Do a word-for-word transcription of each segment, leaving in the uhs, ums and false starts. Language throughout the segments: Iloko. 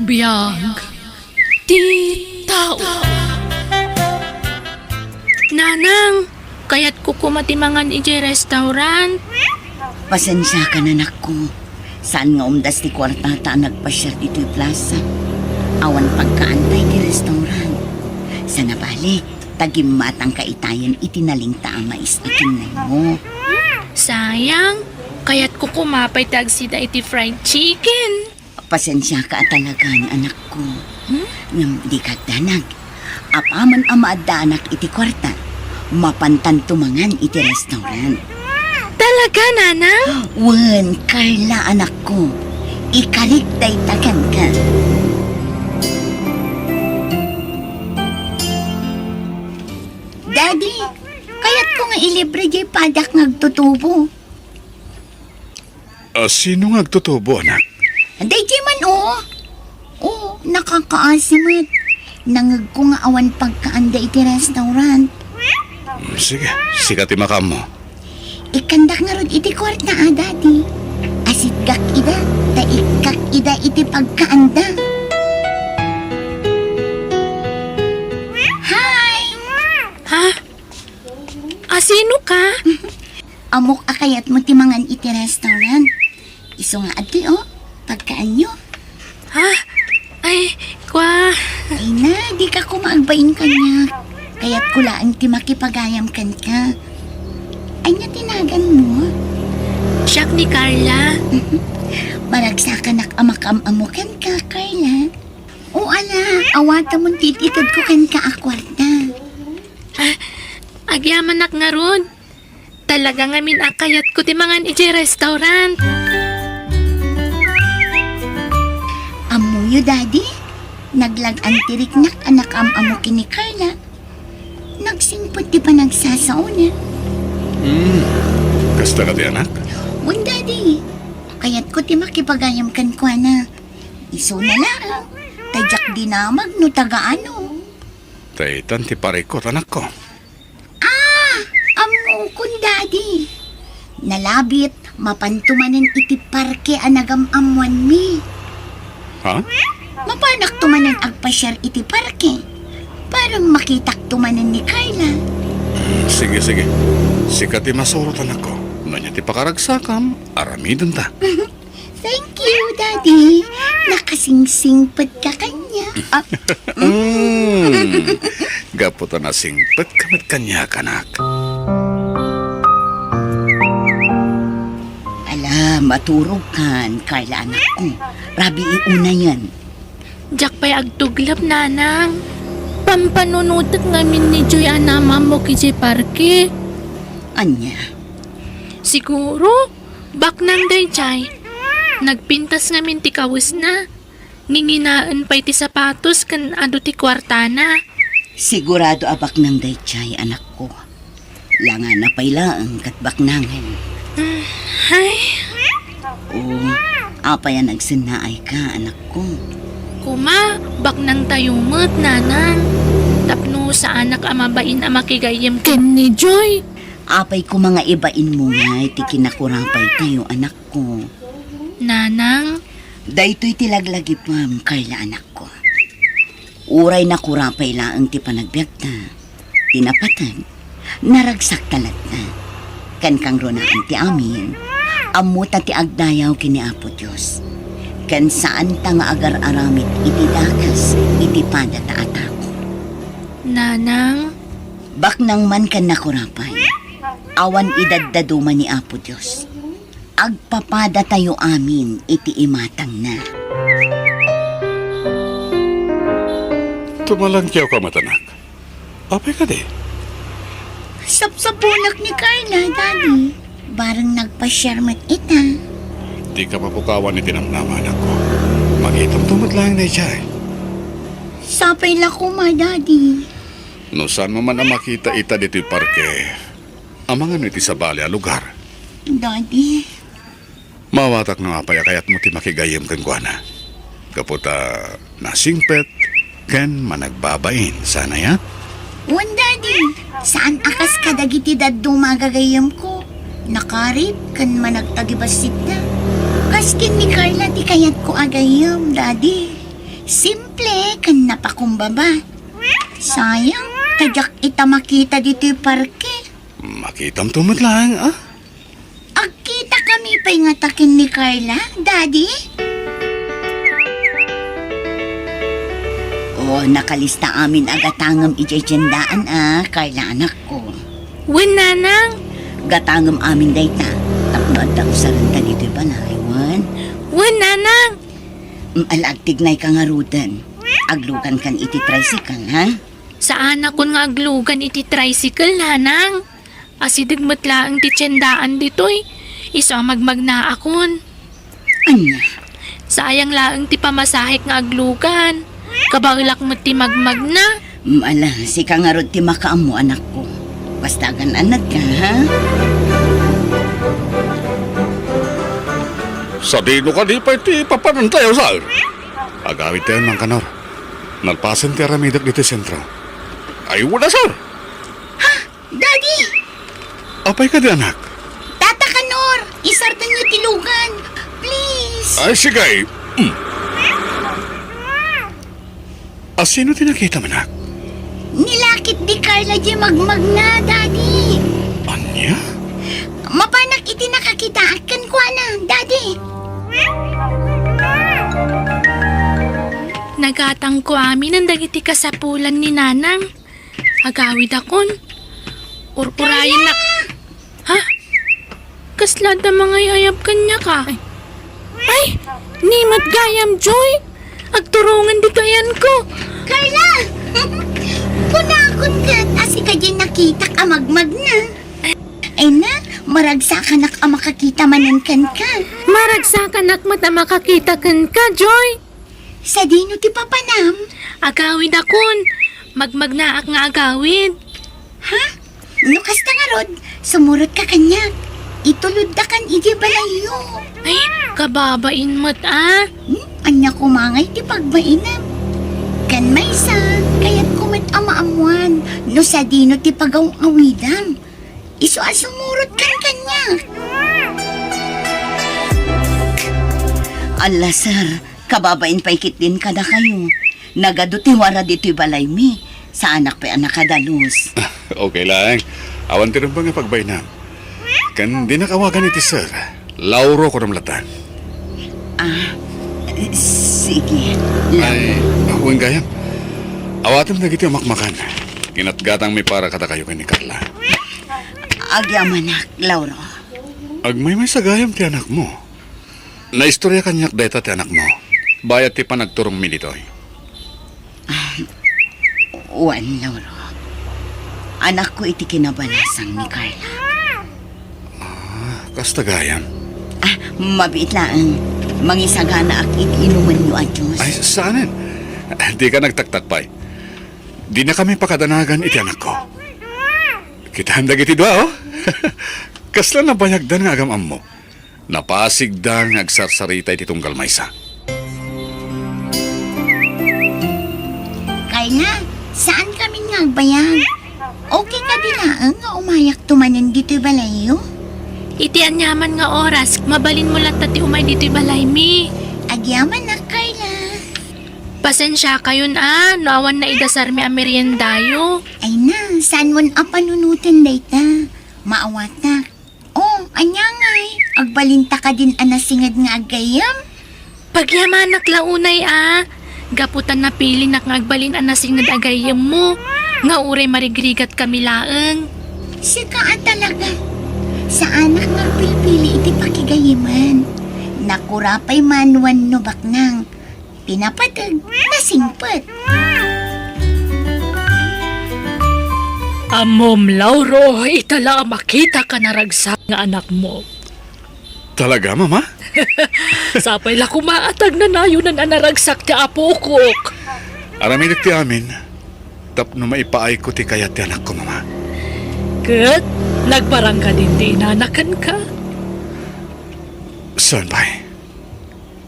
Biag ti tao. Nanang, kayatko koma ti mangan idiay restaurant. Pasensiakan, anakko. Saan nga umdas ti kuartata a nagpasiar ditoy plaza. Awan pagkaanta iti restaurant. Sana bale, ta gimmatangka itayen iti nalingta a mais a kinnaymo. Sayang, kayatko koma pay ti agsida iti fried chicken. Pasensiaka a talagan, anakko. Hmm? Ngem dika agdanag. Apaman a maaddaanak iti kuarta, mapantanto mangan iti restaurant. Talaga, Nanang? Wen, Carla, anakko. Ikarik dayta kenka. Daddy, kayatko nga ilibre diay padak nga agtutubo. A, sino nga agtutubo, anak? Daydiay man, o. O, nakakaasi met. Nangngegko nga awan pagkaanda iti restaurant. Mm, sige, sika ti makaammo. Ikkandak ngarud iti kuarta a, Daddy. Asitgak ida, ta ikkak ida iti pagkaanda. Hi! Ha? A, sino ka? Ammok a kayatmo ti mangan iti restaurant. Isu nga adtoy, o, pagkaanyo. Ha? Ay, kwa. Ay na, dika koma agbain kaniak. Kayatko laeng ti makipagayam kenka. Ania ti naganmo? Siak ni Carla. Maragsakanak a makaam-ammo kenka, Carla. O ala, awatamon ti it-itedko kenka a kuarta. Ah, agyamanak ngarud. Talaga ngamin a kayatko ti mangan idiay restaurant. Ammoyo, Daddy? Naglag-an ti riknak a nakaam-ammo ken ni Carla. Nagsingpet ti panagsasaona. Hmm, kasta kadi, anak? Wen, Daddy. Kayatko ti makipagayam kenkuana. Isuna laeng, ta diak dinamag no taga ano. Ta itan ti parikut, anakko. Ah, ammokon, Daddy. Nalabit, mapanto manen iti parke a nagam-ammoanmi. Ha? Mapanakto manen agpasiar iti parke. Para makitakto manen ni Carla. Sige, sige. Sika ti masurot, anakko. No ania ti pakaragsakam, aramidenta. Thank you, Daddy. Nakasingsingpet ka kaniak. Ah, mm. Gapu ta nasingpet ka met kaniak, anak. Ala, maturog kan, Carla, anakko. Rabii unayen. Diak pay agtuglep, Nanang. Pampanunotek ngamin ni Joy a naam-ammok idiay parke. Ania? Siguro, baknang daydiay. Nagpintas ngamin ti kawesna. Nginginaen pay ti sapatos ken adu ti kuartana. Sigurado a baknang daydiay, anakko. Langana pay laeng ket baknangen. Mm, ay. O, apay a nagsennaayka, anakko? Koma, baknangtayo met, Nanang. Tapno saanak a mabain a makigayyem ken ni Joy. Apay koma nga ibainmo ngay ti kinakurapaytayo, anakko? Nanang? Daytoy ti laglagipem, Carla, anakko. Uray nakurapay laeng ti panagbiagta, ti napateg, naragsakta latta. Ken kangrunaan ti amin, ammota ti agdayaw ken ni Apo Dios. Ken saanta nga agar-aramid iti dakes iti padata a tao. Nanang? Baknang man ken nakurapay, awan idaddaduma ni Apo Dios. Agpapadatayo amin iti imatangna. Tumalangkiawka met, anak. Apay kadi? Sapsaponak ni Carla, Daddy. Bareng nagpasiar met ita. Dika mapukawan iti namnama, anakko. Makitamto met laeng daydiay. Sapay la koma, Daddy. No saanmo man a makita ita ditoy parke, amangan iti sabali a lugar. Daddy. Maawatak no apay a kayatmo ti makigayyem kenkuana. Gapu ta nasingpet ken managbabain, saan aya? Wen, Daddy. Saan a kas kadagiti dadduma a gagayyemko. Nakarip ken managtagibassit da. Kas ken ni Carla ti kayatko a gayyem, Daddy. Simple ken napakumbaba. Sayang, ta diak ita makita ditoy parke. Makitamto met laeng, a? Agkitakami pay ngata ken ni Carla, Daddy? O, nakalista amin a gatangem idiay tiendaan a, Carla, anakko. Wen, Nanang. Gatangem amin dayta tapno adda usarenta ditoy balay, wen? Wen, Nanang. Mm, ala, agtignayka ngaruden. Aglugankan iti tricycle, ha? Saanakon nga aglugan iti tricycle, Nanang. Asideg met laeng ti tiendaan ditoy, isu a magmagnaakon. Ania? Sayang laeng ti pamasahek nga aglugan. Kabaelak met ti magmagna. Mm, ala, sika ngarud ti makaammo, anakko. Basta agan-annadka, ha? Sadino kadi pay ti papanantayo, sir? Agawidtayon man, Kanor. Nalpasen ti aramidek ditoy sentro. Ay, wala, sir. Ha? Daddy! Apay kadi, anak? Tata Kanor, isartanyo ti lugan. Please. Ay, sige. Mm. A, sino ti nakitam, anak? Ni lakit di Carla di magmagna, Daddy. Ania? Mapanak iti nakakitaak kenkuana, Daddy. Nagatangko amin dagiti kasapulan ni Nanang. Agawidakon. Ur-urayennak. Ha? Kasla adda mangay-ayab kaniaka? Ay, ni met gayam, Joy. Agturongen ditoy ayanko. Carla! Kunakon ket a sika diay nakitak a magmagna. Ay na, maragsakanak a makakita manen kenka. Maragsakanak met a makakita kenka, Joy. Sadino ti papanam? Agawidakon. Magmagnaak nga agawid. Ha? No kasta ngarud, sumurotka kaniak. Ituloddakan idiay balayyo. Ay, kababain met a. Hmm? Ania koma ngay ti pagbainam? Ken maysa, kayatko met a maammuan no sadino ti pagaw-awidam. Isu a sumurotkan kaniak. Ala, sir, kababain pay ketdin kadakayo. Nagadu ti wara ditoy balaymi. Saanak pay a nakadalus. Okay laeng. Awan ti rumbeng a pagbainam. Ken dinak awagan iti sir. Lauro kunam latta. Ah, sige. Ay, wen gayam. Awatem dagiti umakmakan. Kinatgatangmi para kadakayo ken ni Carla. Agyamanak, Lauro. Agmaymaysa gayam ti anakmo. Naistorya kaniak dayta ti anakmo. Bayat ti panagturongmi ditoy. Ah, wen, Lauro. Anakko iti kinabalasang ni Carla. Ah, kasta gayam. Ah, mabiit laeng. Mangisaganaak iti inumenyo a juice. Ay, saanen? Dika nagtaktak pay. Dinakami pakadanagan iti anakko. Kitaem dagiti dua, oh. Kasla nabayagdan nga agam-ammo. Napasigda nga agsarsarita iti tunggal maysa. Carla, saankami nga agbayag? Okay kadi laeng nga umayakto manen ditoy balayyo? Iti aniaman nga oras, mabalinmo latta ti umay ditoy balaymi. Agyamanak, Carla. Pasensiakayon a no awan naidasarmi a meriendayo. Ay na, saanmon a panunoten dayta. Maawatak. Oh, ania ngay? Agbalinta kadin a nasinged nga aggayyem? Pagyamanak la unay a. Gapu ta napilinak nga agbalin a nasinged a gayyemmo, nga uray marigrigatkami laeng. Sika a talaga. Saanak nga agpilpili iti pakigayyeman. Nakura pay man wenno baknang. Pinapateg, nasingpet. Ammom, Lauro, ita la a makitak a naragsak nga anakmo. Talaga, Mama? Sapay la koma a tagnanayonan a naragsak ti apokok. Aramidek ti amin tapno maipaayko ti kayat ti anakko, Mama. Ket nagparang kadin ti inana kenka? Saan pay?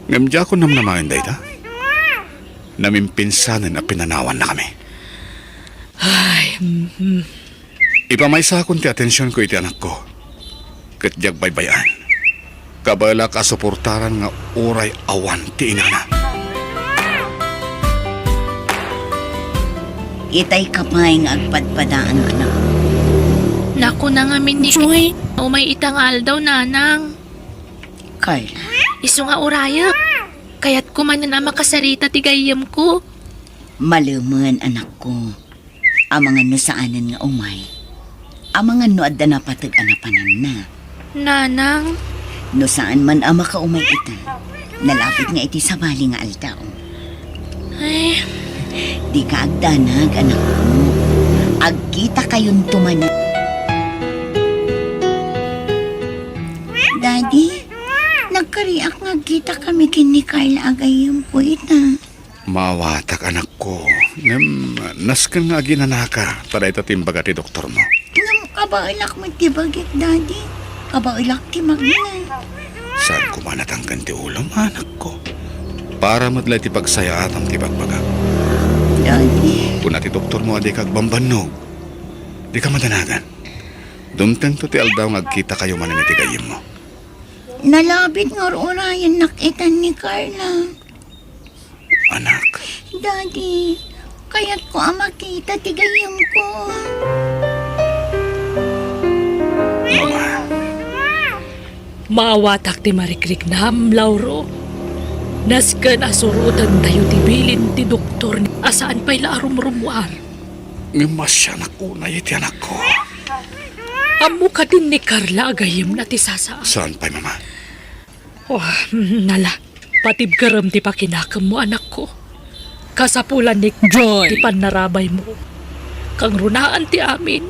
Ngem diakon namnamaen dayta. Namimpinsanen a pinanawannakami. Ay, mhm. Ipamaysakon ti atensionko iti anakko, ket diak baybay-an. Kabaelak a suportaran nga uray awan ti inana. Itay ka pay nga agpadpadaan, anak. Nakuna ngamin ni Joy. Umay ita nga aldaw, nanang. Carla. Isu nga urayek. Kayatko manen a makasarita ti gayyemko. Malemen, anakko. Amangan no saanen nga umay. Amangan no adda napateg a napananna. Nanang. No saan man a makaumay ita, nalabit nga iti sabali nga aldaw. Ay. Dika agdanag, anakko. Agkitakayon tuman. Daddy, nagkariak nga agkitakami ken ni Carla a gayyemko ita. Maawatak, anakko. Ngem, nasken nga aginanaka, ta dayta ti imbaga ti doktormo. Ngem, kabaelak met ti bagik, Daddy. Kabaelak ti magna. Saan koma natangken ti ulom, anakko? Para met la iti pagsayaatam ti bagbagak. Daddy. Kuna ti doktormo a dika agbambannog. Dika madanagan. Dumtengto ti aldaw nga agkitakayo manen iti gayyemmo. Nalabit nga ur-urayennak itan ni Carla. Anak. Daddy, kayatko a makita ti gayyemko. Mama. Maawatak ti marikriknam, Lauro. Nasken a surotentayo ti bilin ti doktor a saan pay la a rumrumuar. Ngem masianak unay iti anakko. Ammo kadin ni Carla a gayyemna ti sasao. Saan pay, Mama? Oh, nala. Patibkerem ti pakinakemmo, anakko. Kasapulan ni Joy ti pannarabaymo. Kangrunaan ti amin,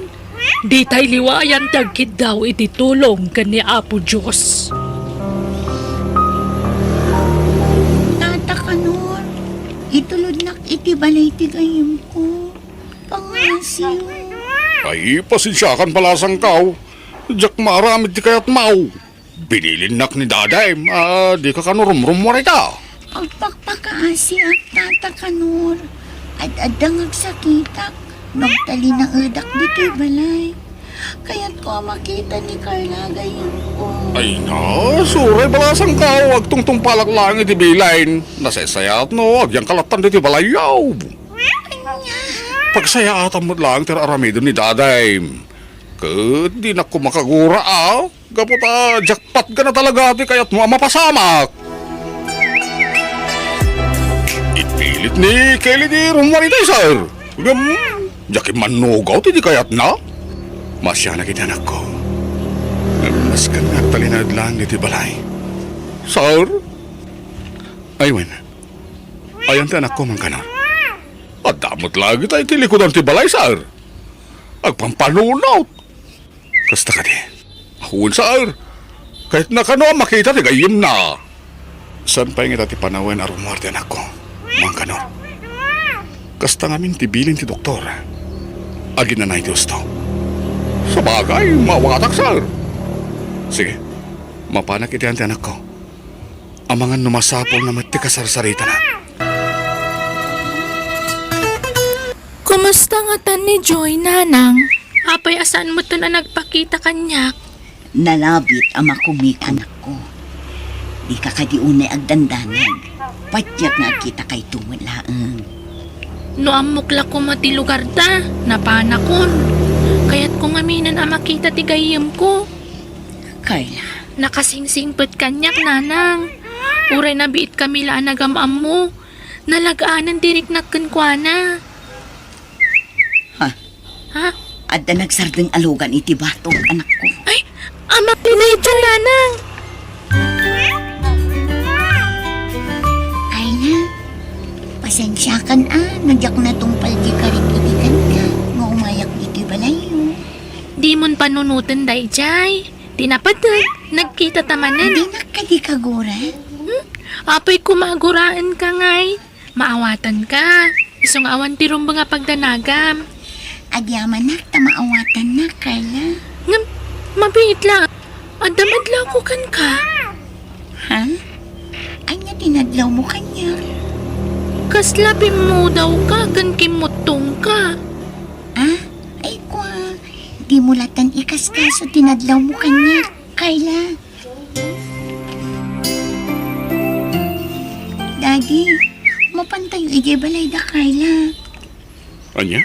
ditay liwayan ti agkiddaw iti tulong ken ni Apo Dios. Tata Kanor, itulodnak iti balay ti gayyemko. Pangngasiyo. Ay, pasensiakan, balasangkaw. Diak maaramid ti kayatmaw. Binilinnak ni Daddy a dika kano rumrumuar ita. Agpakpakaasiak, Tata Kanor. Ad-adda nga agsakitak. Nagtalinaedak ditoy balay. Kayatko a makita ni Carla a gayyemko. Ay na, suray, balasangkaw. Agtungtungpalak laeng iti bilin. Nasaysayaat no agyangka lattan ditoy balayyo. Ania? Pagsayaatam met laeng ti ar-aramiden ni Daddy. Ket dinak koma kagura a. Gapu ta jackpot gana talaga ti kayatmo a mapasamak. Ipilit ni Kelly ti rummuar ita, sir. Ngem, diak immannugaw ti di kayatna. Masianak iti anakko. Ngem, nasken nga agtalinaed laeng iti balay. Sir? Ay, wen. Ayan ti anakko, Mangkanor. Adda met la dita iti likudan ti balay, sir. Agpampanunot. Kasta kadi. Wen, sir. Kayatna kano a makita ti gayyemna. Saan pay ngata ti panawen a rummuar ti anakko, Mangkanor? Kasta ngamin ti bilin ti doktor. Aginanay ti husto. Sabagay, maawatak, sir. Sige, mapanak iti ayan ti anakko. Amangan no masapulna met ti kasarsaritana. Kumusta ngatan ni Joy, nanang? Apay a saan metten a nagpakita kaniak? Nalabit a makumik, anakko. Dika kadi unay agdandanag. Patiek nga agkitakayto met laeng. No ammok la koma ti lugarda, napanakon. Kayatko ngaminen a makita ti gayyemko. Carla. Nakasingsingpet kaniak, nanang. Uray nabiitkami la a nagam-ammo, nalag-anen ti riknak kenkuana. Ha? Ha? Adda nagsardeng a lugan iti batog, anakko. Ay, amak ti dayta, nanang. Carla, pasensiakan a, no diak natungpal ti karik idi kenka, nga umayak ditoy balayyo. Dimon panunoten daydiay. Ti napateg, nagkita ta manen. Dinak kadi kagura? Hmm? Apay koma aguraenka ngay. Maawatanka. Isu nga awan ti rumbeng a pagdanagam. Agyamanak ta maawatannak, Carla. Ngem, mabiit la. Adda madlawko kenka. Ha? Ania ti nadlawmo kaniak? Kasla pimmudawka ken kimmuttongka. Ah? Ay, kua, dimo latan ikaskaso ti nadlawmo kaniak, Carla. Daddy, mapantayo idiay balay da Carla. Ania?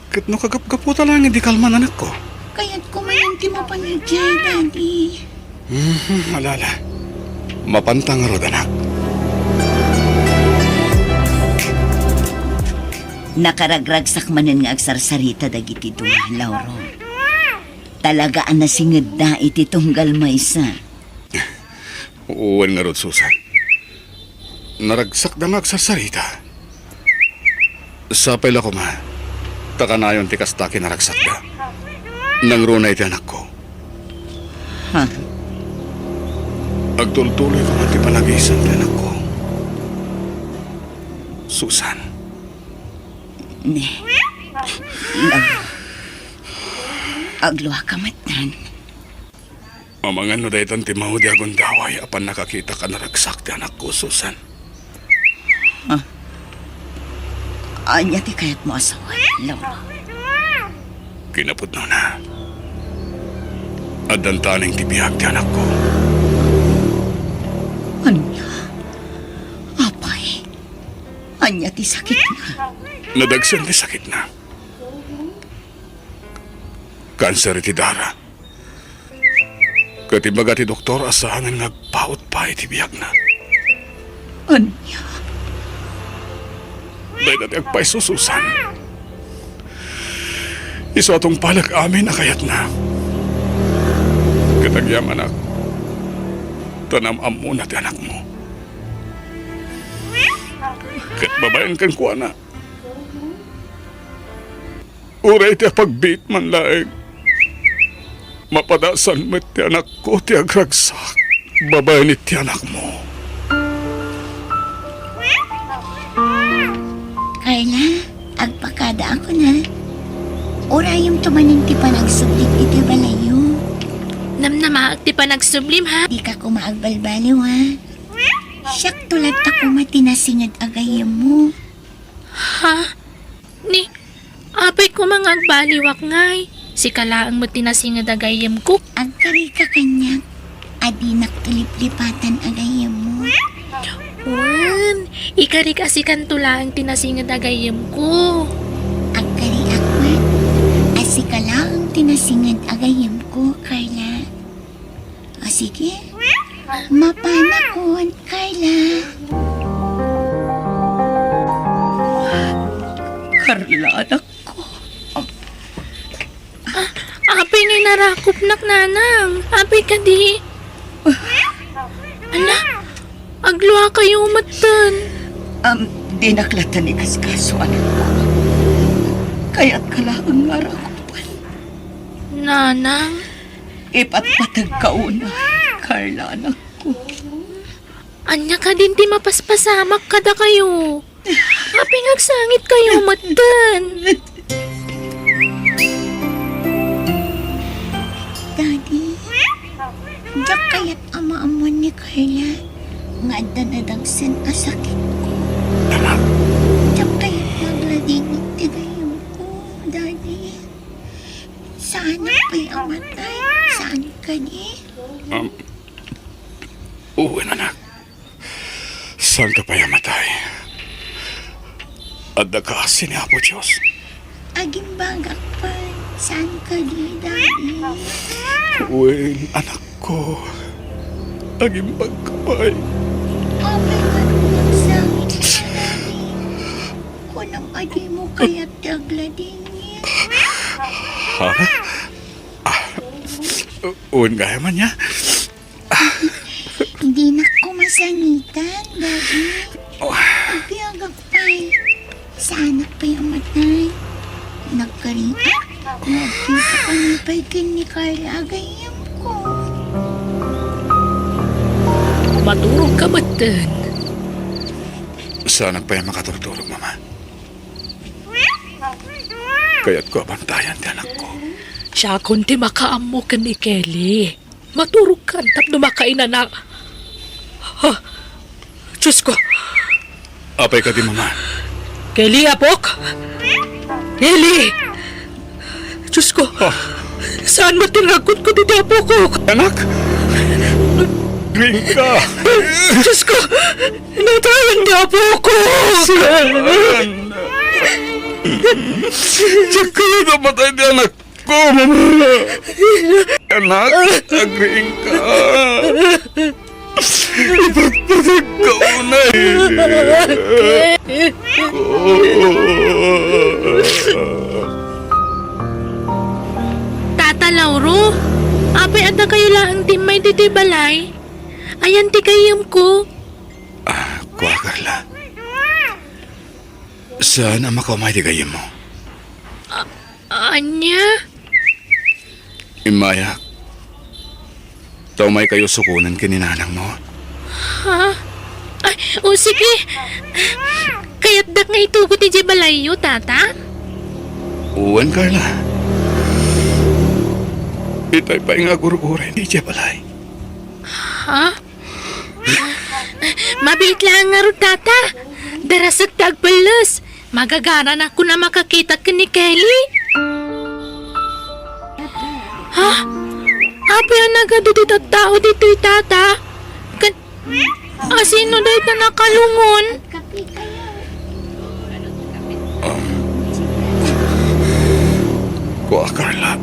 Ket no kagapgaputa laeng idi kalman, anakko? Kayatko manen ti mapan idiay, Daddy. Mhm, ala, ala. Mapanta ngarud, anak. Nakaragragsak manen nga agsarsarita dagiti dua, Lauro. Talaga a nasingedda iti tunggal maysa. Wen ngarud, Susan. Naragsakda nga agsarsarita. Sapay la koma, ta kanayon ti kasta kinaragsakda. Nangruna iti anakko. Ha? Agtultuloy koma ti panagisan ti anakko. Susan. Ne. Lauro. Agluaka metten. Amangan no daytan ti maudi a gundaway a pannakakitak a naragsak ti anakko, Susan. Ah. Ania ti kayatmo a sawen, Lauro? Kinapudnona, addan taneng ti biag ti anakko. Ania? Apay, ania ti sakitna? Nadagsen ti sakitna. Kanser iti dara. Ket imbaga ti doktor a saanen nga agpaut pay ti biagna. Ania? Dayta ti agpayso, Susan. Isu a tungpalek amin a kayatna. Ket agyamanak, ta naam-ammona ti anakmo. Ket babaen kenkuana. Uray ti apagbiit man laeng, mapadasan met ti anakko ti agragsak babaen iti anakmo. Carla, agpakada ako na. Urayem to manen ti panagsublik iti balayyo. Namnamaak ti panagsublim, ha? Dika koma agbalbaliw, ha? Siak to latta koma ti nasinged a gayyemmo. Ha? Ni, apay koma nga agbaliwak ngay? Sika laeng met ti nasinged a gayyemko. Agkarika kaniak a dinak iliplipatan a gayyemmo. Wen, ikarik a sikanto laeng ti nasinged a gayyemko. Agkariak met a sika laeng ti nasinged a gayyemko, Carla. O, sige. Mapanakon, Carla. Carla, anakko. Ah, apay nga inarakopnak, nanang? Apay kadi? Ala, agluakayo metten. Am, dinak latta ni kaskaso, anakko. Kayatka laeng nga arakupen. Nanang? Ipatpategka unay, Carla, anakko. Ania kadin ti mapaspasamak kadakayo? Apay nga agsangitkayo metten? Daddy, diak kayat a maammoan ni Carla nga adda nadagsen a sakitko. Anak. Diak kayat nga agladingit ti gayyemko, Daddy. Saanak pay a matay? Saan kadi? Um, wen, anak. Saanka pay a matay. Adda kaasi ni Apo Dios. Agimbagak pay. Saan kadi, Daddy? Wen, anakko. Agimbagka pay. Apay nga nagsabi ka, Daddy? Kunam a dimo kayat ti agladingit. Ha? Ah, wen gayam ania? Dinak koma sangitan, Daddy. Oh. Agbiagak pay. Saanak pay a matay. Nagkariak nga agkita kami pay ken ni Carla a gayyemko. Maturogka metten. Saanak pay a makaturturog, Mama. Kayatko a bantayan ti anakko. Siakon ti makaammo ken ni Kelly. Maturogkan tapno makainana. Ha? Diosko. Apay kadi, Mama? Kelly, apok! Kelly! Diosko. Ah. Saan met ti nagkutkot iti apok? Anak? Rinka. Diosko! Natayan ti apok! Saan? Diak kayat a matay ti anakko, Mama. Anak, agriingka. Iparpartagka unay. Tata Lauro, apay adda kayo laeng ti immay ditoy balay? Ayan ti gayyemko. Ah, kua, Carla. Saan a makaumay ti gayyemmo? Ania? Immayak. Ta umay kayo sukonen ken ni nanangmo. Ha? Ay, o sige. Kayatdak nga itugot idiay balayyo, Tata? Wen, Carla. Itay pay nga agur-uray idiay balay. Ha? Mabiit laeng ngarud, Tata. Darasek ti agpelles. Magagaranak kuna makakitak ken ni Kelly. Ha? Apay a nagadu ti tattao ditoy, Tata? Ken, asino dayta nakalungon? Um, kua, Carla.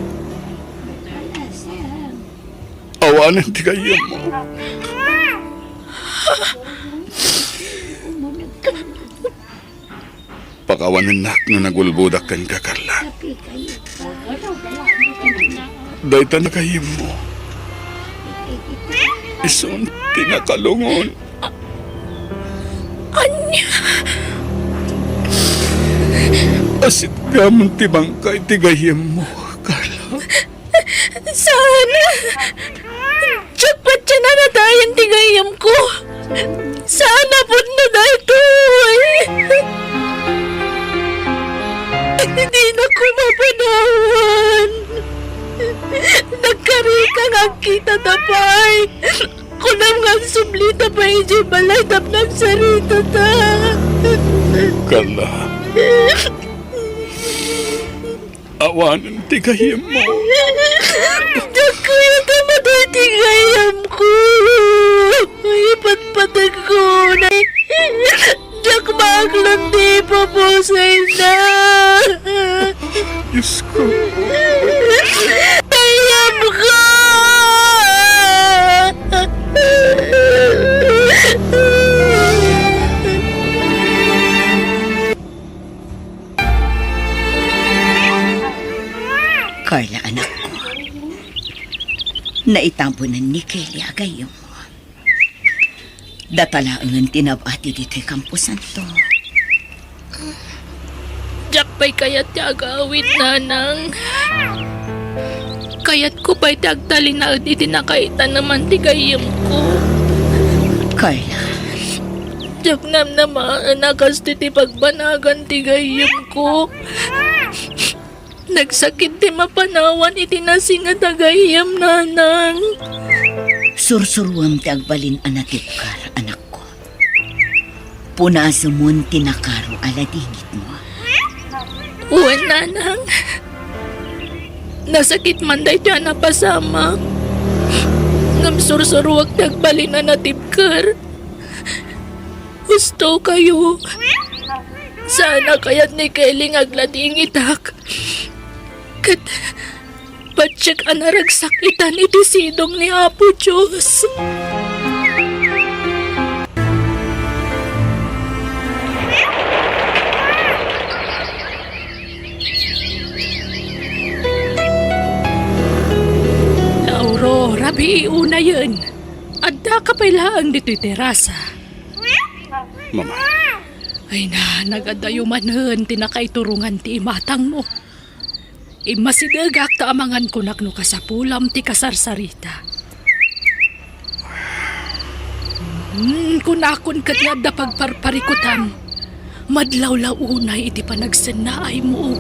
Awanen ti gayyemmo. Pakawanennak no nagulbodak kenka, Carla. Dayta a gayyemmo. Isun ti nakalungon. Ania? Asitgamon ti bangkay ti gayyemmo, Carla. Saan? Diak patien a natayen ti gayyemko. Saan a pudno daytoy. Dinak koma panawan. Nagkarika nga agkitata pay. Kunam nga agsublita pay idiay balay tapno agsaritata. Carla. Awanen ti gayyemmo. Diak kayat a matay ti gayyemko. Ipatpategko unay. Diak maaklon ti ipupusayna. Diosko. Gayyemko! Carla, anakko, naitabunen ni Kelly a gayyemmo. Data laengen ti nab-ati ditoy kamposanto. Diak pay kayat ti agawid, Nanang. Kayatko pay ti agtalinaed iti nakaitaneman ti gayyemko. Carla. Diak namnamaen a kastoy ti pagbanagan ti gayyemko. Nagsakit ti mapanawan iti nasinget a gayyem, Nanang. Sursuruem ti agbalin a natibker, anakko. Punasemon ti nakaro a ladingitmo. Wen, Nanang. Nasakit man daytoy a napasamak. Ngem sursuruek ti agbalin a natibker. Husto kayo. Saan a kayat ni Kelly nga agladingitak. Ket patiek a naragsak itan iti sidong ni Apo Dios. Lauro, rabii unayen. Addaka pay laeng ditoy terasa. Mama. Ay na, nagadayo manen ti nakaiturongan ti imatangmo. Immasidegak ta amangan kunak no kasapulam ti kasarsarita. Hmm, kunakon ket nga adda pagparparikutam. Madlawlaw unay iti panagsennaaymo.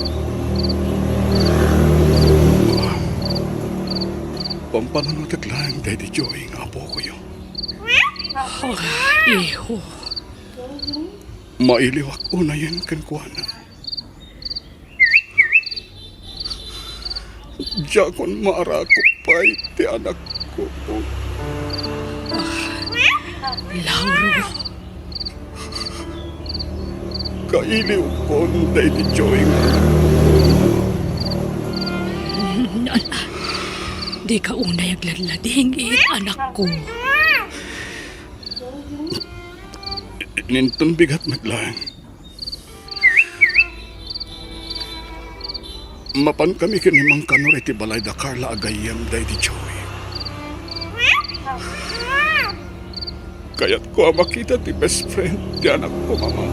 Pampananutek laeng daydi Joey nga apokoyo. Oh, iho. Mailiwak unayen kenkuana. Diakon maarako pay ti anakko. Lauro. Iliwkon daydi Joy nga anak. Ala, dika unay agladlading, it anakko. Inton bigat met laeng. Mapan kami ken ni Mang Kanor iti balay da Carla a gayyem daydi Joy. Kayatko a makita ti best friend ti anakko, Mama.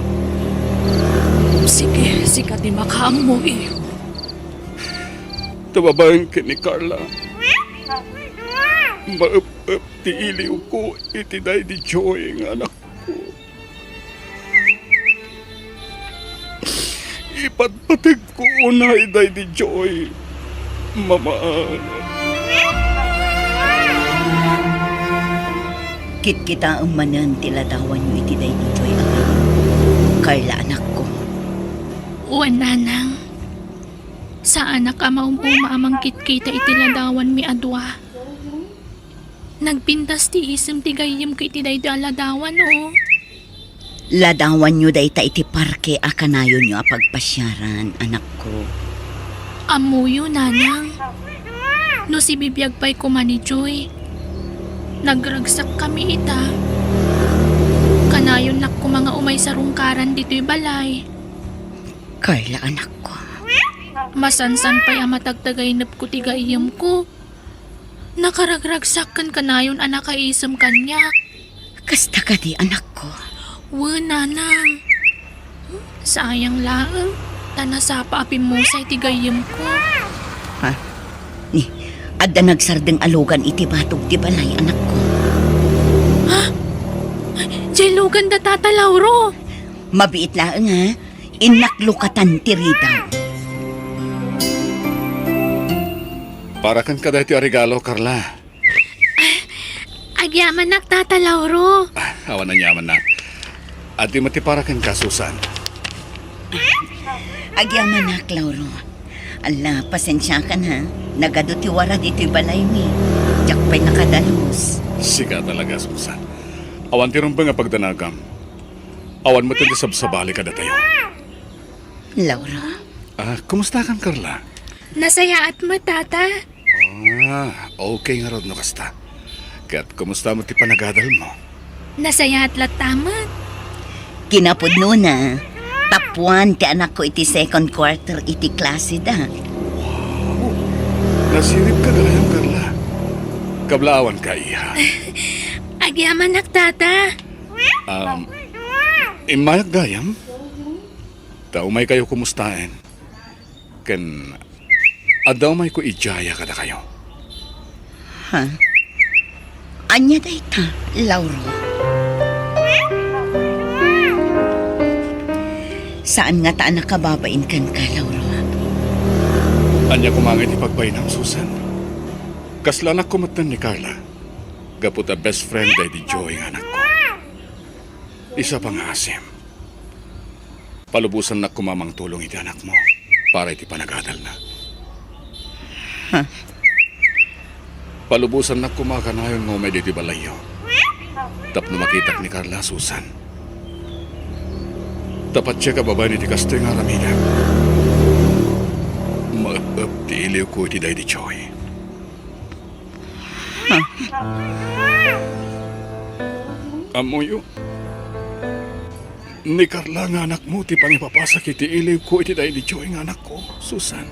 Sige, sika ti makaammo, iyo. Ta babaen ken ni Carla, maep-ep ti iliwko iti daydi Joy nga anakko. Ipatpategko unay daydi Joy, Mama. Kitkitaem manen ti ladawanyo iti daydi Joy a gayyem, Carla, anakko. Wen, Nanang. Saanak a maum-uma a mangkitkita iti ladawanmi a dua. Nagpintas ti isem ti gayyemko iti daytoy a ladawan, o. Ladawanyo dayta iti parke a kanayonyo a pagpasiaran, anakko. Ammoyo, Nanang. No sibibiag pay koma ni Joy, nagragsakkami ita. Kanayonnak koma nga umay sarungkaran ditoy balay. Carla, anakko. Masansan pay a matagtagainepko ti gayyemko. Nakaragragsak ken kanayon a nakaisem kaniak. Kasta kadi, anakko? Wen, Nanang. Sayang laeng, ta nasapa a pimmusay ti gayyemko. Ha? Ni, adda nagsardeng a lugan iti batog ti balay, anakko. Ha? Diay lugan da Tata Lauro? Mabiit laeng, ha? Innak lukatan ti ridaw. Para kenka daytoy a regalo, Carla. Agyamanak, Tata Lauro. Ah, awan aniamannak. Adtoy met ti para kenka, Susan. Agyamanak, Lauro. Ala, pasensiakan, ha? Nagadu ti wara ditoy balaymi. Diak pay nakadalus. Sika talaga, Susan. Awan ti rumbeng a pagdanagam. Awan met ti sabsabali kadatayo. Laura. Ah, kumustakan, Carla? Nasayaat met, Tata. Ah, okay ngarud no kasta. Ket kumusta met ti panagadalmo? Nasayaat latta met. Kinapudnona, top one ti anakko iti second quarter iti klaseda. Wow! Nasiribka gayam, Carla. Kablaawanka, iha. Agyamanak, Tata. Um, immayak gayam? Ta umaykayo kumustaen. Ken adda umayko idiaya kadakayo. Ha? Ania dayta, Lauro? Saan ngata a nakababain kenka, Lauro? Ania koma ngay ti pagbainam, Susan? Kasla anakko metten ni Carla. Gapu ta best friend daydi Joy nga anakko. Isu a pangngaasim. Palubosannak koma a mangtulong iti anakmo para iti panagadalna. Ha? Palubosannak koma a kanayon nga umay ditoy balayyo tapno makitak ni Carla, Susan. Ta patiek a babaen iti kastoy nga aramidek. Maep-ep ti iliwko iti daydi Joy. Ammoyo, ni Carla nga anakmo ti pangipapasak iti iliwko iti daydi Joy nga anakko, Susan.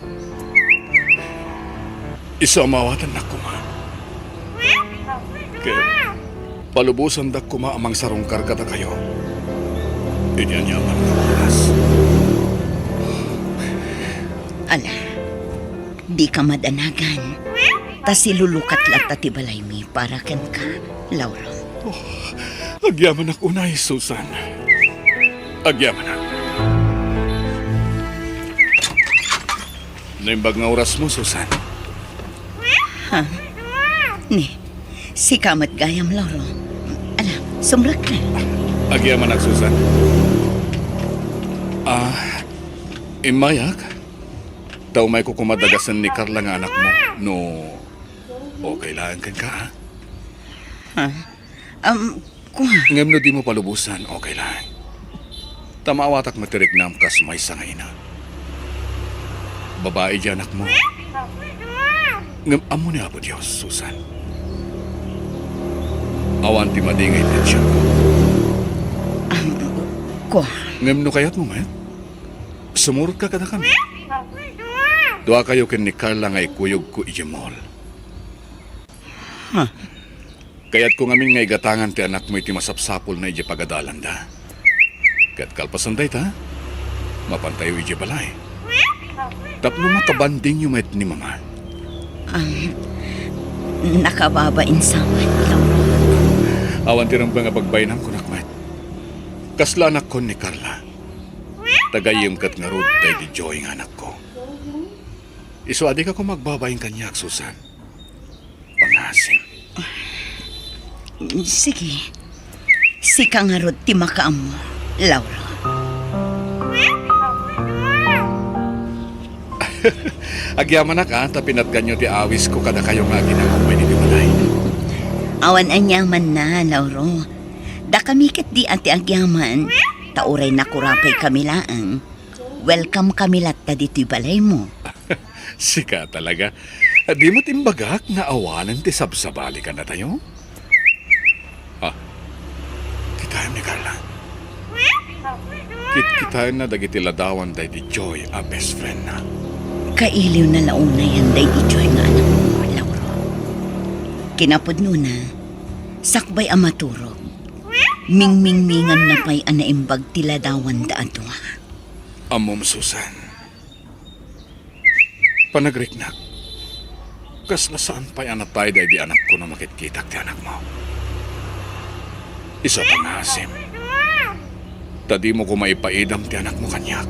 Isu a maawatannak koma. Ket palubosandak koma a mangsarungkar kadakayo iti aniaman nga oras. Ala, dika madanagan. Ta silulukat latta ti balaymi para kenka, Laura. Oh, agyamanak unay, Susan. Agyamanak. Naimbag nga orasmo, Susan. Ha? Ni, sika met gayam, Laura. Ala, sumrekka. Agyamanak, Susan. Ah, immayak? Ta umayko koma dagasen ni Carla nga anakmo, no okay laeng kenka, ha? Ha? Um, kua. Ngem no dimo palubosan, okay laeng. Ta maawatak met ti riknam kas maysa nga ina. Babai diay anakmo. Ngem ammo ni Apo Dios, Susan. Awan ti madi nga intensionko. Am, kua. Ngem no kayatmo met, sumurotka kadakami. Duakayo ken ni Carla nga ikuyogko idiay mall. Huh. Kayatko ngamin nga igatangan ti anakmo iti masapsapulna idiay pagadalanda. Ket kalpasan dayta, mapantayo idiay balay. Tapno makabandingyo met ni Mama. Am, nakababain sa met, Lauro. Awan ti rumbeng a pagbainam, kunak met. Kasla anakkon ni Carla. Ta gayyem ket ngarud daydi Joy nga anakko. Isu a dika koma agbabain kaniak, Susan. Pangasim. Sige. Sika ngarud ti makaammo, Lauro. Agyamanak, a, ta pinatganyo ti awisko kadakayo nga agina-away iti balay. Awan aniamanna, Lauro. Dakami ketdi a ti agyaman, ta uray nakurapay kami laeng. Welcome kami latta ditoy balaymo. Sika talaga. Dimo imbagak nga awanen ti sabsabali kadatayo? Ah, kitaem ni Carla. Kitkitaenna dagiti ladawan daydi Joy a best friendna. Kailiwna la unayen daydi Joy nga anakmo, Lauro. Kinapudnona, sakbay a maturog, mingmingminganna pay a naimbag ti ladawanda a dua. Ammom, Susan. Panagriknak, kasla saan pay a natay daydi anakko no makitkitak ti anakmo. Isu a pangasim, ta dimo koma ipaidam ti anakmo kaniak.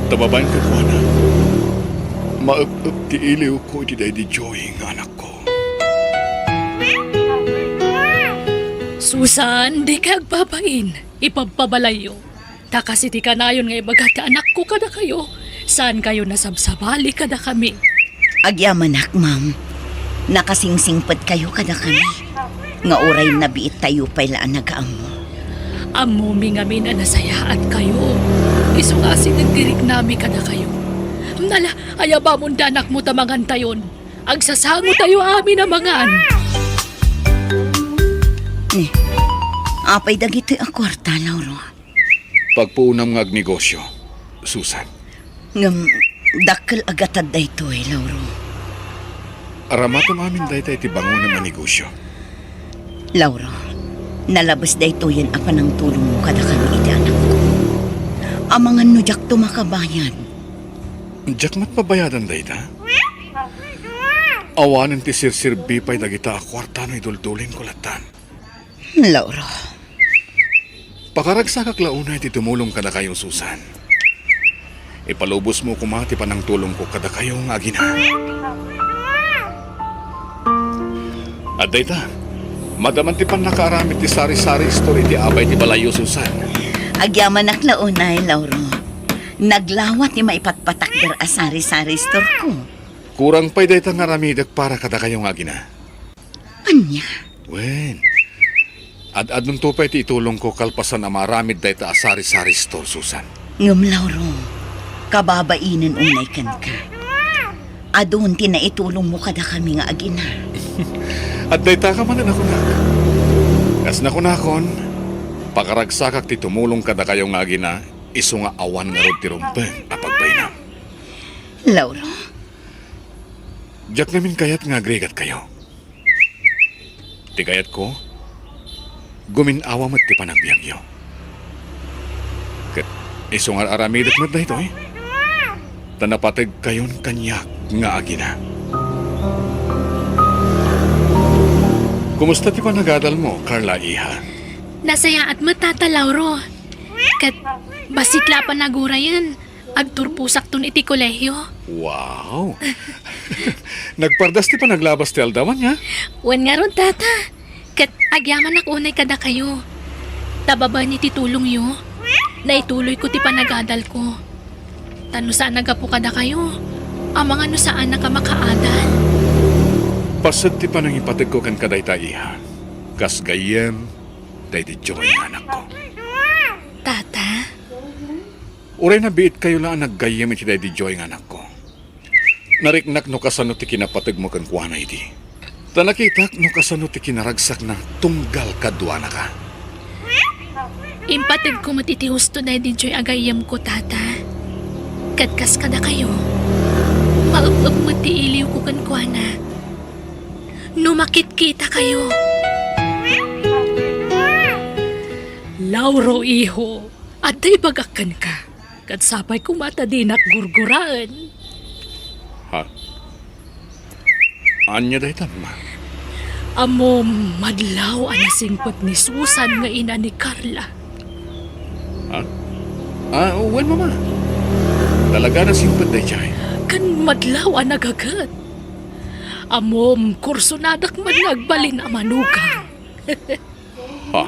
Ta babaen kenkuana, maep-ep ti iliwko iti daydi Joy nga anakko. Susan, dika agbabain. Ipabpabalayyo. Ta kas iti kanayon nga ibaga ti anakko kadakayo, saankayo nasabsabali kadakami. Agyamanak, ma'am. Nakasingsingpetkayo kadakami nga uray nabiittayo pay la a nagaammo. Ammomi ngamin a nasayaatkayo. Isu nga asideg ti riknami kadakayo. Ala, ayabamon ti anakmo ta mangantayon. Agsasangotayo amin a mangan. Ni, apay dagitoy a kuarta, Lauro? Pagpuonam nga agnegosio, Susan. Ngem, dakkel a gatad daytoy, Lauro. Aramatem amin dayta iti bangonem a negosio. Lauro, nalabes daytoyen a panangtulongmo kadakami iti anakko. Amangan no diakto makabayad. Diak met mabayadan dayta? Awanen ti serserbi pay dagita a kuarta no iduldulinko lattan. Lauro. Pakaragsakak la unay ti tumulong kadakayo, Susan. Ipalubosmo koma ti panangtulongko kadakayo nga agina. Adda ita, madama ti pannakaaramid ti sari-sari store iti abay ti balayyo, Susan. Agyamanak la unay, Lauro. Naglawa ti maipatpatakder a sari-sari store ko. Kurang pay dayta nga aramidek para kadakayo nga agina. Ania? Wen, ad-adunto pay ti itulongko kalpasan a maaramid dayta a sari-sari store, Susan. Ngem, Lauro, kababainen unay kenka. Adun ti naitulongmo kadakami nga agina. Adda ita ka manen a kunak. Kas nakunakon, pakaragsakak ti tumulong kadakayo nga agina, isu nga awan ngarud ti rumbeng a pagbainam. Lauro? Diak ngamin kayat nga agrigatkayo. Ti kayatko, gumin-awa met ti panagbiagyo. Ket isu nga ar-aramidek met daytoy, ta napateg kayon kaniak nga agina. Kumusta ti panagadalmo, Carla, iha? Nasayaat met, Tata Lauro. Ket bassit la a panagurayen, agturposakton iti kolehio. Wow! Nagpardas ti panaglabas ti aldaw, ania? Wen ngarud, Tata. Ket agyamanak unay kadakayo. Ta babaen iti tulongyo, naituloyko ti panagadalko. Ta no saan a gapu kadakayo, amangan no saanak a makaadal. Paset ti panangipategko kenka dayta, iha. Kas gayyem, daydi Joy nga anakko. Uray nabiitkayo la a naggayyem iti daydi Joy nga anakko. Nariknak no kasano ti kinapategmo kenkuana idi. Ta nakitak no kasano ti kinaragsakna tunggal kaduanaka. Impategko met iti husto daydi Joy a gayyemko, Tata. Ket kas kadakayo, maep-ep met ti iliwko kenkuana. No makitkitakayo. Lauro, iho, adda ibagak kenka. Ket sapay koma ta dinak gurguraen. Ha? Ania dayta, Mama? Ammom, madlaw a nasingpet ni Susan nga ina ni Carla. Ha? Ah, wen, Mama. Talaga a nasingpet daydiay. Ken madlaw a nagaget. Ammom, kursonadak met nga agbalin a manugang. Ha?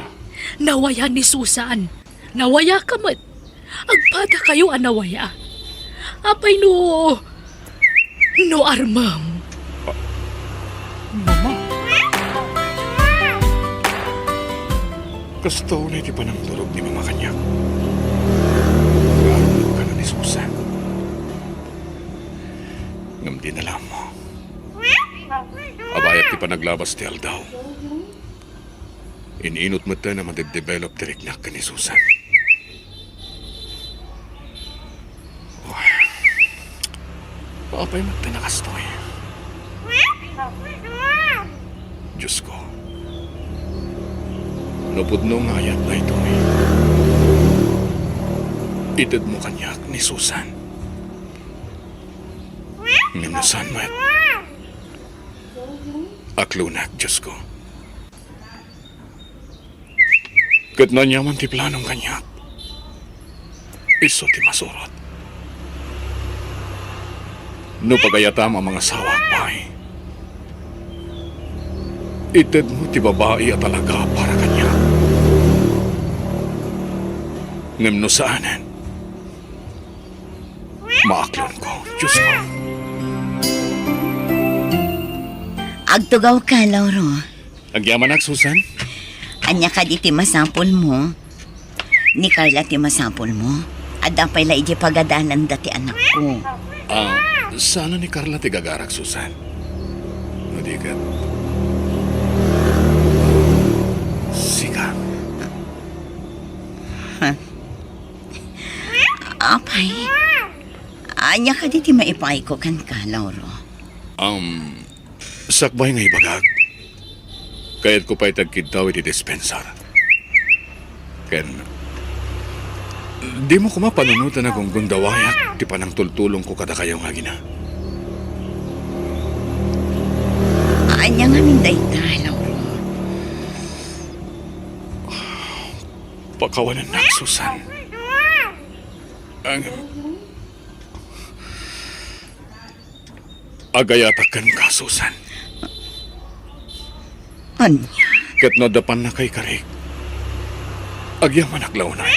Nawaya ni Susan. Nawayaka met. Agpadakayo a nawaya. Apay no, no armem? Mama. Kasta unay ti panangturog ni Mama kaniak. Nga armem kada ni Susan. Ngem dina la ammo. A bayat ti panaglabas ti aldaw, in-inut metten a madebdevelop ti riknak ken ni Susan. Apay met ti nakastoy? Diosko, no pudno nga ayat daytoy, itedmo kaniak ni Susan. Ngem no saan met, aklonak, Diosko. Ket no aniaman ti planom kaniak, isu ti masurot. No pagayatam a mangasawa, pay, itedmo ti babai a talaga para kaniak. Ngem no saanen, maaklonko, Diosko. Agtugawka, Lauro. Agyamanak, Susan. Ania kadi ti masapulmo? Ni Carla ti masapulmo? Adda pay la idiay pagadalanda ti anakko. Ah, saan a ni Carla ti gagarak, Susan. No di ket, sika. Ha? Apay, ania kadi ti maipayko kenka, Lauro? Um, sakbay nga ibagak, kayatko pay ti agkiddaw iti dispensar. Ken, dimo koma panunoten a gunggundawayak ti panangtultulongko kadakayo nga agina. Ania ngamin dayta, Lauro? Pakawanennak, Susan. Ang, agayatak kenka, Susan. Ania? Ket no adda pannakaikarik, agyamanak la unay.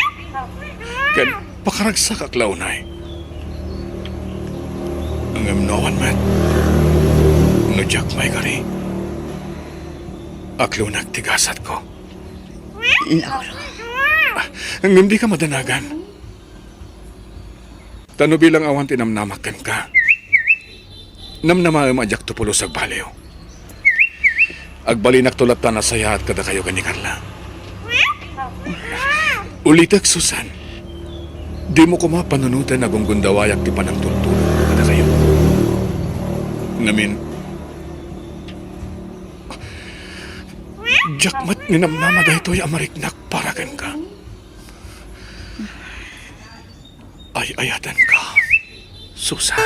Ken pakaragsakak la unay. Ngem no awan met, no diak maikari, aklonak ti gasatko. Lauro. Ngem dika madanagan. Ta no bilang awan ti namnamak kenka, namnamaem a diakto pulos agbaliw. Agbalinakto latta a nasayaat kadakayo ken ni Carla. Ulitek, Susan, dimo koma panunoten a gunggundawayak ti panangtultulongko kadakayo. Ngamin, diak met nga namnama daytoy a mariknak para kenka. Ay-ayatenka, Susan.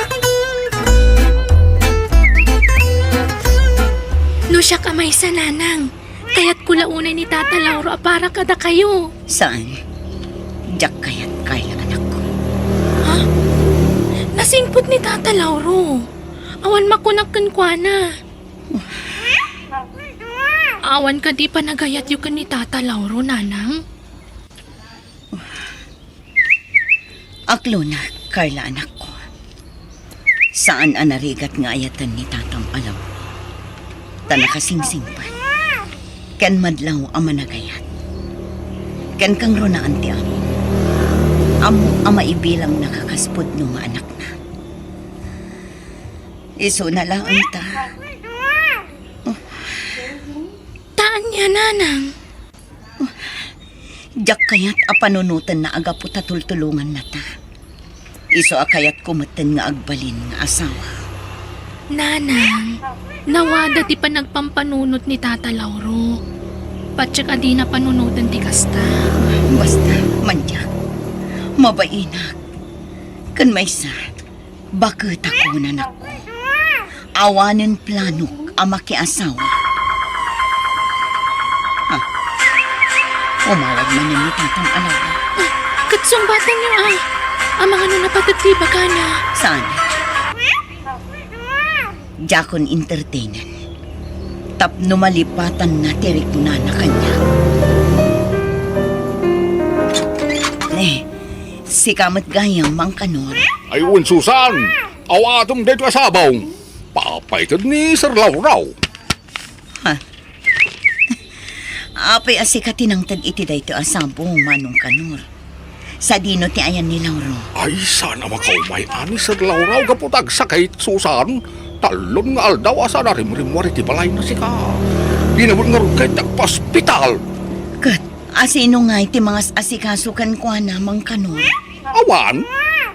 No siak a maysa, Nanang, kayatko la unay ni Tata Lauro a para kadakayo. Saan? Diak kayat, Carla, anakko. Ha? Nasingpet ni Tata Lauro. Awan makunak kenkuana. Awan kadi panagayatyo ken ni Tata Lauro, Nanang? Aklonak, Carla, anakko. Saan a narigat nga ayaten ni tatam a Lauro. Ta nakasingsingpet ken madlaw a managayat. Ken kangrunaan ti Apo, Ammok a maibilangna ka kas pudno nga anakna. Isuna laeng ta. Ta ania, nanang? Diak kayat a panunotenna a gapu ta tultulongannata. Isu a kayatko metten nga agbalin nga asawa. Nanang, nawada ti panagpampanunot ni Tata Lauro. Patiek a dina panunoten ti kasta. Basta, mandiak. Mabainak. Ken maysa, baketak, nanakko. Awanen planok a makiasawa. Ha? Umawag manen ni Tatang Alaw. Ket sungbatanyo a. Amangan no napateg ti ibagana. Saan? Diakon entertainen. Tapno malipatanna ti riknana kaniak. Ne, sika met gayam, Mang Kanor. Ay, wen, Susan! Awatem daytoy a sabong. Papaited ni Sir Lauraw. Ha? Apay a sika ti nangted iti daytoy a sabong, Manong Kanor? Sadino ti ayan ni Lauro? Ay, saan a makaumay-an ni Sir Lauraw gapu ta agsakit, Susan. Tallon nga aldaw a saan a rimrimmuar iti balayna sika. Binabon ngarud ket agpa-ospital. Ket asino ngay ti mangas-asikaso kenkuana, Mang Kanor? Awan.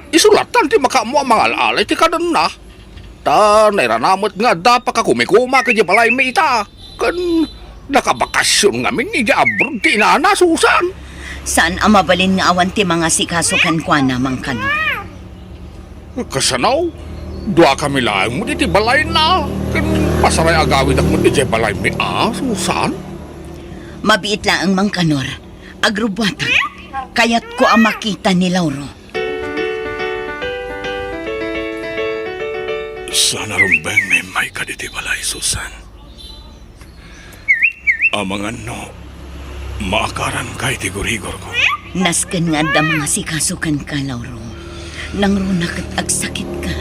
Isu lattan ti makaammo a mangal-ala iti kadenna. Ta nairana met nga adda pakakumikuma iti balaymi ita. Ken nakabakasyon ngamin iti abroad ti inana, Susan. Saan a mabalin nga awan ti mangasikaso kenkuana, Mang Kanor? Kasano? Duakami laeng met iti balayna. Ken pasaray agawidak met iti balaymi a, Susan. Mabiit laeng, Mang Kanor. Agrubbuatak. Kayatko a makita ni Lauro. Saan a rumbeng nga immayka ditoy balay, Susan. Amangan no maakaranka iti gurigorko. Nasken nga adda mangasikaso kenka, Lauro. Nangruna ket agsakitka.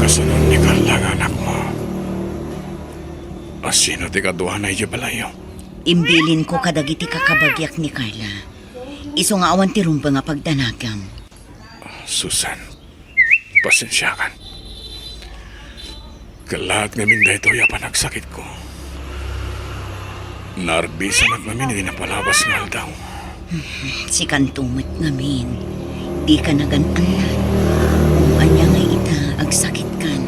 Kasano ni Carla nga anakmo? Asino ti kaduana idiay balayyo? Imbilinko kadagiti kakabagiak ni Carla. Isu nga awan ti rumbeng a pagdanagam. Susan, pasensiakan. Kellaat ngamin daytoy a panagsakitko. Naarbisanak ngamin iti napalabas nga aldaw. Sikanto met ngamin, dika nagan-annan. Ania ngay ita, agsakitkan?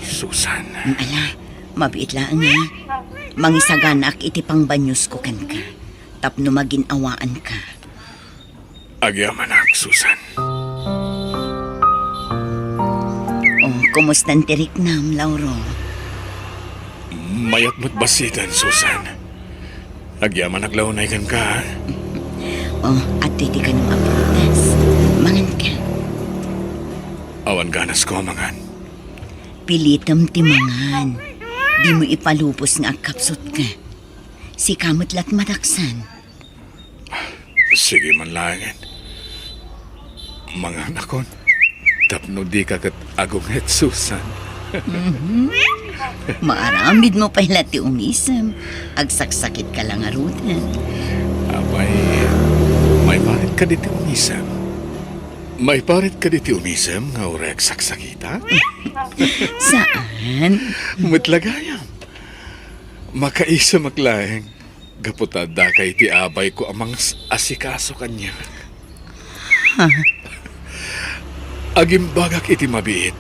Susan. Ala, mabiit laeng a. Mangisaganaak iti pangbanyusko kenka. Tapno magin-awaanka. Agyamanak, Susan. Oh, kumustan ti riknam, Lauro? Mayak met bassit, Susan. Agyamanak la unay kenka. Oh, adtoy ti kanem a prutas. Manganka. Awan ganasko a mangan. Pilitem ti mangan. Dimo ipalubos nga agkapsutka. Sika met la ti madaksan. Sige man laengen. Manganakon. Tapno dika ket agunget, Susan. Mhm. Maaramidmo pay la ti umisem. Agsaksakitka la ngaruden. Apay, maiparit kadi ti umisem? Maiparit kadi ti umisem nga uray agsaksakitak? Saan? Met la gayam. Makaisemak laeng. Gapu ta addaka iti abayko a mangas-asikaso kaniak. Ha? Agimbagak iti mabiit.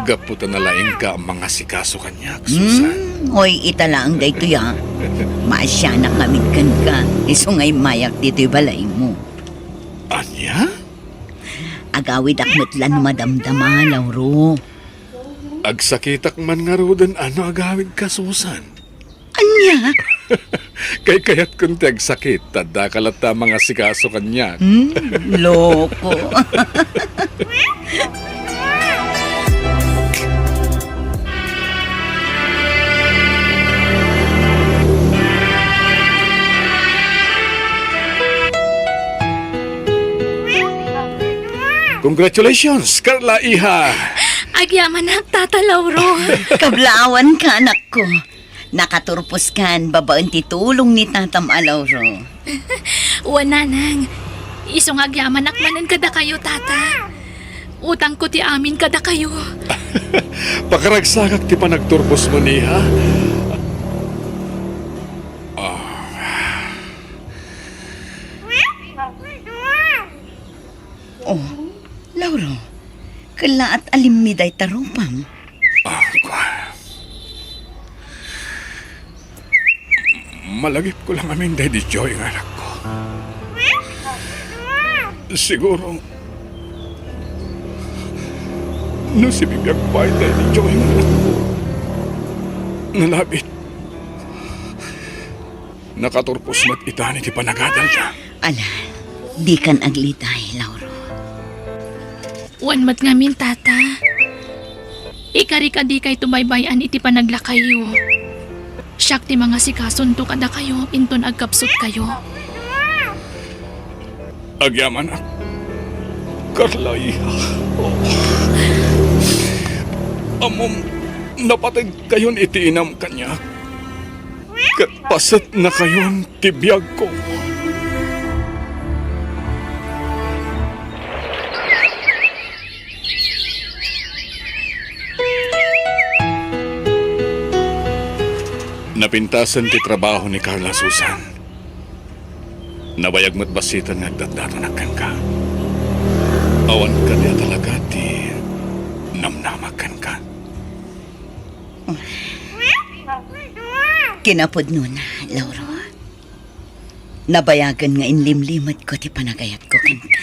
Gapu ta nalaingka a mangasikaso kaniak, Susan. Hmm, oy, ita laeng daytoy, a. Maasianak ngamin kenka, isu nga immayak ditoy balaymo. Ania? Agawidak met la no madamdama, Lauro. Agsakitak man ngaruden a no agawidka, Susan. Ania? Kaykayatkon ti agsakit, ta addaka latta a mangasikaso kaniak. Hmm, loko. Congratulations, Carla, iha! Agyamanak, Tata Lauro. Kablaawanka, anakko. Nakaturposkan babaen ti tulong ni Tatam a Lauro. Wen, Nanang. Isu nga agyamanak manen kadakayo, Tata. Utangko ti amin kadakayo. Pakaragsakak ti panagturpos man, iha. Ah. Oh, Lauro, kellaat a limmi dayta rupam. Ah, kua. Malagipko lang amin daydi Joy nga anakko. Siguro, no sibibiag pay daydi Joy nga anakko, nalabit. Nakaturpos met ita iti panagadalda. Ala, dikan aglitay, Lauro. Wen met ngamin, Tata. Ikarik a dikayto baybay-an iti panaglakayyo. Siak ti mangasikasoto kadakayo inton agkapsutkayo. Agyamanak, Carla, iha. Ammom, napateg kayon iti inam kaniak. Ket pasetnakayon ti biagko. Napintasen ti trabaho ni Carla, Susan. Nabayag met bassit nga agdatdatonak kenka. Awan kadi a talaga ti namnamak kenka. Kinapudnona, Lauro. Nabayagen nga inlimlimetko ti panagayatko kenka.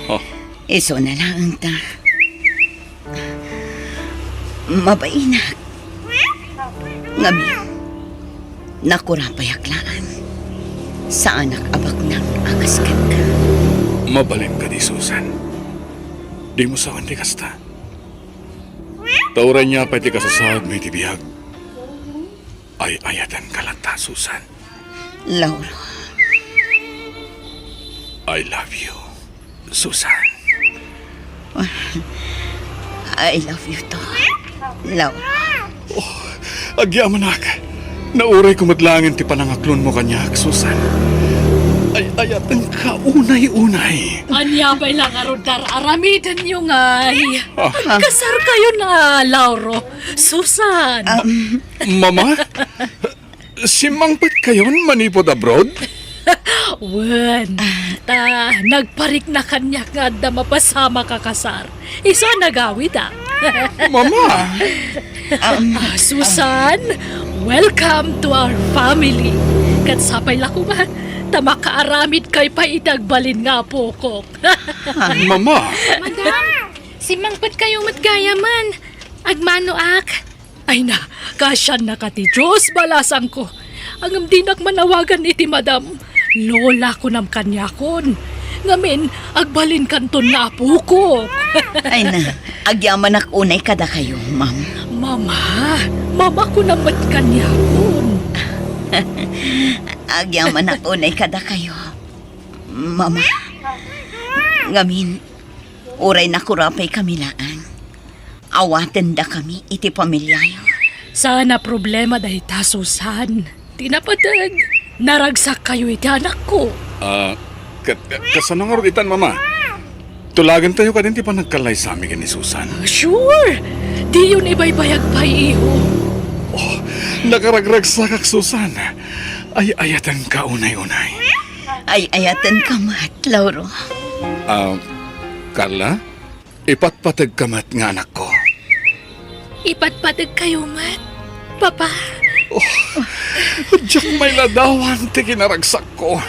Oh. Isuna laeng ta mabainak. Ngamin, nakurapayak laeng. Saanak a baknang a kas kenka. Mabalin kadi, Susan. Dimo sawen ti kasta. Ta uray nia pay ti kasasaadmi iti biag, ay-ayatenka latta, Susan. Lauro. I love you, Susan. I love you too, Lauro. Oh, agyamanak. Naurayko met laengen ti panangaklonmo kaniak, Susan. Ay-ayatenka unay-unay. Ania pay la ngarud ti ar-aramidenyo ngay? Ah. Agkasarkayo na, Lauro. Susan. Um, Mama? Simmangpetkayon manipud abroad? Wen, ta nagparikna kaniak nga adda mapasamak a kasar. Isu a nagawid, a. Mama! Um, Ah, Susan, welcome to our family. Ket sapay la koma, ta makaaramidkayo pay iti agbalin nga apokok. Mama! Madam, simmangpetkayo met gayamen. Agmanoak. Ay na, kaasiannaka ti Dios, balasangko. Ngem dinak manawagan iti madam. Lola, kunam kaniakon. Ngamin, agbalinkanton nga apokok. Ay na, agyamanak unay kadakayo, ma'am. Mama, mama, kunam met kaniakon. Agyamanak unay kadakayo, mama. Ngamin, uray nakurapaykami laeng, awatendakami iti pamiliayo. Saan a problema dayta, Susan. Ti napateg, naragsakkayo iti anakko. Ah, ket, kasano ngarud itan, Mama? Tulagentayo kadin ti panagkallaysami ken ni Susan. Sure! Diyon ibaybayag pay, iho. Oh, nakaragragsakak, Susan. Ay-ayatenka unay-unay. Ay-ayatenka met, Lauro. Ah, Carla? Ipatpategka met nga anakko. Ipatpategkayo met, Papa. Oh, diak mailadawan ti kinaragsakko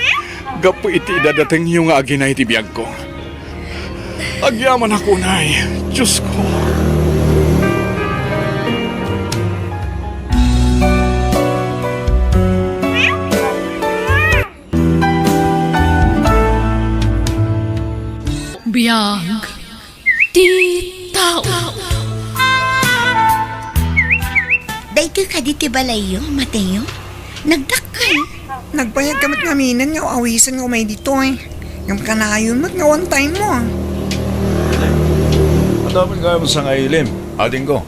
gapu iti idadatengyo nga agina iti biagko. Agyamanak unay, Diosko. Biag ti tao. Daytoy kadi ti balayyo, Mateo? Nagdakkel. Nagbayag ka met ngaminen nga awisen nga umay ditoy. Ngem kanayon met nga one time mo, ah. Adda met gayam sangailim, adingko.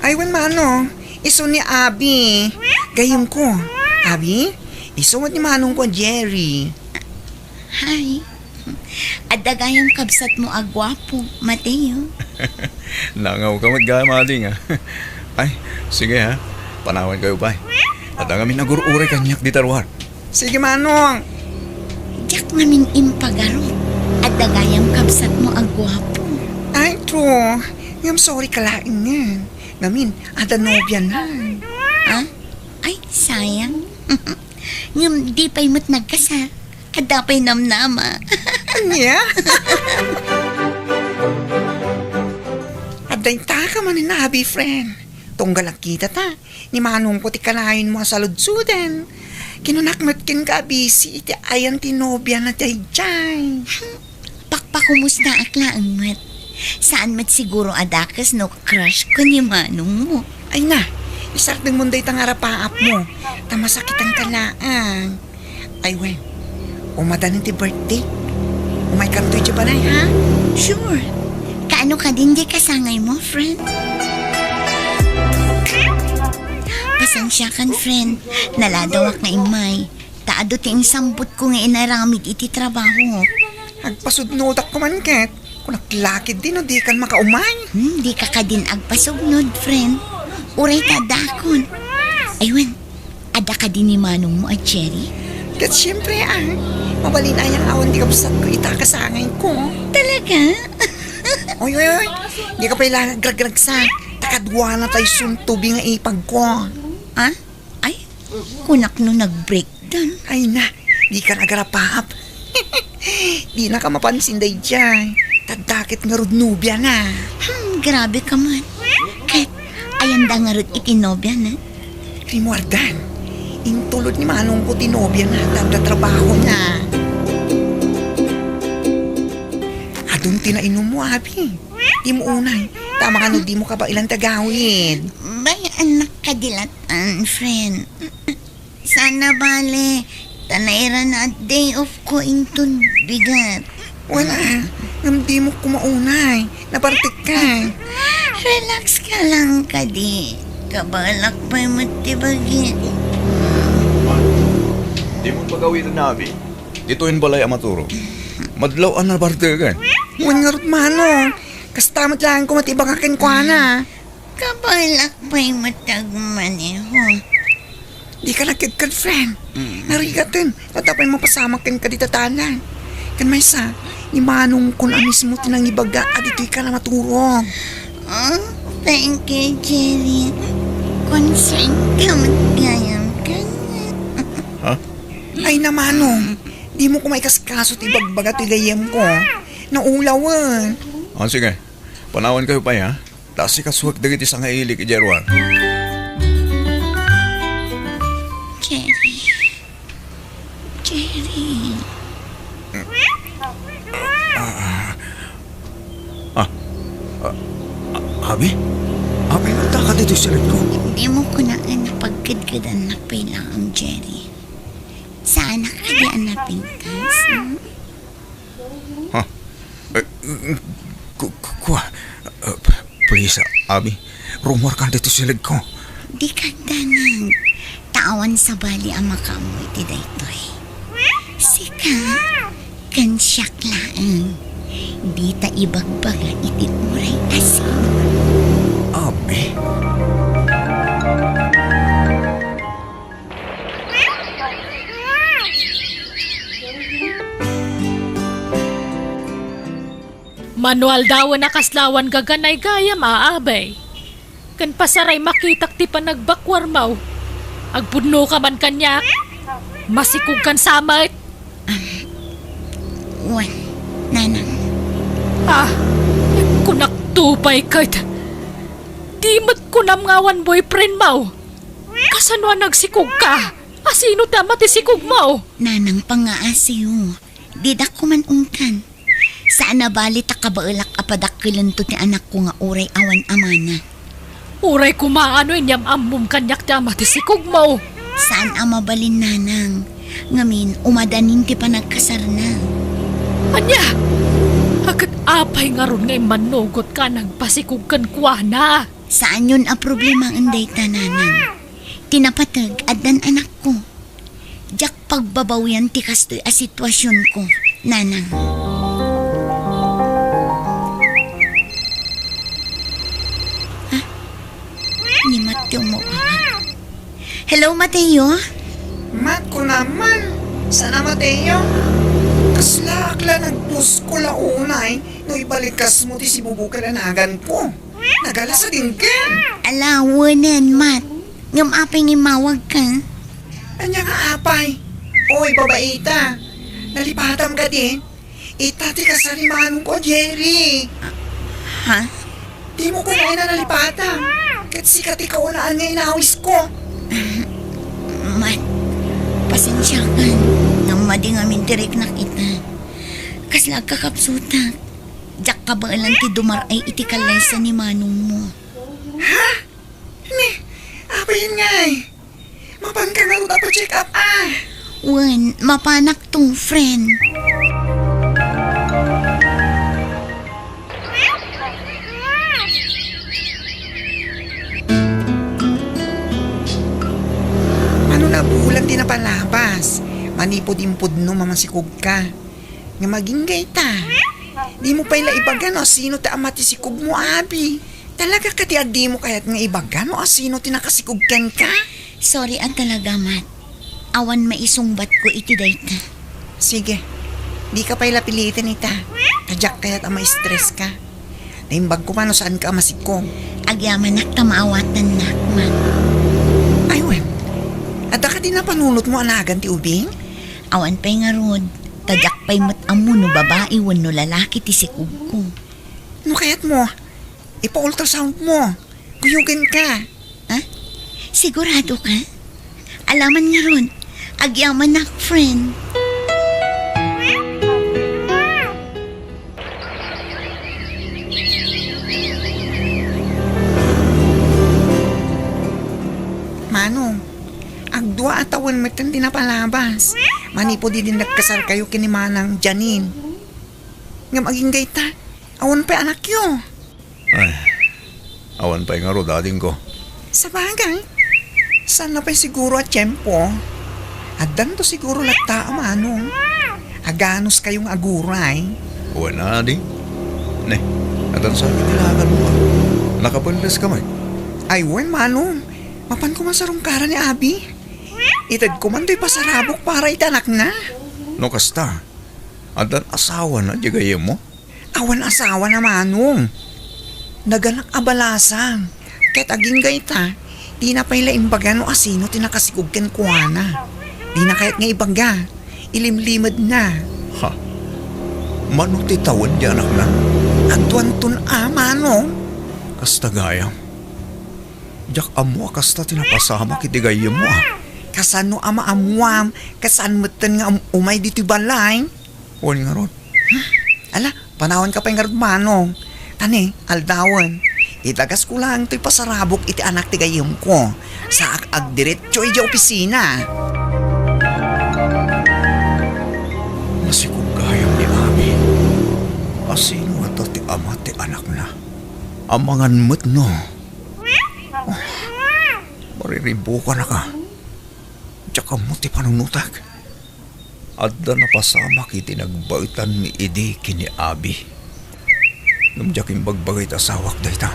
Ay, wen mano. Isu ni Abi. Gayyemko. Abi, isu met ni manongko a Jerry. Hi. Adda gayam kabsatmo a guapo, Mateo. Nangawka met gayam, ading, a. Ay, sige, ha. Panawankayo pay. Adda ngamin agur-uray kaniak dita ruar. Sige, Manong. Diak ngamin impagarut. Adda gayam kabsatmo a guapo. Ay, true. Ngem sorry ka laengen. Ngamin, adda nobiana. Ha? Ay, sayang. Ngem di pay met nagkasar. Adda pay namnama. Ania? Adda intaka manen, abi, friend. Tunggal agkitata, ni manongko ti kanayon mo a saludsuden. Kinunak met kenka a busy iti ayan ti nobiana daydiay. Pakpakumustaak laeng met. Saan met siguro a dakes no crush ko ni manong mo. Ay na, isardeng mon dayta nga arapaap mo. Ta masakitan ka laeng. Ay wen, umadanin ti birthday. Umaykanto idiay balay, ha? Sure. Kaano kadin diay kasangay mo, friend? Pasensiakan, friend. Naladawak nga immay. Ta adu ti insambotko nga inaramid iti trabaho. Agpasudnodak koman ket. Kunak la ketdi no dikan makaumay. Hmm, dika kadin agpasugnod, friend. Uray ta dakon. Ay wen, adda kadi ni manong mo a Jerry? Ket siempre, a. Mabalin aya nga awan ti kabsatko ita kasangayko. Talaga? Oy, oy, oy. Dika pay la agragragsak. Ta kaduana tay suntubi nga ipagko. A? Ay, kunak no nag-breakdown. Ay na, dikan agarapaap. Dinaka mapansin daydiay. Ta adda ket ngarud nobiana. Hmm, grabe ka man. Ket, ayanda ngarud iti nobiana? Rimuardan, intulod ni manongko ti nobiana ta adda trabahona. Adun ti nainummo, abi. Dimo unay, ta amangan no dimo kabaelan ti agawid. Bay, annak kadi latan, friend. Sana bale, ta nairana a day off ko inton bigat. Wen, a, ngem dimo koma unay, nabartekka. Relax ka lang kadi. Kabaelak pay met ti bagik. Dimo pagawiden, abi. Ditoy balay a maturog. Madlaw a nabartekan. Wen ngarud, manong. Kasta met laeng koma ti ibaga kenkuana. Kabaelak pay met ti agmaneho. Dika nagkedked, friend. Mm. Narigaten, adda pay mapasamak kenka dita dalan. Ken maysa, ni manongkon a mismo ti nangibaga a ditoyka a maturog. Oh, thank you, Jerry. Concern ka met gayam kaniak. Ha? Ay na, manong, dimo koma ikaskaso ti ibagbaga ti gayyemko. Naulawen. Ah, sige. Panawankayo pay, ha? Ta asikasuek dagiti sangailik idiay ruar. Jerry. Jerry. Ah, ah, ah, abi? Apay man taka ditoy silidko? Dimo kunak a napagkedkedannak pay laeng, Jerry. Saanak kadi a napintas, hmm? Ha? Eh, ku-, ku-, kua, eh, p-, please, ah, abi, rumuarkan ditoy silidko. Dika agdanag, ta awan sabali a makaammo iti daytoy. Sika, ken siak laeng, dita ibagbaga iti uray a sino. Abi? Mano aldawen a kasla awan gaganay gayam a, abi. Ken pasaray makitak ti panagbakuarmo. Agpudnoka man kaniak. Masikogkan sa met. Wen, nanang. Ah, kunakto pay ket. Di met kunam nga awan boyfriendmo. Kasano a nagsikogka? A sino ti ama ti sikogmo? Nanang, pangngaasiyo. Didak koma ungtan. Saan a bali ta kabaelak a padakkelento ti anakko nga uray awan amana. Uray koma no inyam-ammom kaniak ti ama ti sikogmo. Saan a mabalin, nanang. Ngamin, umadanin ti panagkasarna. Ania? Ket apay ngarud nga immannugotka a nagpasikog kenkuana? Saanyon a problemaen dayta, nanang. Ti napateg, addan anakko. Diak pagbabawian ti kastoy a situasionko, Nanang. Ah, ni Mateo mo. Hello, Mateo? Mat, kunam man. Sana, Mateo? Kasla ak la nagpusko la unay no ibalikasmo ti sibubukel a naganko. Nagala sa dinggen. Ala, wenen, Mat. Ngem apay nga immawagka? Ania nga apay? Oy, babaita. Nalipatam kadi? Ita ti kasarimanong ko, Jerry. Ha? Dimo kunaen a nalipatam. Ket sika ti kaunaan nga inawisko. Mat, pasensiakan. Ngem madi ngamin ti riknak ita. Kasla agkakapsutak. Diak kabaelan ti dumar-ay iti kallaysa ni manongmo. Ha? Ni, apay ngay? Mapanka ngarud a pa-check up, ah? Wen, mapanak to, friend. Mano nabulan ti napalabas? Manipud impudno, mamasikog ka. Nga magingga ita. Dimo pay la ibaga no sino ti ama ti sikogmo, abi. Talaga kadi a dimo kayat nga ibaga no asino ti nakasikog kenka? Sorry a talaga, Mat. Awan maisungbatko iti dayta. Sige. Dika pay la piliten ita. Ta diak kayat a ma-stress ka. Naimbagko man no saanka a masikog. Agyamanak ta maawatannak, Mat. Ay, wen. Adda kadi napanunotmo a nagan ti ubing? Awan pay ngarud. Ta diak pay met ammo no babai wenno lalaki ti sikogko. No kayatmo, ipa-ultrasoundmo. Kuyogenka. Ha? Sigurado ka? Alaman ngarud, agyamanak, friend. Manong, agdua a tawen metten ti napalabas. Manipud idi nagkasarkayo ken ni Manang Janine. Ngem agingga ita, awan pay anakyo. Ay, awan pay ngarud, adingko. Sabagay, saan na pay siguro a tiempo? Addanto siguro latta a manong. Aganuskayo nga aguray. Wen, adi. Ne, addan sa iti laganmo, a. Nakapelles ka met? Ay, wen, manong. Mapanko man sarungkaran ni abi. Itedko man toy pasarabok para iti anakna. No kasta, addan asawana diay gayyemmo? Awan asawana, manong. Naganak a balasang. Ket agingga ita, dina pay la imbaga no asino ti nakasikog kenkuana. Dina kayat nga ibaga. Ilimlimedna. Ha? Mano ti tawen ti anakna? Agduanton a, manong. Kasta gayam. Diak ammo a kasta ti napasamak iti gayyemmo, a. Kasano a maammuam? Ket saan metten nga um-, umay ditoy balay? Wen ngarud. Ala, panawanka pay ngarud, manong. Ta ne, aldawen, idagasko laeng toy pasarabok iti anak ti gayyemko. Saak agdiretso idiay opisina. Nasikog gayam ni abi. Asino ngata ti ama ti anakna? Amangan met no? Oh, mariribukanaka. Diak ammo ti panunotak. Adda napasamak iti nagbaetanmi idi ken ni abi. Ngem diak imbagbaga iti asawak dayta.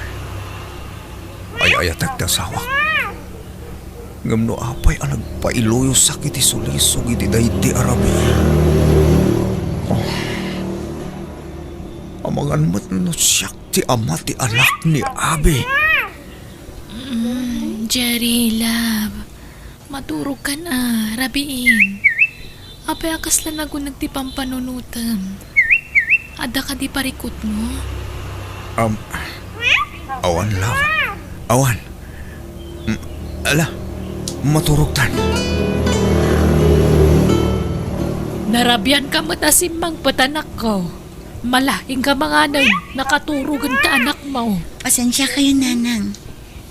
Ay-ayatek ti asawak. Ngem no apay a nagpailuyosak iti sulisog iti daydi a rabii. Oh. Amangan met no siak ti ama ti anak ni abi. Mm, Jerry, love. Maturogkan a, rabiin. Apay a kasla naguneg ti pampanunotem? Adda kadi parikutmo? Um, awan, love. Awan. Mm, ala, maturogtan. Narabianka met a simmangpet, anakko. Nalaingka manganen, nakaturogen ti anakmo. Pasensiakayo, nanang.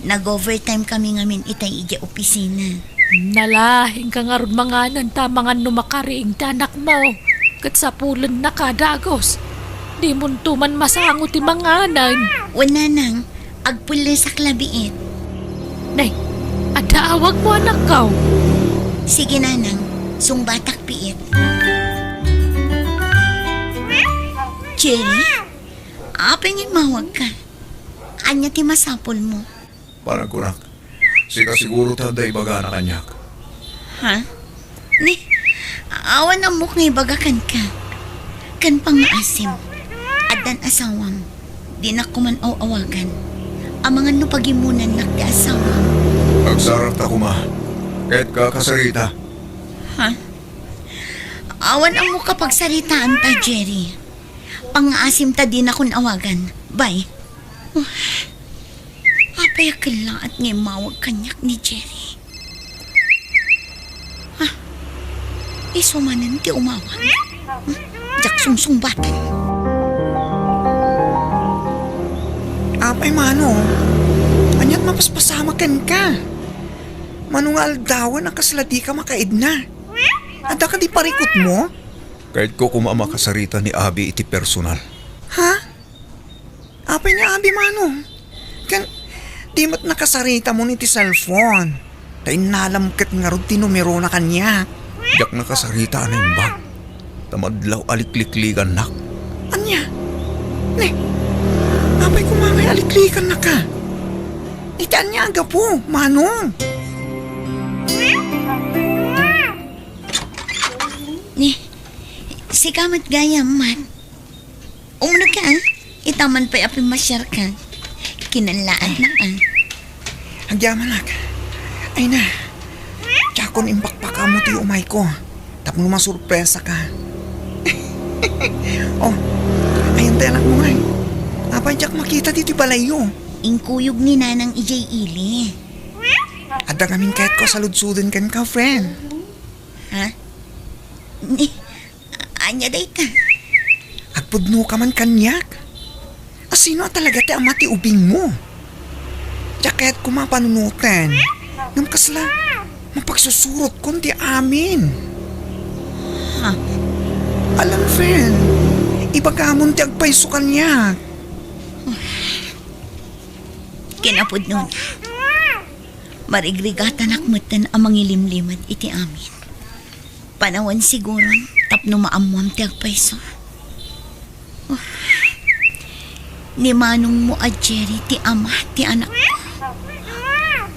Nag-overtime kami ngamin itay idiay opisina. Nalaingka ngarud manganen ta amangan no makariing ti anakmo. Ket sapulennaka dagus. Dimonto man masango ti manganen. Wen, nanang, agpullesak la biit. Nay, adda awagmo, anakko. Sige, nanang. Sungbatak piit. Jerry, apay nga immawagka? Ania ti masapulmo? Panagkunak, sika siguro ti adda ibagana kaniak. Ha? Ni, awan ammok nga ibaga kenka. Ken pangngaasim, addan asawam. Dinak koman aw-awagan. Amangan no pagimmunannak ti asawam. Agsarakta koma. Ket kakasarita. Ha? Awan ammok a pagsaritaanta, Jerry. Pangngaasim ta dinakon awagan. Bye. Apay a kellaat nga immawag kaniak ni Jerry? Ah, isu manen ti umawag. Hmm? Diak sungsungbatan. Apay, Mano? Aniat mapaspasamak kenka? Mano nga aldawen a kasla dika makaidna? Adda kadi parikutmo? Kayatko koma a makasarita ni Abi iti personal. Ha? Apay ni Abi, Mano? Ken, di met nakasaritamon iti cellphone. Ta innalam ket ngarud ti numerona kaniak. Diak nakasarita a naimbag. Ta madlaw a liklikligannak. Ania? Ne, apay koma ngay a liklikannaka? Iti ania a gapu, Mano? Ni, sika met gayam, man. Umuna ka, ah? Ita man pay a pimmasiarka. Kinalaadnak, ah. Agyamanak. Ay na. Diakon imbakbakam ti umayko. Tapno masurpresaka. Oh, ayan ti anakmo ngay. Apay diak makita ditoy balayyo? Inkuyog ni Nanang idiay ili. Adda ngamin kayatko a saludsoden kenka, friend. Ha? Ni, ania dayta? Agpudnoka man kaniak. A sino a talaga ti ama ti ubingmo? Diak kayat koma a panunoten. Ngem kasla, mapagsusurotkon ti amin. Ha? Alam, friend, ibagamon ti agpayso kaniak. Kinapudnona, marigrigatanak metten a mangilimlimed iti amin. Panawen siguron tapno maammoam ti agpayso. Oh. Ni manongmo a Jerry ti ama ti anakko.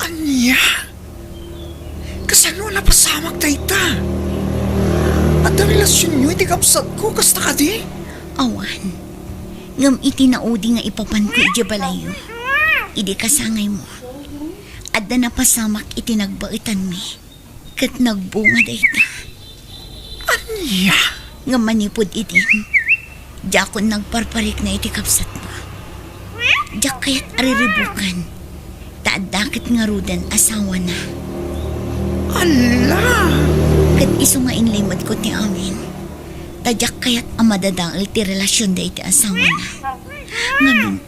Ania? Kasano a napasamak dayta? Adda relasionyo iti kabsatko, kasta kadi? Awan. Ngem iti naudi nga ipapanko idiay balayyo, idi kasangaymo, adda napasamak iti nagbaetanmi. Ket nagbunga dayta. Ania? Ngem manipud idin, diakon nagparparikna iti kabsatmo. Diak kayat a riribukan, ta adda ket ngaruden asawana. Ala! Ket isu nga inlimedko ti amin, ta diak kayat a madadael ti relasionda iti asawana. Ngem,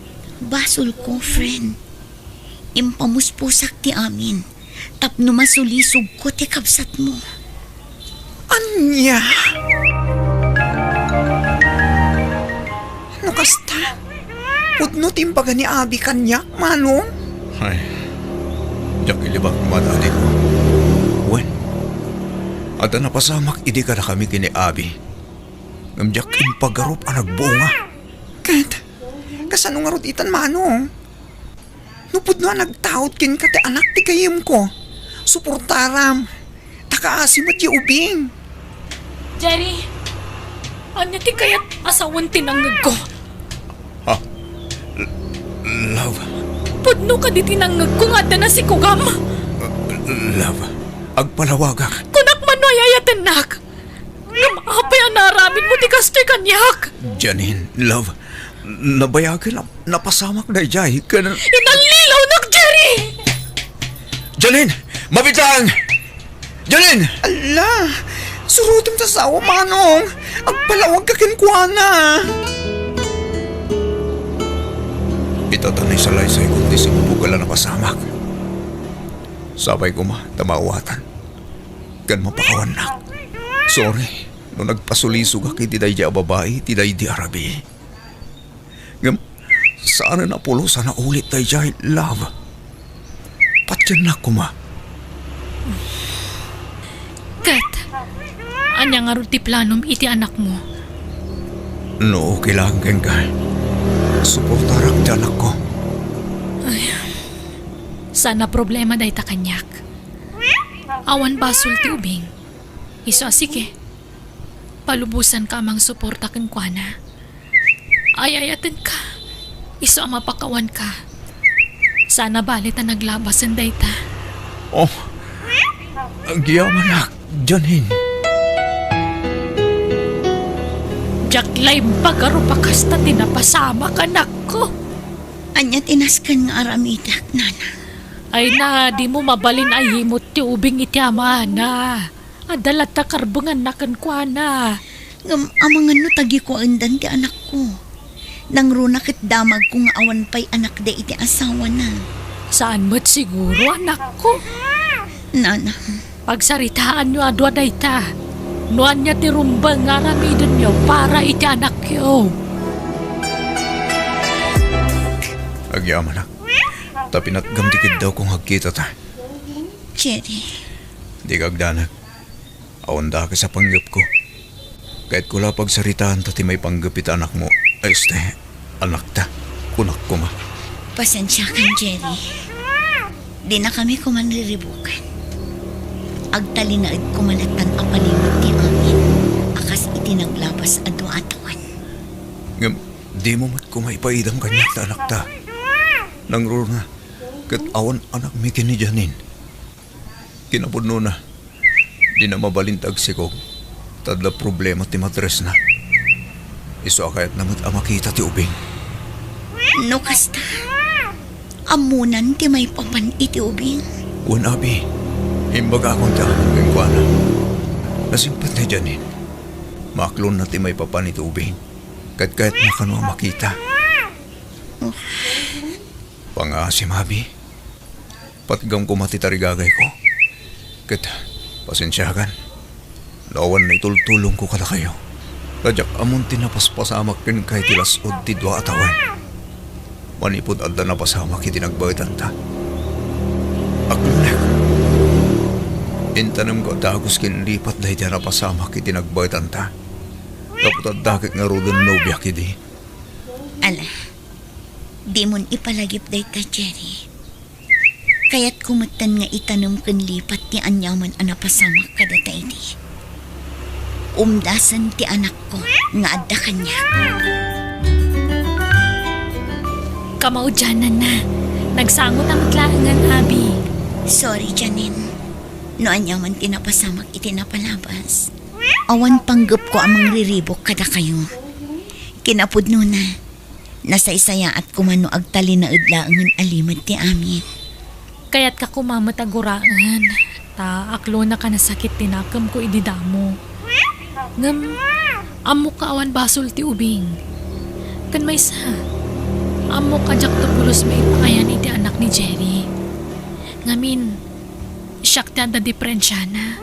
basolko, friend. Impamuspusak ti amin tapno masulisogko ti kabsatmo. Ania? No kasta, pudno ti imbaga ni Abi kaniak, Manong? Ay, diak ilibak, madadiko. Wen, adda napasamak idi kadakami ken ni Abi. Ngem diak impagarup a nagbunga. Ket, kasano ngarud itan, Manong? No pudno a nagtaud kenka ti anak ti gayyemko, suportaram. Ta kaasi met ti ubing. Jerry, ania ti kayat a sawen ti nangngegko? Ha? L-, love. Pudno kadi ti nangngegko nga adda nasikugam? Love, agpalawagak. Kunak man no ay-ayatennak. Ngem apay a naaramidmo ti kastoy kaniak? Janine, love, nabayagen a napasamak daydiay ken... Inallilawnak, Jerry! Janine! Mabitaan! Janine! Ala! Surotem ta sao, Manong! Agpalawagka kenkuana! Ita ta naisalaysay ko ti simbug a la napasamak. Sapay koma ta maawatan ken mapakawannak. Sorry no nagpasulisogak iti daydiay a babai iti daydi a rabii. Ngem, saanen a pulos a naulit daydiay, love. Patiennak koma. Ket, Ania ngarud ti planom iti anakmo? No okay laeng kenka, suportarak ti anakko. Ay, saan a problema dayta kaniak. Awan basol ti ubing. Isu a sige, palubosanka a mangsuporta kenkuana. Ay-ayatenka. Isu a mapakawanka. Saan a bale ta naglabasen dayta. Oh, agyamanak, Janine. Diak la imbag a rupak kasta ti napasamak, anakko. Ania ti nasken nga aramidek, nana? Ay na, dimo mabalin a yimut ti ubing iti amana. Adda latta karbenganna kenkuana. Ngem amangan no tagikuaendan ti anakko. Nangruna ket damagko nga awan pay anakda iti asawana. Saan met siguro, anakko? Nana. Pagsaritaanyo a dua dayta. No ania ti rumbeng nga aramidenyo para iti anakyo. Agyamanak, ta pinatgam ti kiddawko nga agkitata. Jerry. Dika agdanag. Awan dakes a panggepko. Kayatko la pagsaritaanta ti maipanggep iti anakmo. Este, anakta. Kunak koma. Pasensiakan, Jerry. Dinakami koman riribukan. Agtalinaed koma lattan a palimed ti amin a kas iti naglabas a dua a tawen. Ngem, dimo met koma ipaidam kaniak ta anakta. Nangruna, ket awan anakmi ken ni Janine. Kinapudnona, dina mabalin ti agsikog, ta adda problema ti madresna. Isu a kayatna met a makita ti ubing. No kasta, ammonan ti maipapan iti ubing? Wen, abi, imbagakon ti amin kenkuana. Nasimpet ni Janine. Maaklonna ti maipapan iti ubing. Ket kayatna kano a makita. Oh. Pangaasim, abi. Patgam koma ti tarigagayko. Ket, pasensiakan no awan naitultulongko kadakayo. Ta diak ammon ti napaspasamak kenka iti las-ud ti dua a tawen. Manipud adda napasamak iti nagbaetanta. Aklonek. Intanemko a dagus ken lipat daydi a napasamak iti nagbaetanta. Gapu ta adda ket ngaruden nobiak idi. Ala, dimon ipalagip dayta, Jerry. Kayatko metten nga itanem ken lipat ti aniaman a napasamak kadata idi. Umdasen ti anakko nga adda kaniak. Kamaudiananna, nagsango ta met laengen, abi. Sorry, Janine. No aniaman ti napasamak iti napalabas. Awan panggepko a mangriribuk kadakayo. Kinapudnona, nasaysayaat koma no agtalinaed laengen a limed ti amin. Kayatka koma met a guraen, ta aklonaka nasakit ti nakemko idi damo. Ngem, ammok nga awan basol ti ubing. Ken maysa, ammok a diakto pulos maipangayan iti anak ni Jerry. Ngamin, siak ti adda diperensiana.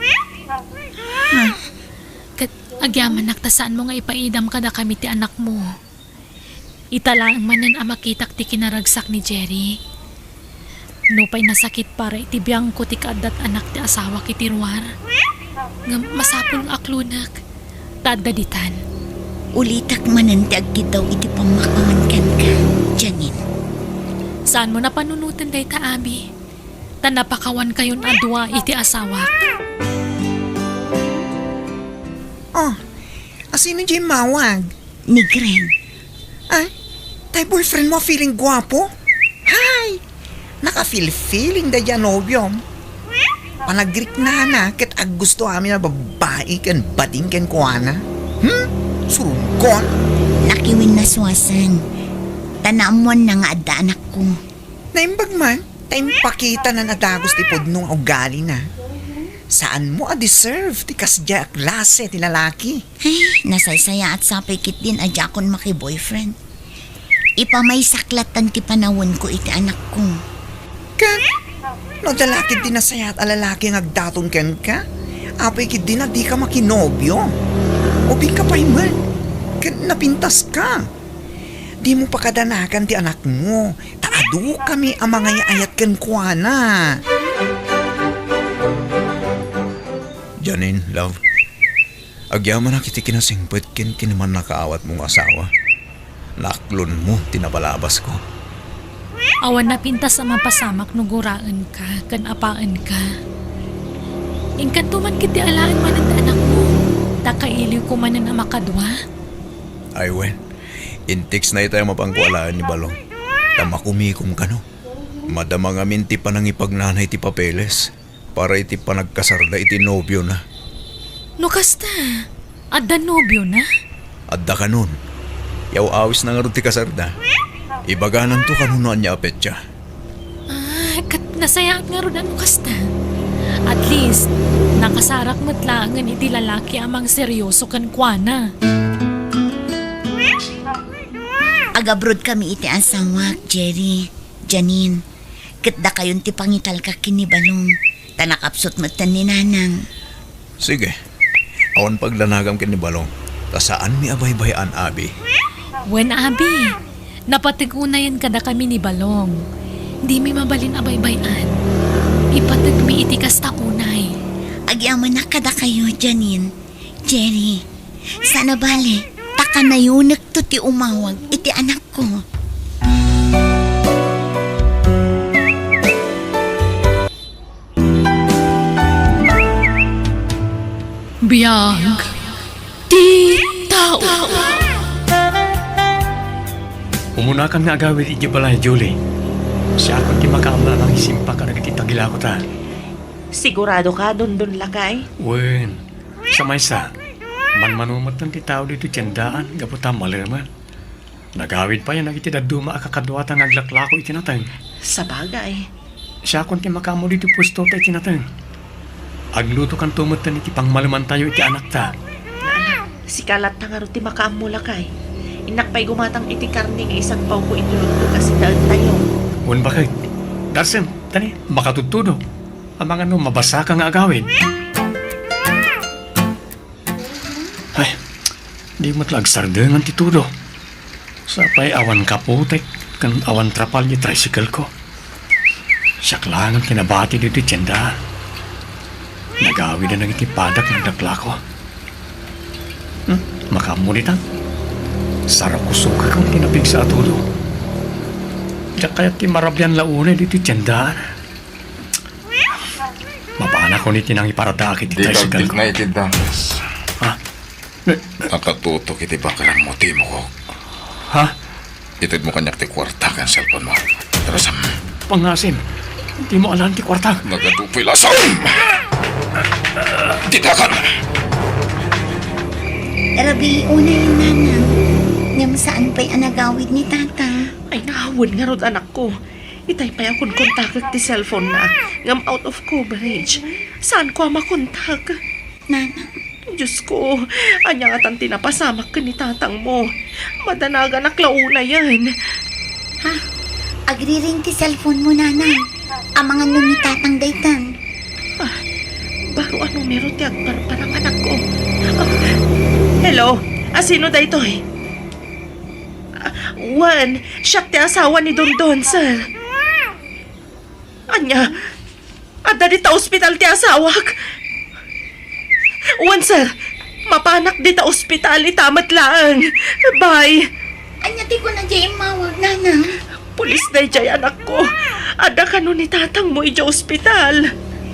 Ket agyamanak ta saanmo nga ipaidam kadakami ti anakmo. Ita laeng manen a makitak ti kinaragsak ni Jerry. Nupay nasakit para iti biangko ti kaaddat anak ti asawak iti ruar, ngem masapul nga aklonek ta adda ditan. Ulitek manen ti agkiddaw iti pammakawan kenka, Janine. Saanmo a panunoten dayta, abi. Ta napakawankayon a dua iti asawak. Oh, asino diay immawag? Ni Gren. Ay, tay boyfriend mo a feeling guapo? Hay! Naka-feel-feeling daydiay a nobiom. Panagriknana ket aggusto amin a babbai ken bading kenkuana. Hmm? Surungkon? Nakiwinnasuasen. Ta naammoanna nga adda anakko. Naimbag man, ta impakitana a dagus ti pudno nga ugalina. Saanmo a deserve ti kasdiay a klase ti lalaki. Ay, nasaysayaat sapay ketdin a diakon maki-boyfriend. Ipamaysak lattan ti panawenko iti anakko. Ket, no adda la ketdi nasayaat a lalaki nga agdaton kenka, apay ketdin a dika makinobio. Ubingka pay met, ket napintaska. Dimo pakadanagan ti anakmo, ta adukami a mangay-ayat kenkuana. Janine, love, Agyamanak iti kinasingpet ken kinamannakaawatmo nga asawa. Naaklonmo ti nabalabasko. Awan napintas a mapasamak no guraenka ken apaenka. Inkanto man ketdi alaen manen ti anakmo, ta kailiwko manen a makadua. Ay wen, intexna itay a mapanko alaen ni Balong, ta makumikom kano. Madama ngamin ti panangipagnana iti papeles para iti panagkasarda iti nobiona. No kasta, adda nobiona? Adda kanon. Yaw-awisna ngarud ti kasarda. Ibagananto kano no ania a petsa. Ah, ket nasayaat ngarud a no kasta. At least, nakasarak met laengen iti lalaki a mangseryoso kenkuana. Agabroad kami iti asawak, Jerry, Janine. Ket dakayon ti pangitalka ken ni Balong, ta nakapsut metten ni Nanang. Sige. Awan pagdanagam ken ni Balong, ta saanmi a baybay-an, abi. Wen, abi. Napateg unayen kadakami ni Balong. Dimi mabalin a baybay-an. Ipategmi iti kasta unay. Agyamanak kadakayo, Janine. Jerry, saan a bale, ta kanayonekto ti umawag iti anakko. Biag ti tao. Umunakan nga agawid idiay balay, Julie. Siakon ti makaammo a mangisimpa kadagiti tagilako ta. Sigurado ka, Dondon, lakay? Wen. Sa maysa, manmano metten ti tao ditoy tiendaan gapu ta malemen. Nagawid pay a nagiti dadduma a kakaduata nga aglaklako iti nateng. Sabagay. Siakon ti makaammo ditoy puesto ta iti nateng. Aglutokanto metten iti pangmalemantayo iti anakta. Nga anak, sika latta ngarud ti makaammo, lakay. Innak pay gumatang iti karne nga isagpawko iti lutto a sitaentayo. Wen, baket. Darsen, tani, makatudtudo. Amangan no mabasaka nga agawid. Ay, di met la agsardengan ti tudo. Sapay awan kaputek ken awan trapal ti tricycle ko. Siak laeng ti nabati ditoy tiendaan. Nagawid a nagiti padak nga aglaklako. Hmm, makaammo ditan. Sarakusokek ti napigsa a tudo. Diak kayat ti marabian la unay ditoy tiendaan. Mapanakon iti nangiparadaak iti tricycle ko. Dika agtikna iti danas. Ha? Nakatutok iti bakeranmo, timokok. Ha? Itedmo kaniak ti kuarta ken cellphone mo. Tarasam. Pangngasim. Dimo alaen ti kuarta. Nagadu pay lasam! Ditakan! Rabii unay, Nanang. Ngem saan pay a nagawid ni Tatang. Ay, naawan ngarud, anakko. Itay pay a konkontakek ti cellphone na, ngem out of coverage. Saanko a makontak. Nanang. Diosko, ania ngatan ti napasamak ken ni tatangmo? Madanaganak la unayen. Ha? Agriring ti cellphone mo, Nanang. Amangan no ni Tatang daytan. Ah, baro a numero ti agparparang, anakko. Ah, hello? Asino daytoy? Ah, wen, siak ti asawa ni Dondon, sir. Ania? Adda dita ospital ti asawak? Wen, sir. Mapanak dita ospital ita met laeng. Bye. Ania ti kuna diay immawag, Nanang? Pulis daydiay, anakko. Adda kano ni tatangmo idiay ospital.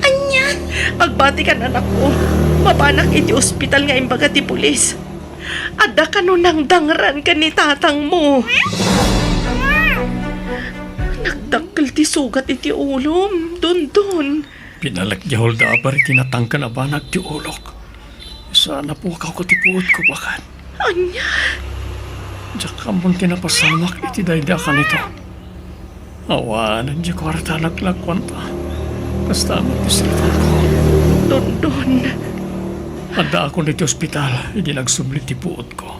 Ania? Agbatikan, anakko. Mapanak iti ospital nga imbaga ti pulis. Adda kano nangdangran ken ni tatangmo. Nagdakkel ti sugat iti ulom, Dondon. Pinalek ti holdaper iti natangken a banag ti ulok. Saan a pukawko ti puotko, baket. Ania? Diak ammon ti napasamak iti daydi a kanito. Awanen ti kuarta a naglakuanta. Kasta met ti cellphone ko. Dondon. Addaakon iti ospital idi nagsubli ti puotko.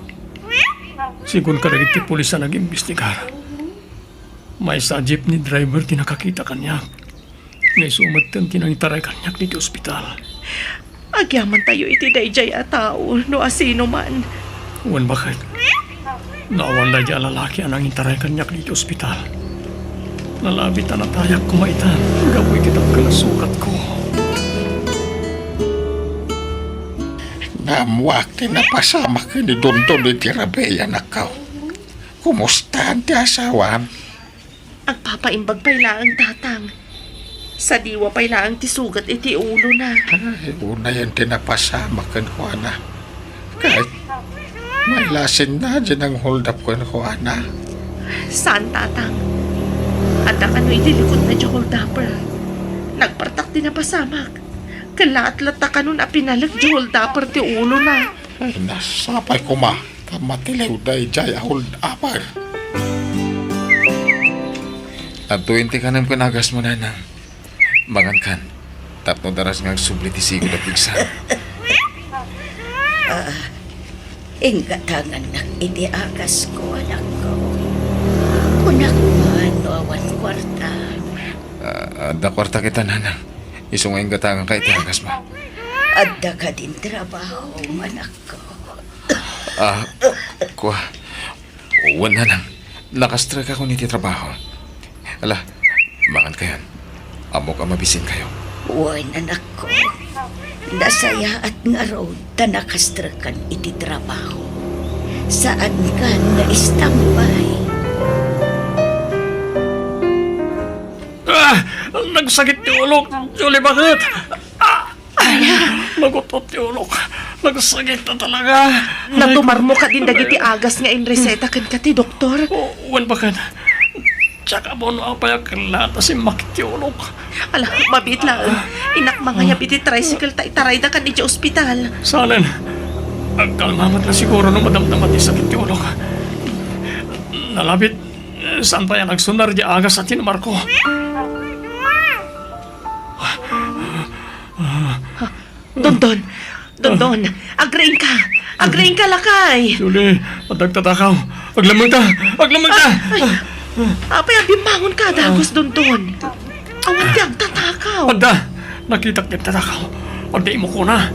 Sigun kadagiti pulis a nag-imbestigar, maysa a jeepney driver ti nakakita kaniak. Nga isu metten ti nangitaray kaniak ditoy ospital. Agyamantayo iti daydiay a tao no asino man. Wen, baket. No awan daydiay a lalaki a nangitaray kaniak ditoy ospital, nalabit a natayak koma itan gapu iti dakkel a sugatko. Naammoak ti napasamak ken ni Dondon iti rabii, anakko. Kumustaen ti asawam? Agpapaimbag pay laeng, Tatang. Sadiwa pay laeng ti sugat iti ulona. Ay, unayen ti napasamak kenkuana. Ket mailasinna diay nanghuldap kenkuana. Saan, Tatang. Adda kano iti likudna diay holdaper. Nagpartak ti napasamak. Ket laat latta kanon a pinalek diay holdaper ti ulona. Ay, nasapay koma ta matiliw daydiay a holdaper. Adtoyen ti kanem ken agasmo, Nanang. Mangankan, tapno daras nga agsubli ti sigud a pigsa. Ah, inggatangannak iti agasko, anakko. Kunak man no awan kuarta. Ah, adda kuarta kita, Nanang. Isu nga inggatanganka iti agasmo. Adda kadin trabaho, anakko? Ah, kua. Wen, Nanang. Nakastrekakon iti trabaho. Ala, mangankayon. Ammok a mabisinkayo. Wen, anakko. Nasayaat ngarud ta nakastrekan iti trabaho. Saankan nga istambay. Ah! Nagsakit ti ulok, Julie, bakit? Ah! Ay, nagut-ot ti ulok. Nagsakit na talaga. Natumarmo kadin dagiti agas nga inreseta kenka ti doktor? O, wen, baket. Diak ammo no apay a kellat a simmakit ti ulok. Ala, mabiit laeng. Innak mangayab iti tricycle ta itaraydakan idiay ospital. Saanen. Agkalma met la siguro no madamdama ti sakit ti ulok. Nalabit, saan pay a nagsunar diay agas a tinumarko. Dondon! Dondon! Agriingka! Agriingka, lakay! Julie, adda agtatakaw! Aglammengta! Aglammengta! Ay! Apay a bimmangonka a dagus, Dondon? Awan ti agtatakaw! Adda! Nakitak ti agtatakaw! Adda imukona!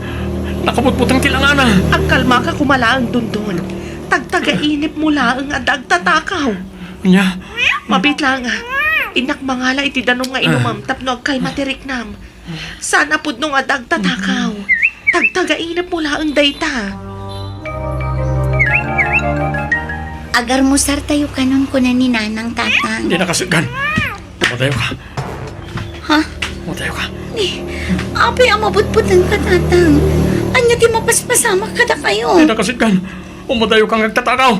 Nakabutbuteng ti langana! Agkalmaka koma laeng, Dondon! Tagtagainipmo laeng adda agtatakaw! Ania? Mabiit laeng a. Innak mangala iti danum nga inumem tapno agkalma ti riknam. Saan a pudno nga adda agtatakaw. Tagtagainipmo laeng dayta. Agarmusartayo kanon, kuna ni Nanang, Tatang. Dina kasenggan. Umadayoka. Ha? Umadayoka. Ni, apay a mabutbutengka, Tatang? Ania ti mapaspasamak kadakayo? Dina kasenggan. Umadayoka nga agtatakaw.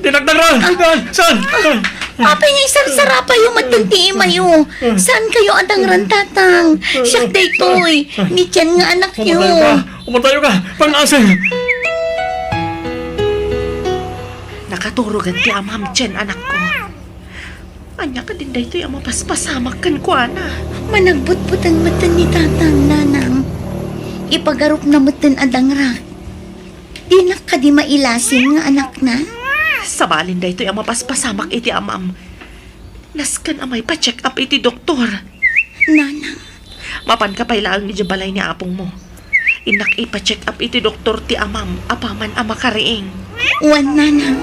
Dinagdagra! Ah. Saan? Saan? Apay nga isarsarapayo met ti imayo. Saankayo a dangran, Tatang? Siak daytoy, ni Chen nga anakyo. Umadayoka! Umadayoka! Pangngaasem! Nakaturogan ti amam, Chen, anakko. Ania kadin daytoy a mapaspasamak kenkuana? Managbutbuteng metten ni Tatang, Nanang. Ipagarupna metten a dangrak. Dinak kadi mailasin nga anakna? Sabalen daytoy a mapaspasamak iti amam. Nasken a maipa-check up iti doktor. Nanang. Mapanka pay laeng idiay balay ni apongmo. Innak ipa-check up iti doktor ti amam apaman a makariing. Wen, Nanang.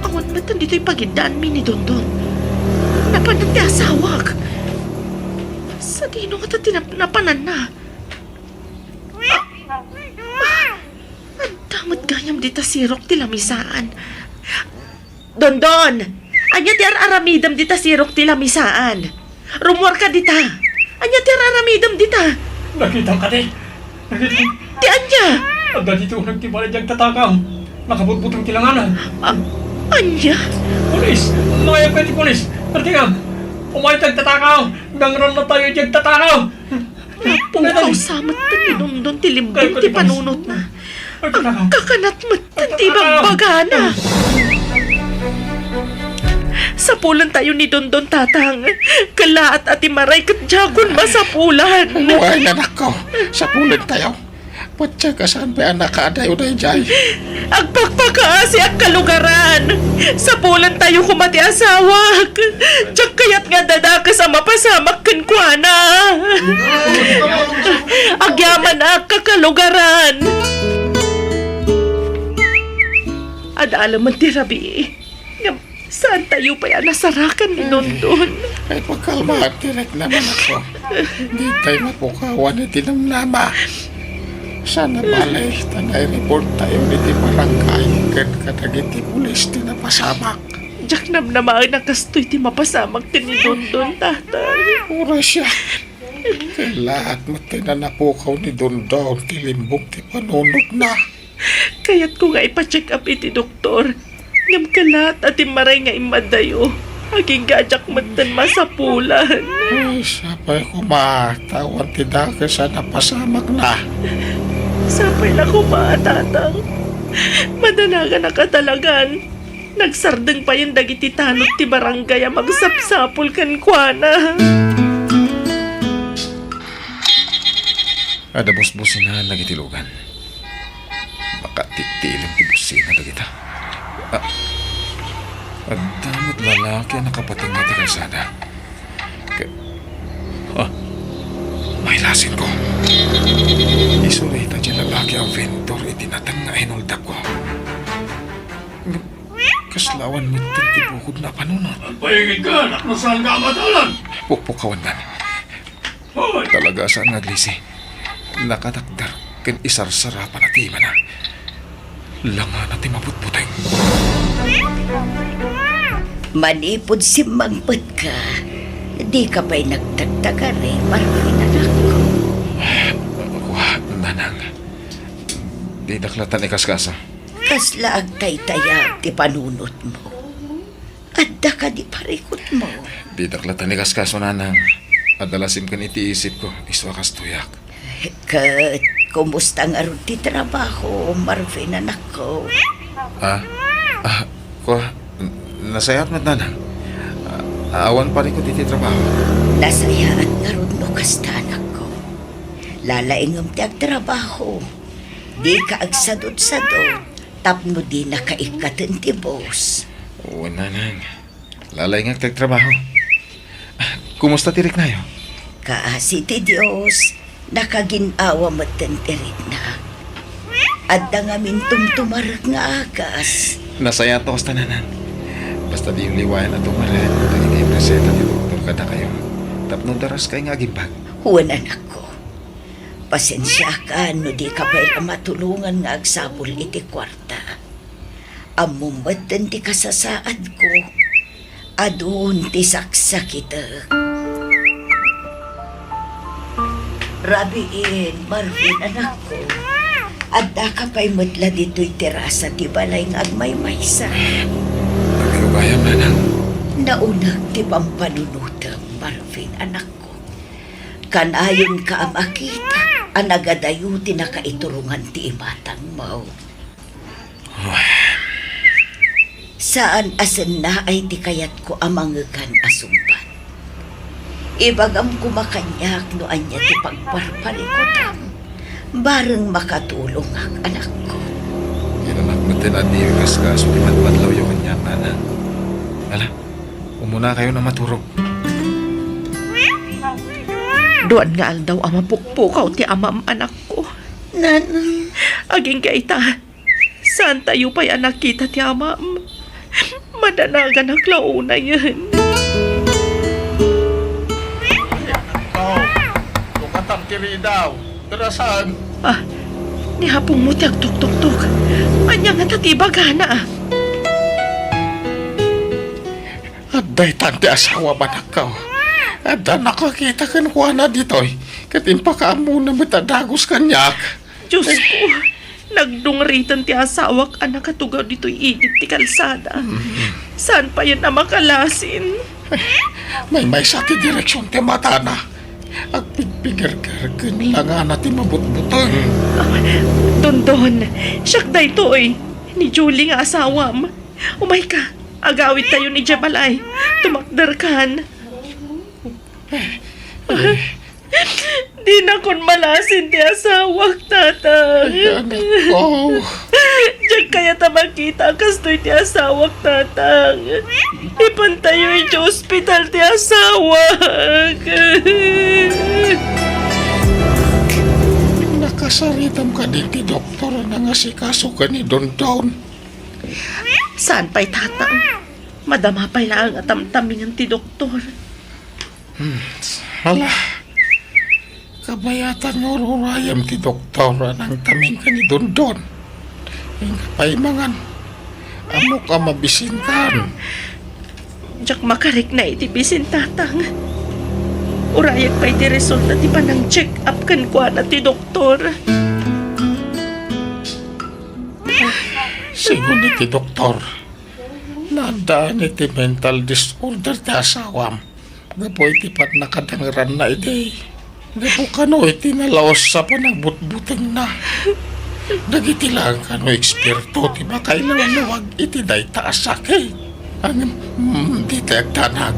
Awan met ditoy pagiddaanmi ni Dondon. Napanan ti asawak. Sadino ngata ti nap-, napananna? Ah! Ah! Adda met gayam dita sirok ti lamisaan. Dondon! Ania ti ar-aramidem dita sirok ti lamisaan? Rummuarka dita! Ania ti ar-aramidem dita? Nakitam kadi? Nakitam? Ti ania? Adda ditoy uneg ti balay diay agtatakaw. Nakabutbuteng ti langana. Ah, ania? Pulis! Mangayabka iti pulis! Partingam! Umayat ti agtatakaw! Dangrannatayo diay agtatakaw! Napukaw sa metten ni Dondon ti limbong ti panunotna. Agkakanat metten ti ibagbagana. Sapulentayo ni Dondon, Tatang. Kellaat a ti maray ket diakon masapulan. Wen, anakko. Sapulentayo. Patse ka saan pay a nakaadayo daydiay. Agpakpakaasiak, kalugaran. Sapulentayo koma ti asawak. Diak kayat nga adda dakes a mapasamak kenkuana. Agyamanak, kakalugaran. Adda laeng ti rabii. Ngem saantayo pay a nasarakan ni Dondon. Ay, pagkalmaak ti riknam, anakko. Ditay mapukawan iti namnama. Saan a bale ta naireport tayo iti barangay ken kadagiti pulis ti napasamak. Diak namnamaen a kastoy ti mapasamak ken ni Dondon, Tatang. Horacia, ket laat met ti nanapukaw ni Dondon ti limbong ti panunotna. Kayatko nga ipa-check up iti doktor. Ngem kalaat a timmaray nga immaddayo. Agingga a diak metten masapulan. Ay, sapay koma, ta awan ti dakes a napasamakna. Sapay la koma, Tatang. Madanagannak a talagan. Nagsardeng payen dagiti tanod ti barangay a magsapsapul kenkuana. Adda busbusinan dagiti lugan. Makatitilim ti busina dagita. Ah, adda met lalaki a nakapatingga ti kalsada. Ke-, ah, mailasinko. Isu dayta ti lalaki a vendor iti nateng nga inuldakko. Kasla awan metten ti bukodna a panunot. Agpaigidka, anak, no saanka a matalan. Pukpukawandan. Hoy! Talaga a saan nga aglisi. Nakatakder ken isarsarapan ti imana. Langana ti mabutbuteng. Manipud simmangpetka, dika pay nagtagtagari, Marvin, anakko. Wa, nanang. Didak latan ikaskaso. Kasla agtaytayab ti panunotmo? Adda kadi parikutmo? Didak latan ikaskaso, nanang. Adda la simken iti isipko, isu a kastoyak. Ket kumusta ngarud ti trabaho, Marvin, anakko? Ah? Ah, kua, n-, nasayaat met, nanang. Ah, awan parikut iti trabaho. Nasayaat ngarud no kasta, anakko. Lalaingem ti agtrabaho. Dika agsadutsadut tapno dinaka ikkaten ti boss. Wen, nanang. Lalaingek ti agtrabaho. Ah, kumusta ti riknayo? Kaasi ti Dios, nakagin-awa metten ti rikna. Adda ngamin tumtumarek nga agas. Nasayaatto kasta, nanang. Basta diyo liwayan a tumarek dagiti reseta ti doktor kadakayo. Tapno daraskay nga agimbag. Wen, anakko. Pasensiakan no dika pay la matulongan nga agsapul iti kuarta. Ammom metten ti kasasaadko. Adun ti saksakitek. Rabiin, Marvin, anakko. Addaka pay met la ditoy terasa ti balay nga agmaymaysa. Agayugayam, nanang. Nauneg ti pampanunotem, Marvin, anakko. Kanayonka a makita a nagadayo ti nakaiturongan ti imatangmo. Saan a sennaay ti kayatko a mangekan a sungbat. Ibagam koma kaniak no ania ti pagparparikutam. Bareng makatulongak, anakko. Inanak met ti nadiwi kaskaso ti madmadlawyo kaniak, nanang. Ala, umunakayon a maturog. Duan nga aldaw a mapukpukaw ti amam, anakko. Nanang. Agingga ita, saantayo pay a nakita ti amam. Madanaganak la unayen. Aw, lukatan ti ridaw. Darasan. Ah, ni apongmo ti agtuktoktok. Ania ngata ti ibagana? Adda itan ti asawam, anakko. Adda nakakita kenkuana ditoy, ket impakaammona met a dagus kaniak. Diosko, nagdungriten ti asawak a nakatugaw ditoy igid ti kalsada. Mm. Saan payen a makalasin? Maymaysa ti direksion ti matana. Agpigpigerger ken langana ti mabutbuteng. Ah, Dondon, siak daytoy, ni Julie nga asawam. Umayka, agawidtayon idiay balay. Tumakderkan. Dinakon malasin ti asawak, Tatang. Ay, anakko. Diak kayat a makita a kastoy ti asawak, Tatang. Ipantayo idiay ospital ti asawak. Nakasaritam kadi ti doktor a nangasikaso ken ni Dondon? Saan pay, Tatang? Madama pay laeng a tamtamingen ti doktor. Hmm, ala. Kabayatan nga ururayem ti doktor a nangtamin ken ni Dondon. Inka pay mangan. Ammok a mabisinkan. Diak makarikna iti bisin, Tatang. Urayek pay ti resulta ti panang-check up kenkuana ti doktor. Sigun iti doktor, naaddaan iti mental disorder ti asawam gapu iti pannakadangranna idi. Gapu kano iti nalaus a panagbutbutengna. Dagiti laeng kano eksperto ti makailawlawag iti dayta a sakit. Ngem, mm, dita agdanag.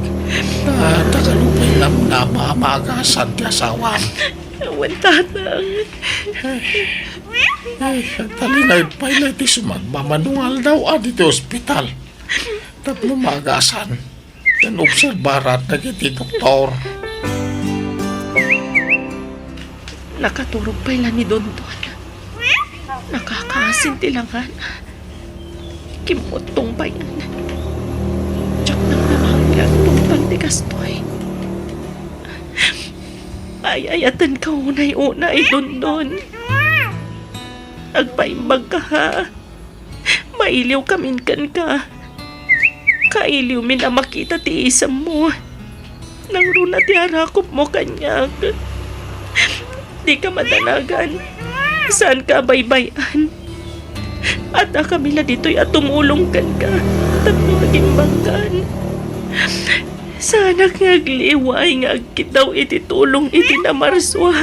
Ah, ta kano pay namnama a maagasan ti asawam. Awan, Tatang. Ay, talinaed pay la iti sumagmamano nga aldaw adi ti ospital. Tapno maagasan. Ken obserbaran dagiti doktor. Nakaturog pay la ni Dondon. Nakakaasin ti langana. Kimmuttong payen. Diak namnama nga agtungpal ti kastoy. Ay-ayatenka unay-unay, Dondon. Agpaimbagka, ha? Mailiwkamin kenka. Kailiwmin a makita ti isemmo. Nangruna ti arakupmo kaniak. Dika madanagan. Saanka a baybay-an. Addakami la ditoy a tumulong kenka tapno agimbagkan. Saanak nga agliway nga agkiddaw iti tulong iti namarsua.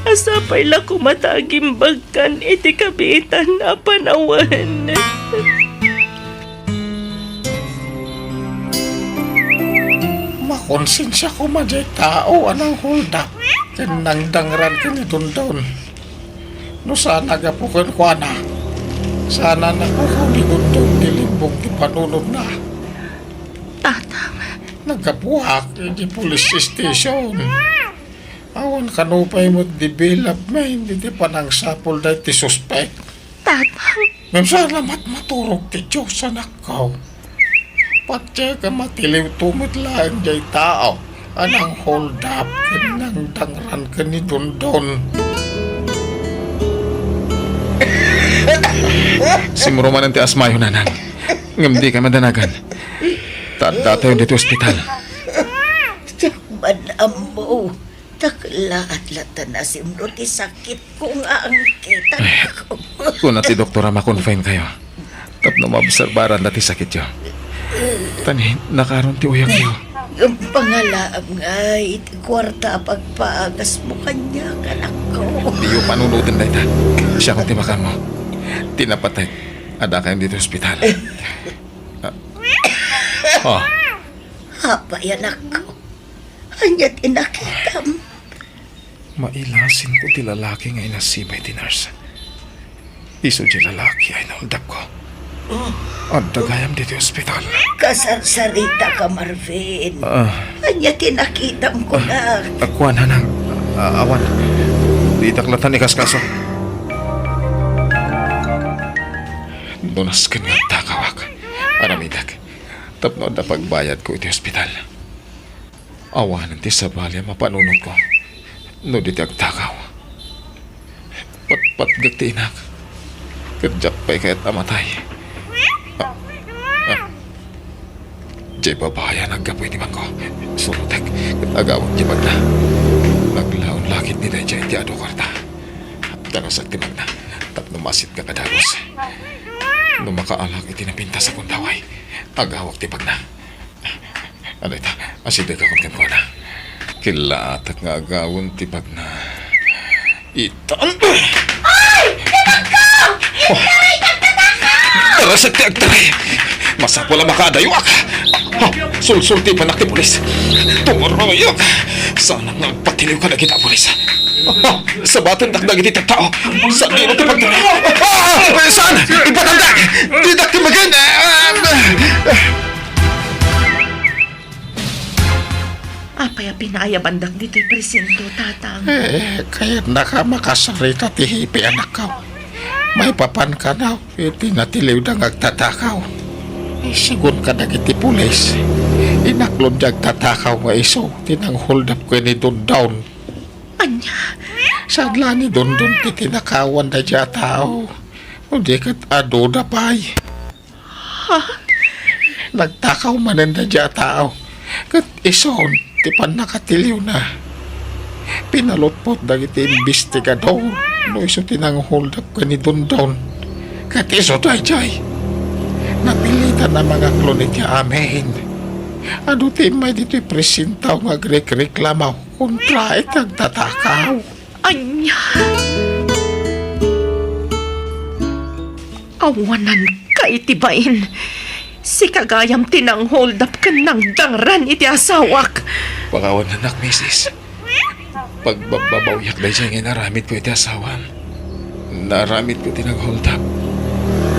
Sapay la koma ta agimbagkan iti kabiitan a panawen. Makonsensia koma diay tao a nangholdap ken nangdangran ken ni Dondon. No saan a gapu kenkuana, saan a napukaw ni Dondon ti limbong ti panunotna. Tatang. Naggapuak iti police station. Awan kano pay met development iti panangsapul daytoy suspek. Tatang. Ngem saan a matmaturog ti Dios, anakko. Patiek a matiliwto met laeng diay tao a nangholdap ken nangdangran ken ni Dondon. Simro manen ti asmayo, nanang. Ngem dika madanagan. Ta addatayo ditoy ospital. Diak man ammo. Ta kellaat latta nasimro ti sakitko nga angkit, anakko. Kuna ti doktor a ma-confine kayo tapno maobserbaran da ti sakityo. Ta ni, nakaron ti uyakyo. Ngem pangalaam ngay iti kuarta a pagpaagasmo kaniak, anakko. Diyo panunoten dayta. Siakon ti makaammo. Ti napatek, addakayon ditoy ospital. Ah. Oh. Apay, anakko? Ania ti nakitam? Mailasinko ti lalaki nga inasibay ti nurse. Isu diay lalaki a inaholdapko. Adda gayam ditoy ospital. Kasarsaritaka, Marvin. Ah. Ania ti nakitam, kunak? Ah, kuan, nanang. Ah, awan. Ditak latta ikaskaso. No nasken nga agtakawak, aramidek. Tapno adda pagbayadko iti ospital. Awanen ti sabali a mapanunotko no di ti agtakaw. Patpatgek ti inak, ket diak pay kayat a matay. Ah, ah. Diay babai a naggapu iti bangko. Surotek, ket agawek ti bagna. Naglaon la ketdi daydiay iti adu a kuarta. Darasek ti bagna tapno maasitgak a dagus. No makaalak iti napintas a gundaway, agawek ti bagna. Ano ita? Asidegakon kenkuana. Killaatek nga agawem ti bagna. Itan. Ay! Inakko! Intaray! Nagtataka! Darasek ti agtaray! Masapul a makaadayoak! Ha? Sulsultipanak ti pulis! Tumuroyok! Saanak nga agpatiliw kadagita a pulis! Ha? Sabatendak dagiti tattao! Sadino ti pagtaray! Ah! Saan? Ipatandak! Didak ti magen! Ah! Apay a pinaayabandak ditoy presinto, Tatang? Eh, kayatnaka makasarita ti hepe, anakko. Maipapan kano iti natiliwda nga agtatakaw. Eh, sigun kadagiti pulis, inaklon ti agtatakaw nga isu ti nangholdap ken ni Dondon. Ania? Sadla ni Dondon ti tinakawan daydiay a tao. No di ket aduda pay. Ha? Nagtakaw manen daydiay a tao. Ket isun ti pannakatiliwna. Pinalutpot dagiti imbestigador no isu ti nang-hold up ken ni Dondon. Ket isu daydiay. Napilitan a mangaklon iti amin. Adu ti immay ditoy presentaw nga agrekreklamo kontra iti agtatakaw. Ania? Awananka iti bain. Sika gayam ti nang-hold up ken nangdangran iti asawak. Pakawanannak, misis. Pagbabbabawiak daydiay nga inaramidko iti asawam. Naaramidko ti nang-hold up.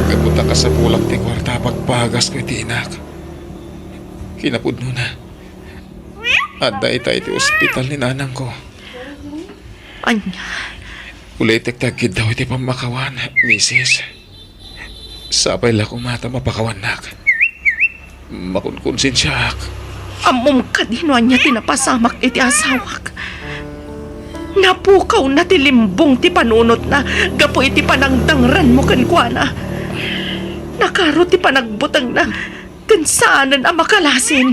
Gapu ta kasapulak ti kuarta a pagpagasko iti inak. Kinapudnona, adda ita iti ospital ni nanangko. Ania? Ulitek ti agkiddaw iti pammakawan, misis. Sapay la koma ta mapakawannak. Makunkonsensiaak. Ammom kadi no ania ti napasamak iti asawak. Napukawna ti limbong ti panunotna gapu iti panangdangranmo kenkuana. Nakaro ti panagbutengna ken saanen a makalasin.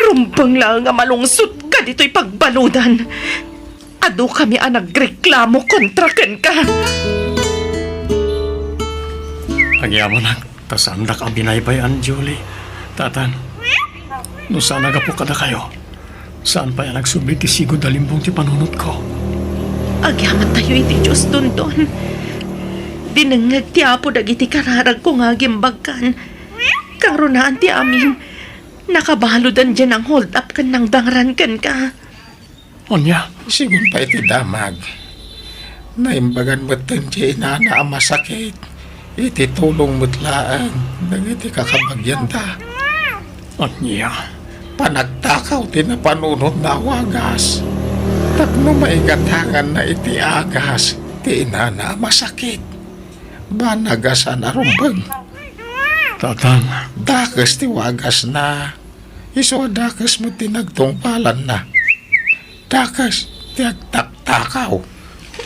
Rumbeng laeng a malungsodka ditoy pagbaludan. Adukami a nagreklamo kontra kenka. Agyamanak ta saandak a binaybay-an, Julie. Tatan, no saan a gapu kadakayo, saan pay a nagsubli ti sigud a limbong ti panunotko. Agyamantayo iti Dios, Dondon. Dinengngeg ti Apo dagiti kararagko nga agimbagkan. Kangrunaan ti amin, nakabaludan diay nang-hold up ken nangdangran kenka. Ania? Sigun pay ti damag. Naimbagan metten ti inana a masakit iti tulong met laeng dagiti kakabagianda. Ania? Panagtakaw ti napanunotna a wagas tapno maigatanganna iti agas ti inana a masakit. Banag a saan a rumbeng. Tatang. Dakes ti wagasna. Isu a dakes met ti nagtungpalanna. Dakes ti agtaktakaw.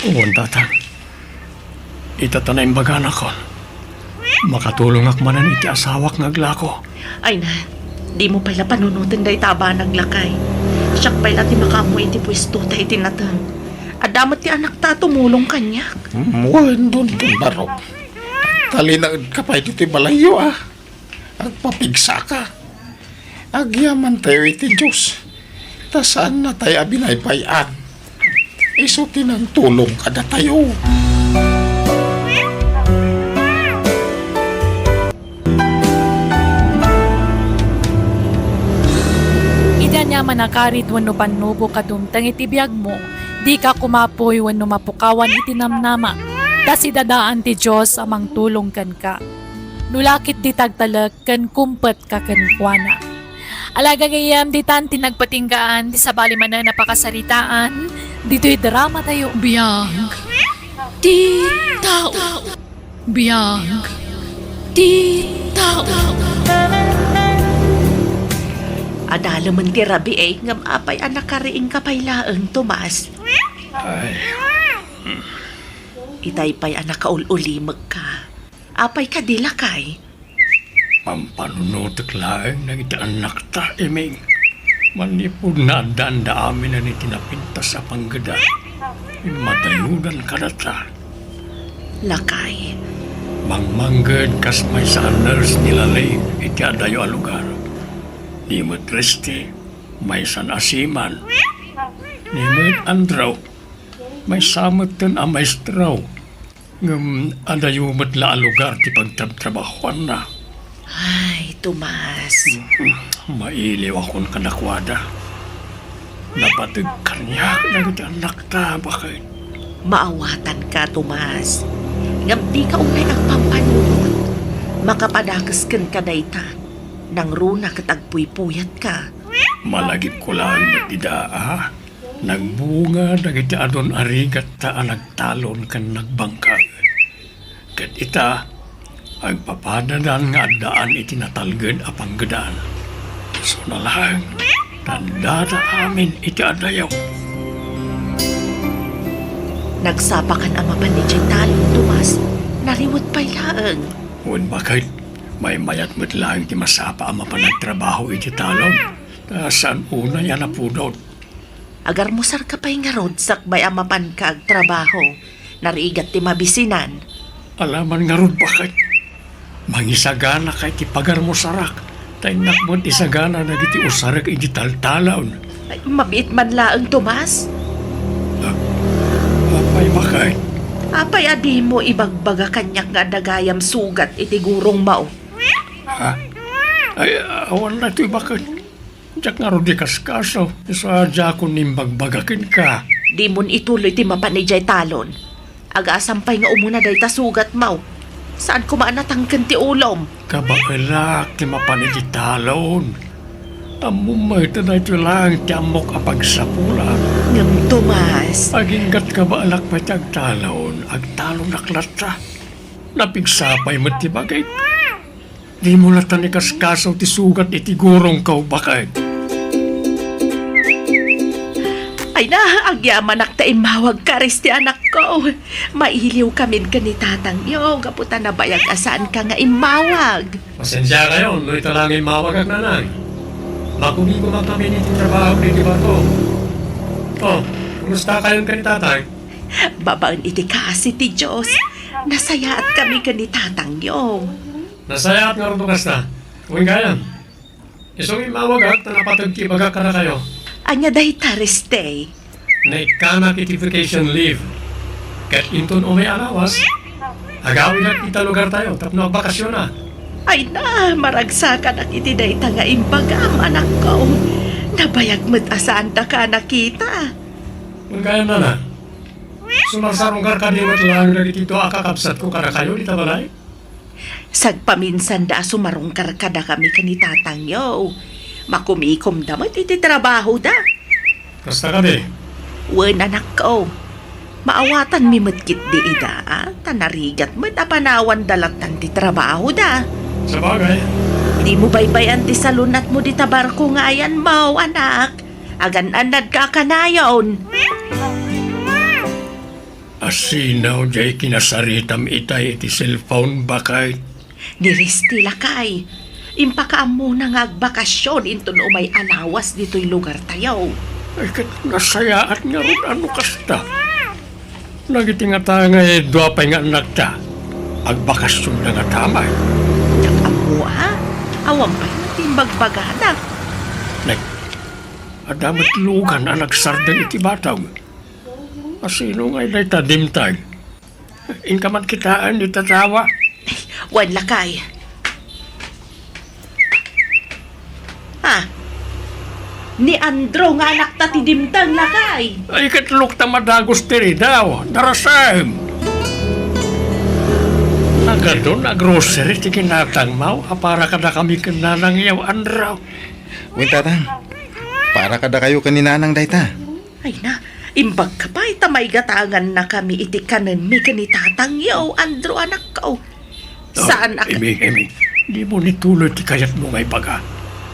Wen, Tatang. Ita ta naimbaganak, makatulongak manen iti asawak nga aglako. Ay na, dimo pay la panunoten dayta a banag, lakay. Siak pay la ti makaammo iti puesto ta iti nateng. Adda met ti anakta a tumulong kaniak. Wen, Dondon Barok. Talinaedka pay ditoy balayyo, a. Agpapigsaka. Agyamantayo iti Dios, ta saannatayo a binaybay-an. Isu ti nangtulong kadatayo. Iti ania a nakarit wenno pannubok a dumteng iti biagmo, dika kumapuy wenno mapukawan iti namnama, ta sidadaan ti Dios a mangtulong kenka. No la ket dita agtalek ken kumpetka kenkuana. Ala, gagayyem, ditan ti nagpatinggaan ti sabali manen a pakasaritaan ditoy dramatayo. Biag ti tao. Biag ti tao. Adalemen ti rabii, ngem apay a nakariingka pay laeng, Tomas? Ay. Itay pay a nakaul-ulimekka. Apay kadi, lakay? Pampanunotek laeng dagiti annakta, Eming. Manipud naaddaanda aminen iti napintas a panggedan, immadayodan kadata. Lakay. Mangmangged kas maysa a nurse ni Lalaing iti adayo a lugar. Ni met Reste, maysa a seaman. Ni met Andrew, maysa metten a maestro. Ngem adayo met la a lugar ti pagtrabtrabahoanna. Ay, Tomas. Mailiwakon kadakuada. Napateg kaniak dagiti annakta, baket. Maawatanka, Tomas. Ngem dika unay agpampanunot. Makapadakes kenka dayta. Nangruna ket agpuypuyatka. Malagipko laeng met dida, a? Nagbunga dagiti adun a rigatta a nagtalon ken nagbangkag. Ket ita, agpapadadan nga addaan iti natalged a panggedan. Isuna laeng, tandada amin iti adayo. Nagsapakan a mapan idiay talon, Tomas. Nariwet pay laeng. Wen, baket. Maymayat met laeng ti masapa a mapan agtrabaho idiay talon. Ta saan unay a napudot. Agarmusarka pay ngarud sakbay a mapanka agtrabaho. Narigat ti mabisinan. Alaman ngarud, baket. Mangisaganaka iti pagarmusarak, ta innak met isagana dagiti usarek iti taltalon. Ay, mabiit man laeng, Tomas. Ah, apay, baket? Apay a dimo ibagbaga kaniak nga adda gayam sugat iti gurongmo? Ha? Ay, awan daytoy, baket. Diak ngarud ikaskaso, isu a diakon imbagbaga kenka. Dimon ituloy ti mapan idiay talon. Agasam pay nga umuna dayta sugatmo. Saan koma a natangken ti ulom. Kabaelak ti mapan idiay talon. Ammom met a daytoy laeng ti ammok a pagsapulan. Ngem, Tomas. Aginggat kabaelak pay ti agtalon, agtalonak latta. Napigsa pay met ti bagik. Dimo latta ikaskaso ti sugat iti gurongko, baket. Ay na, agyamanak ta immawagka, Reste, anakko. Mailiwkamin ken ni tatangyo gapu ta nabayag a saanka nga immawag. Pasensiakayon no ita la nga immawagak, nanang. Makumikom a kami iti trabaho iti barko. Oh, kumustakayon ken ni tatang? Babaen iti kaasi ti Dios, nasayaatkami ken ni tatangyo. Nasayaat ngarud no kasta. Wen gayam, isu nga immawagak ta napateg ti ibagak kadakayo. Ania dayta, Reste? Naikkanak iti vacation leave. Ket inton umay a lawas, agawidak ita lugartayo tapno agbakasionak. Ay na, maragsakanak iti dayta nga imbagam, anakko. Nabayag met a saandaka a nakita. Wen gayam, nanang, sumarsarungkarka di met laeng dagiti dua a kakabsatko kadakayo dita balay? Sagpaminsanda a sumarungkar kadakami ken ni tatangyo. Makumikomda met iti trabahoda. Kasta kadi? Wen, anakko. Maawatanmi met ketdi ida, a, ta narigat met a panawanda lattan ti trabahoda. Sabagay. Dimo baybay-an ti salunatmo dita barko nga ayanmo, anak. Agan-annadka a kanayon. Asino diay kinasaritam itay iti cellphone, baket? Ni Reste, lakay. Impakaammona nga agbakasion inton umay a lawas ditoy lugartayo. Ay, ket nasayaat ngarud a no kasta. Dagiti ngata nga dua pay nga annakta, agbakasionda ngata met. Diak ammo, a. Awan pay ti imbagbagada. Nay, adda met lugan a nagsardeng iti batog. Asino ngay dayta dimteng? Inka man kitaen iti tawa. Wen, lakay. Ah, ni Andrew nga anakta ti dimteng, lakay. Ay, ket lukta madagus ti ridaw. Darasem. Nagadun a grocery ti kinatangmo a para kadakami ken nanangyo, Andrew. Wen, tatang. Para kadakayo ken ni nanang dayta. Ay na, imbagka pay ta maigatangannakami iti kanenmi ken ni tatangyo, Andrew, anakko. Saan a ka- Emi, Emi, dimo ituloy ti kayatmo nga ibaga.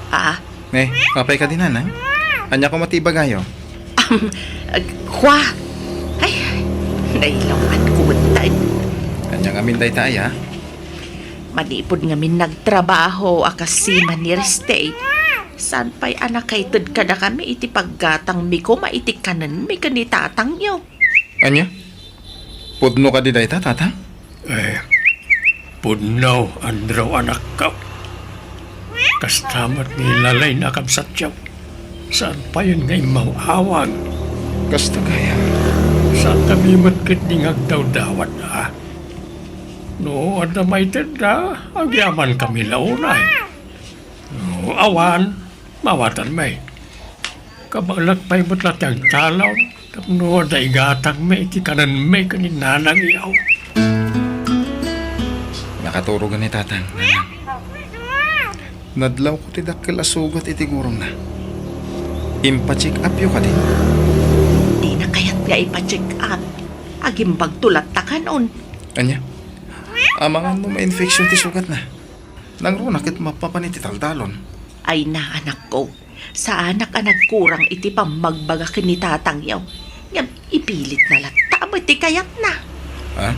Ah? Ne, apay kadi, nanang? Ania koma ti ibagayo? Am, ag-, kwa? Ay, nailawanko met tay. Ania ngamin dayta aya? Manipud ngamin nagtrabaho a kas seaman ni Reste, saan pay a nakaited kadakami iti paggatangmi koma iti kanenmi ken ni tatangyo? Ania? Pudno kadi dayta, tatang? Eh, pudno, Andrew, anakko. Kasta met ni Lalay a kabsatyo. Saan payen nga immaw-awag? Kasta gayam. Saan kami met ketdi nga agdawdawat, a? No adda maitedda, agyamankami la unay. No awan, maawatanmi. Kabaelak pay met la ti agtalon tapno adda igatangmi iti kanenmi ken ni nanangyo. Nakaturogen ni tatang, nanang. Nadlawko ti dakkel a sugat iti gurongna. Impacheck upyo kadi? Dina kayat nga ipacheck up. Agimbagto latta kanon. Ania? Amangan no ma-infection ti sugatna. Nangruna ket mapapan iti taltalon. Ay na, anakko. Saanak a nagkurang iti pammagbaga ken ni tatangyo. Ngem ipilitna latta a ti kayatna. Ha?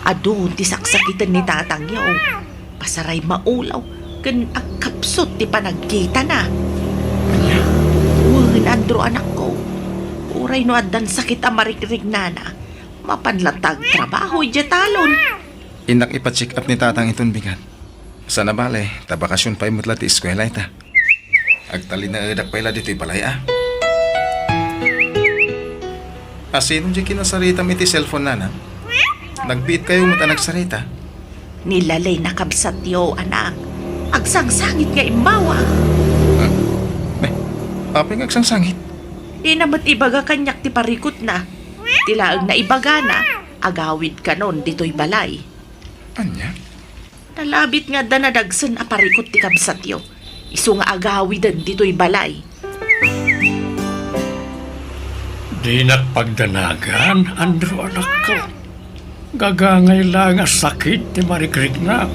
Adu ti saksakiten ni tatangyo. Pasaray maulaw ken agkapsut ti panagkitana. Ania? Wen, Andrew, anakko. Uray no addan sakit a marikrignana, mapan latta agtrabaho idiay talon. Innak ipa-check up ni tatang iton bigat. Sana bale, ta bakasyon pay met la ti eskuela ita. Agtalinaedak pay la ditoy balay, a. Asino di kinasaritam iti cellphone, nanang? Nagbiit kayo met a nagsarita? Ni Lalay na kabsatyo, anak. Agsangsangit nga immawag. Ah, eh, apay nga agsangsangit? Dina met ibaga kaniak ti parikutna. Ti laeng na ibagana, agawid kanon ditoy balay. Ania? Nalabit nga adda nadagsen a parikut ti kabsatyo, isu nga agawiden ditoy balay. Dinak pagdanagan, Andrew, anakko. Gagangay laeng a sakit ti marikriknak.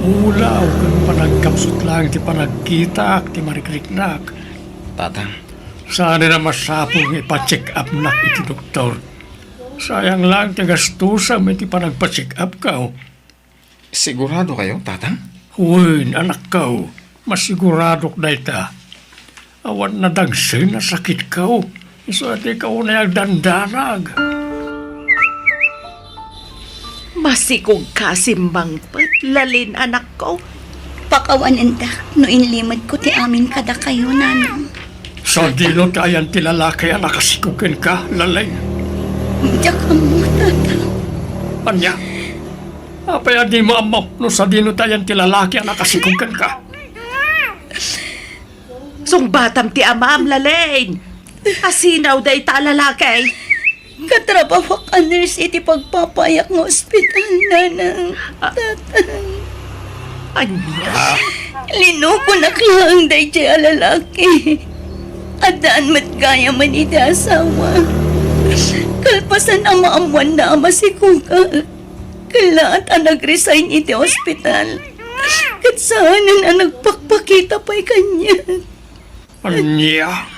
Ulaw ken panagkapsut laeng ti panagkitaak ti marikriknak. Tatang. Saan a masapul nga ipa-check upnak iti doktor. Sayang laeng ti gastusam iti panagpa-check upko. Sigurado kayo, Tatang? Wen, anakko. Masiguradok dayta. Awan nadagsen a sakitko. Isu a dika unay agdandanag. Masikogka, Simmangpet, Lalin, anakko. Pakawanendak no inlimetko ti amin kadakayo, nanang. Sadino ti ayan ti lalaki a nakasikog kenka, Lalin? Diak ammo, tata. Ania? Apay a dimo ammo no sadino ti ayan ti lalaki a nakasikog kenka? Sungbatam ti amam, Lalin. Asino dayta a lalaki? Katrabahoak a nurse iti pagpapayak nga ospital, nanang. Ah. Tatang. Ania? Linukonak laeng daydiay a lalaki. Addaan met gayamen iti asawa. Kalpasan a maammoanna a masikogak, kellaat a nag-resign iti ospital. Ket saanen a nagpakpakita pay kaniak. Ania?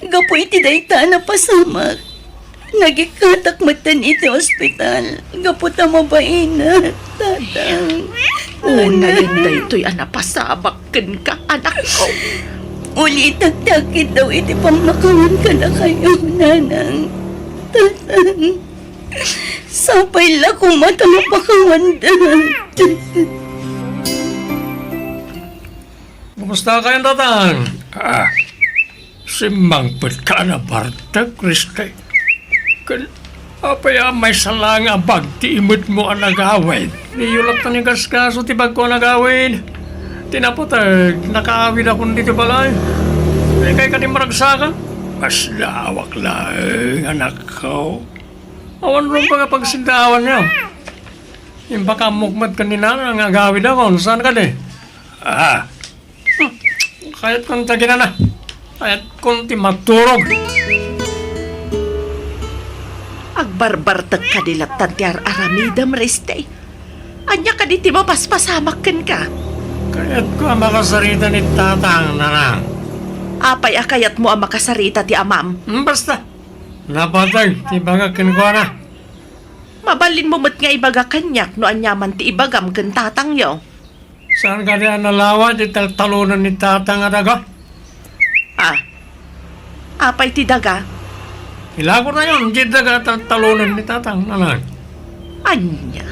Gapu iti dayta a napasamak, nagikkatak metten iti ospital gapu ta mabainak, tatang. Unayen daytoy a napasamak kenka, anakko. Ulitek ti agkiddaw iti pammakawan kadakayo, nanang, tatang. Sapay la koma ta mapakawanda. Kumusta kayon, Tatang? Ah, simmangpetka a nabartek, Riste. Ken, apay a maysa laeng a bag ti imetmo a nagawid? Diyo latta ni gaskaso ti bagko a nagawid. Ti napateg, nakaawidakon ditoy balay. Dikay kadi maragsakan? Masdaawak laeng, anakko. Awan rumbeng a pagsindaawanyo. Impakaammo met ken ni Nanang nga agawidakon. Saan kadi? Ah. Hmm. Kayatkon ti aginana. Kayatkon ti maturog. Agbarbartek kadi lattan ti ar-aramidem, Riste. Ania kadi ti mapaspasamak kenka? Kayatko a makasarita ni Tatang, Nanang. Apay a kayatmo a makasarita ti amam? Hmm, basta. Napateg ti ibagak kenkuana. Mabalinmo met nga ibaga kaniak no aniaman ti ibagam ken tatangyo. Saan kadi a nalawa ti taltalonen ni Tatang a daga? Ah. Apay ti daga? Ilakotayon ti daga a taltalonen ni Tatang, Nanang. Ania?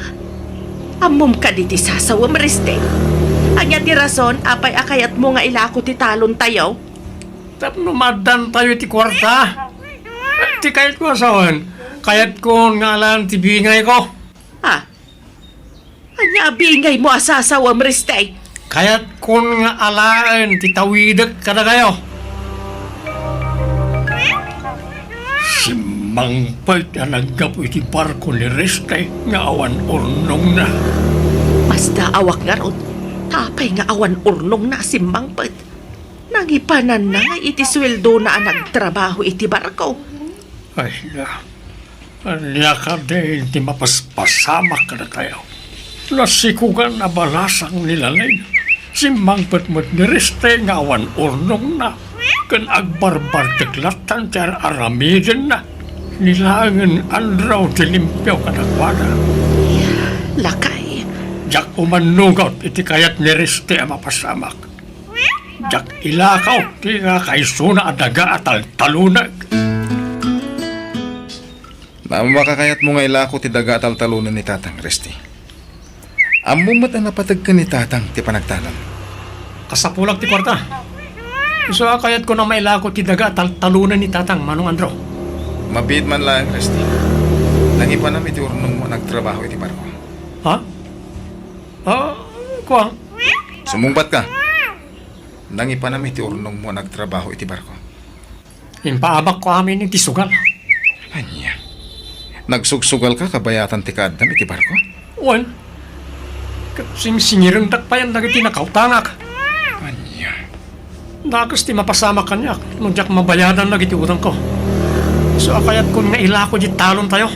Ammom kadi ti sasawem, Riste? Ania ti rason apay a kayatmo nga ilako ti talontayo? Tapno maaddantayo ti kuarta. Ti kayatko a sawen, kayatkon nga alaen ti bingayko. Ah, ania a bingaymo a sasawem, Riste? Kayatkon nga alaen ti tawidek kadakayo. Simmangpet a naggapu iti barko ni Riste nga awan urnongna. Masdaawak ngarud, ta apay nga awan urnongna, Simmangpet? Nangipananna ngay iti sueldona a nagtrabaho iti barko. Ay na, ania kadi ti mapaspasamak kadatayo? Nasikogan a balasang ni Lalay. Simmangpet met ni Riste nga awan urnongna, ken agbarbartek lattan ti ar-aramidenna. Ni laengen, Andrew, ti limpio kadakuada. Lakay. Diak umannugot iti kayat ni Reste a mapasamak. Diak ilakaw ti kakaisuna a daga a taltaluneg. Makakayatmo nga ilako ti daga a taltaluneg ni Tatang, Reste. Ammom met a napateg ken ni Tatang ti panagtalon. Kasapulak ti kuarta. Isu a kayatko a mailako ti daga a taltaluneg ni Tatang, Manong Andrew. Mabiit man laeng, Reste. Nangipanam iti urnongmo a nagtrabaho iti barko. Ha? Ah, kua? Sumungbatka. Nangipanam iti urnongmo a nagtrabaho iti barko. Impaabakko amin iti sugal. Ania? Nagsugsugalka kabayatan ti kaaddam iti barko? Wen. Ket singsingirengtak payen dagiti nakautangak. Ania? Dakes ti mapasamak kaniak no diak mabayadan dagiti utangko. Isu a kayatkon nga ilako di talontayo.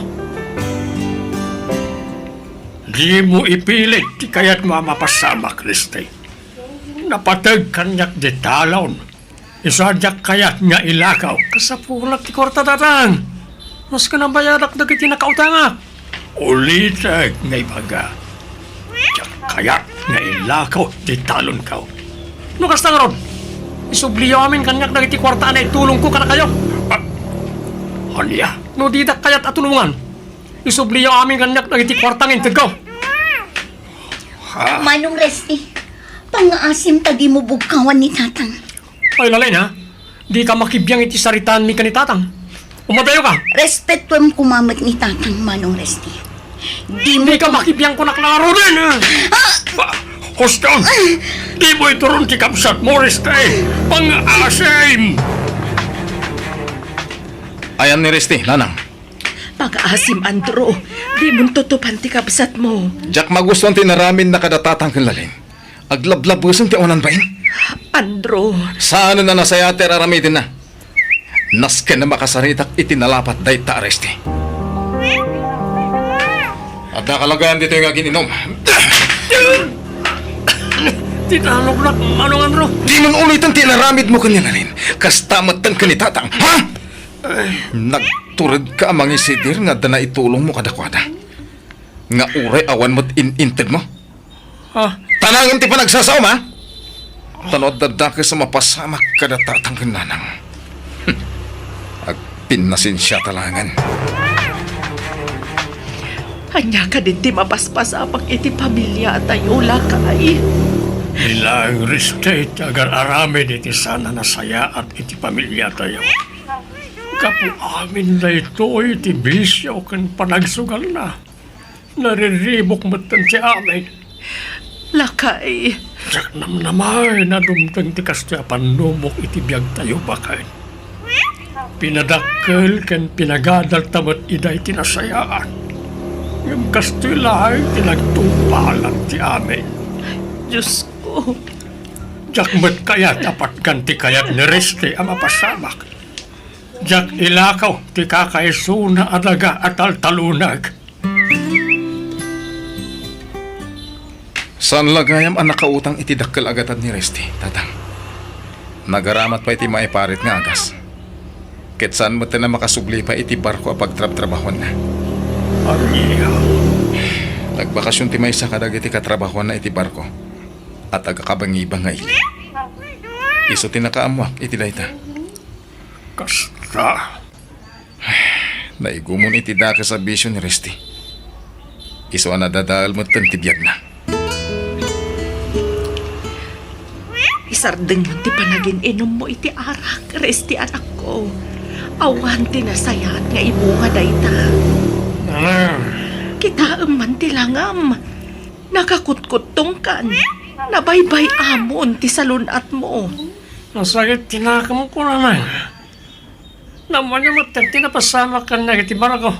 Dimo ipilit ti kayatmo a mapasamak, Reste. Napateg kaniak di talon. Isu a diak kayat nga ilakaw. Kasapulak ti kuarta, Tatang. Maski nabayadak dagiti nakautangak. Ulitek nga ibaga, diak kayat nga ilakaw ti talonko. No kasta ngarud, isubliyo amin kaniak dagiti kuarta a naitulongko kadakayo. Ah, ania? No didak kayat a tulongan, isubliyo amin kaniak dagiti kuarta nga intedko. Ha? Manong Reste, pangngaasim ta dimo bugkawan ni Tatang. Ay, Lalay, ha? Dika makibiang iti saritaanmi ken ni Tatang. Umadayoka. Respetuem koma met ni Tatang, Manong Reste. Dimo Dika koma- makibiang kunak ngaruden, ha? Ah! Ba, huston! Dimo ituron ti kabsatmo, Reste. Pangngaasim! Ayan ni Reste, nanang. Pangngaasim, Andrew. Dimon tutupan ti kabsatmo. Diak magustuan ti inaramidna kada Tatang ken Lalin. Aglablabesen ti awanan bain. Andrew. Saanen a nasayaat ti ar-aramidenna. Nasken a makasaritak iti nalapat dayta a Reste. Adda kalagayan ditoy nga agin-inum. Ti talognak, Manong Andrew. Dimon uliten ti inaramidmo ken ni Lalin. Kasta metten ken ni Tatang. Ha? Nagturedka a mangisidir nga adda naitulongmo kadakuada. Nga uray awan met in-intedmo. Ah. Tanangem ti panagsasaom, ha? Ta no adda dakes a mapasamak kada Tatang ken Nanang. Agpinnasensiata laengen. Ania kadin ti mapaspasamak iti pamiliatayo, lakay? Ni laeng Reste ti agar-aramid iti saan a nasayaat iti pamiliatayo. Gapu amin daytoy ti bisio ken panagsugalna. Nariribuk metten ti amin. Lakay. Diak namnamaen a dumteng ti kastoy a pannubok iti biagtayo baket. Pinadakkel ken pinagadalta met ida iti nasayaat. Ngem kastoy laeng ti nagtungpalan ti amin. Diosko. Diak met kayat a patgan ti kayat ni Reste a mapasamak. Diak ilakaw ti kakaisuna a daga a taltalunag. Saan la gayam a nakautang iti dakkel a gatad ni Reste, Tatang. Nagaramat pay ti maiparit nga agas. Ket saan metten a makasubli pay iti barko a pagtrabtrabahuanna. Ania? Nagbakasion ti maysa kadagiti katrabahuanna iti barko a taga-Kabangibang nga ili. Isu ti nakaammoak iti dayta. Kasta. Naigumon iti dakes a bisio ni Reste. Isu a nadadael metten ti biagna. Isardengmo ti panagin-inummo iti arak, Reste, anakko. Awan ti nasayaat nga ibunga dayta. Nanang. Kitaem man ti langam. Nakakutkuttongkan. Nabaybay-amon ti salun-atmo. Nasakit ti nakemko, Nanang. Ammoyo met ti napasamak kaniak iti barko.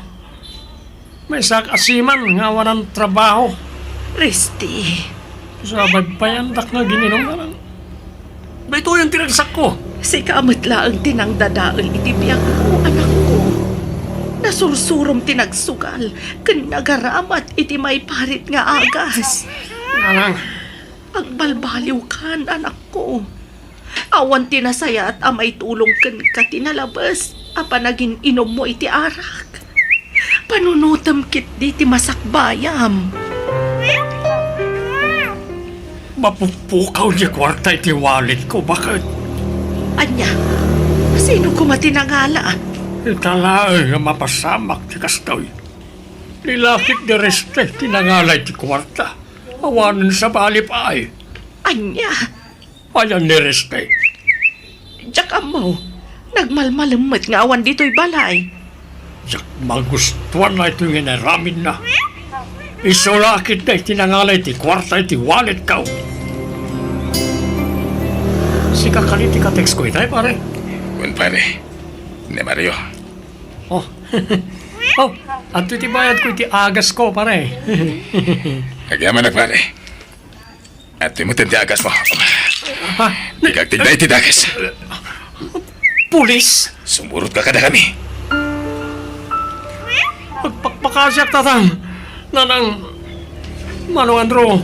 Maysaak a seaman nga awanan trabaho. Reste. Sa baybayandak nga agin-inum, Nanang. Daytoyen ti ragsakko. Sika met laeng ti nangdadael iti biagmo, anakko. Nasursurom ti nagsugal ken nagaramat iti maiparit nga agas. Nanang. Agbalbaliwkan, anakko. Awan ti nasayaat a maitulong kenka ti nalabes a panagin-inummo iti arak. Panunotem ketdi ti masakbayam. Mapukpukaw ti kuarta iti walletko, baket. Ania? Sino koma ti nangala? Ita laeng a mapasamak ti kastoy. Ni lakit ni Reste ti nangala iti kuarta. Awanen sabali pay. Ania? Ayan ni Reste. Diak ammo. Nagmalmalem met nga awan ditoy balay. Diak magustuan daytoy nga inaramidna. Isu lakit daytoy ti nangala iti kuarta iti walletko. Sika kadi ti ka-textko itay, pare? Wen, pare. Ni Mario. Oh. Oh, adtoy ti bayadko iti agasko, pare. Agyamanak, pare. Adtoy met ti agasmo. Ha? Ikagtigda iti dagas. Pulis? Sumurotka kadakami. Agpakpakasiak, Tatang. Nanang, Manong Andrew,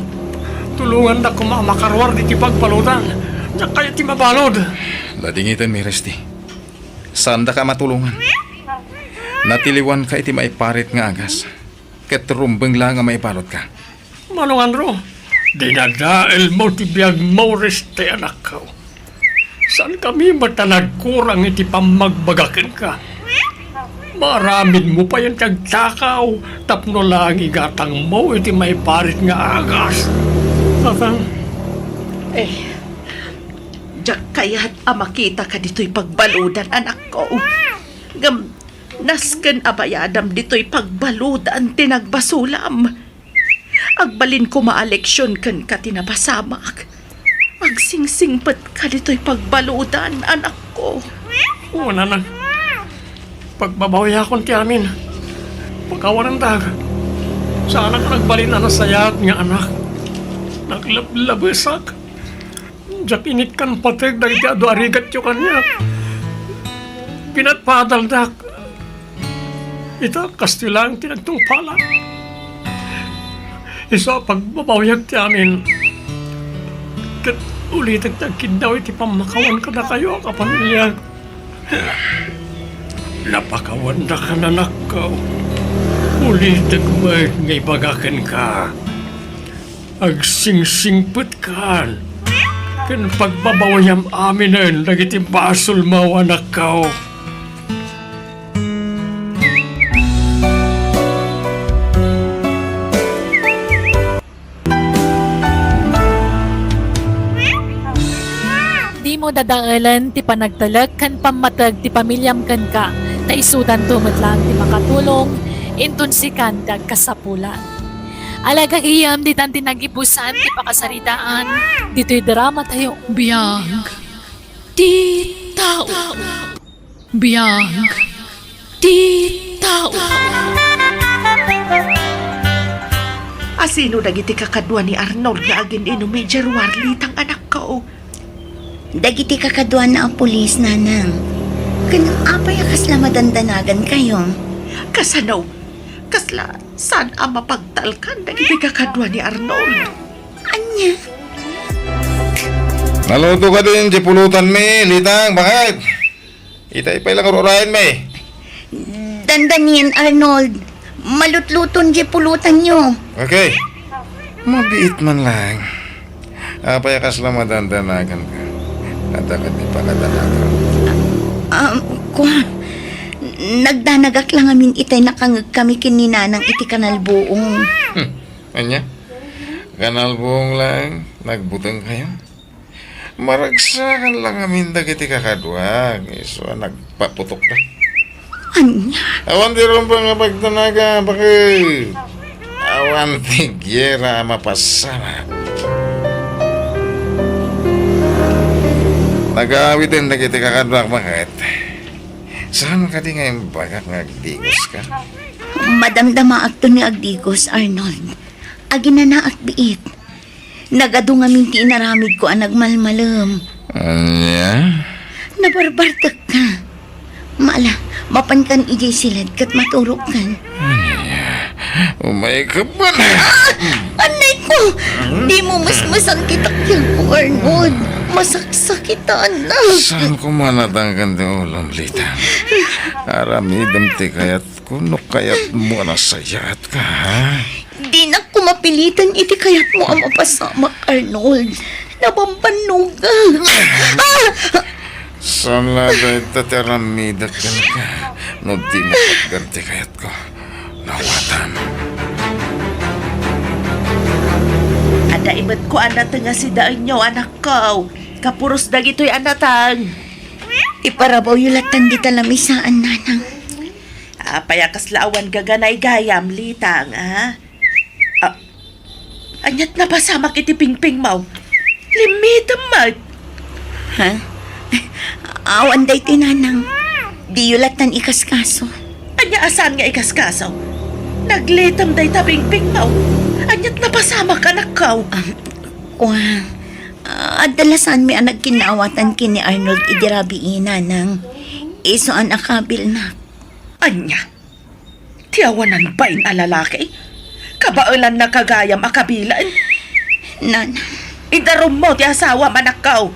tulongandak koma a makaruar ditoy pagbaludan. Diak kayat ti mabalud. Nadingitanmi, Reste. Saandaka a matulongan. Natiliwanka iti maiparit nga agas, ket rumbeng laeng a maibaludka. Manong Andrew, dinadaelmo ti biagmo, Reste, anakko. Saankami met a nagkurang iti pammagbaga kenka. Maaramidmo payen ti agtakaw tapno laeng igatangmo iti maiparit nga agas. Tatang. Eh, diak kayat a makitaka ditoy pagbaludan, anakko. Ngem nasken a bayadam ditoy pagbaludan ti nagbasolam. Agbalin koma a leksion kenka ti napasamak. Agsingsipetka ditoy pagbaludan, anakko. Wen, anak. Pagbabawiakon ti amin. Pakawanendak. Saanak a nagbalin a nasayaat nga anak. Naglablabesak. Diak inikkan pateg dagiti adu a rigatyo kaniak. Pinatpaadaldak. Ita, kastoy laeng ti nagtungpalak. Isu a pagbabawiak ti amin. Ket ulitek ti agkiddaw iti pammakawan kadakayo a kapamiliak. Napakawandak, anakko. Ulitek met nga ibaga kenka. Agsingsingpetkan ken pagbabawiam aminen dagiti basolmo, anakko. Dimo dadaelen ti panagtalek ken pammateg ti pamiliam kenka, ta isudanto met laeng ti makatulong inton sikan ti agkasapulan. Alagayem ditan ti nagipusan ti pakasaritaan ditoy drama tayo. Biag ti tao. Biag ti tao. Asino dagiti kakadua ni Arnold nga agin-inum idiay ruar, Litang, anakko? Dagiti kakaduana a pulis, nanang. Ken apay a kasla madandanagankayo? Kasano? Kasla saan a mapagtalkan dagiti kakadua ni Arnold? Ania? Naluto kadin ti pulutanmi, Litang, baket? Itay pay la nga ur-urayenmi. Dandanien, Arnold. Malutluton diay pulutanyo. Okay. Mabiit man laeng. Apay a kasla madandanaganka? Adda kadi pakadanagam? Ah, kua, nagdanagak la ngamin itay nakangegkami ken ni Nanang iti Kanal Buong. Hmm. Ania? Kanal Buong laeng nagbutengkayo? Maragsakan la ngamin dagiti kakaduak, isu a nagpaputokda. Ania? Awan ti rumbeng a pagdanaga, baket. Awan ti giyera a mapasamak. Nagaawiden dagiti kakaduak, baket. Saan kadi nga imbagak nga agdigoska? Madamdamaakto ni agdigos, Arnold. Aginanaak biit. Nagadu ngamin ti inaramidko a nagmalmalem. Ania? Nabarbartekka. Mala, mapankan idiay siled ket maturogkan. Ania? Umayka man. Ah! Anay ko! Dimo mesmesan ti takyagko, Arnold. Masaksakitan. Saan ko manatangkan ti ulom, Litang? Aramidem ti kayatko, no kayatmo a nasayaatka, ha? Dinak ko mapilitan iti kayatmo a mapasamak, Arnold. Nabambannogak. Ah! Saan la dayta ti aramidek kenka, no dimo patgan ti kayatko? Nawatam. Adda ibetko a nateng a sidaenyo, anakko. Kapuros dagitoy a nateng. Iparabawyo lattan dita lamisaan, nanang. Apay a kasla awan gaganaygayam, Litang, a? Ah, aniat napasamak iti pingpingmo? Limmitem met. Ha? Awan daytoy, nanang. Diyo lattan ikaskaso. Ania a saan nga ikaskaso? Naglitem dayta pingpingmo. Aniat napasamak, anakko? Ah, kua, adda la saanmi a nagkinnaawatan ken ni Arnold idi rabii, nanang. Isu a nakabilnak. Ania? Ti awanan bain a lalaki? Kabaelannaka gayam a kabilen? Nanang. Idarummo ti asawam, anakko.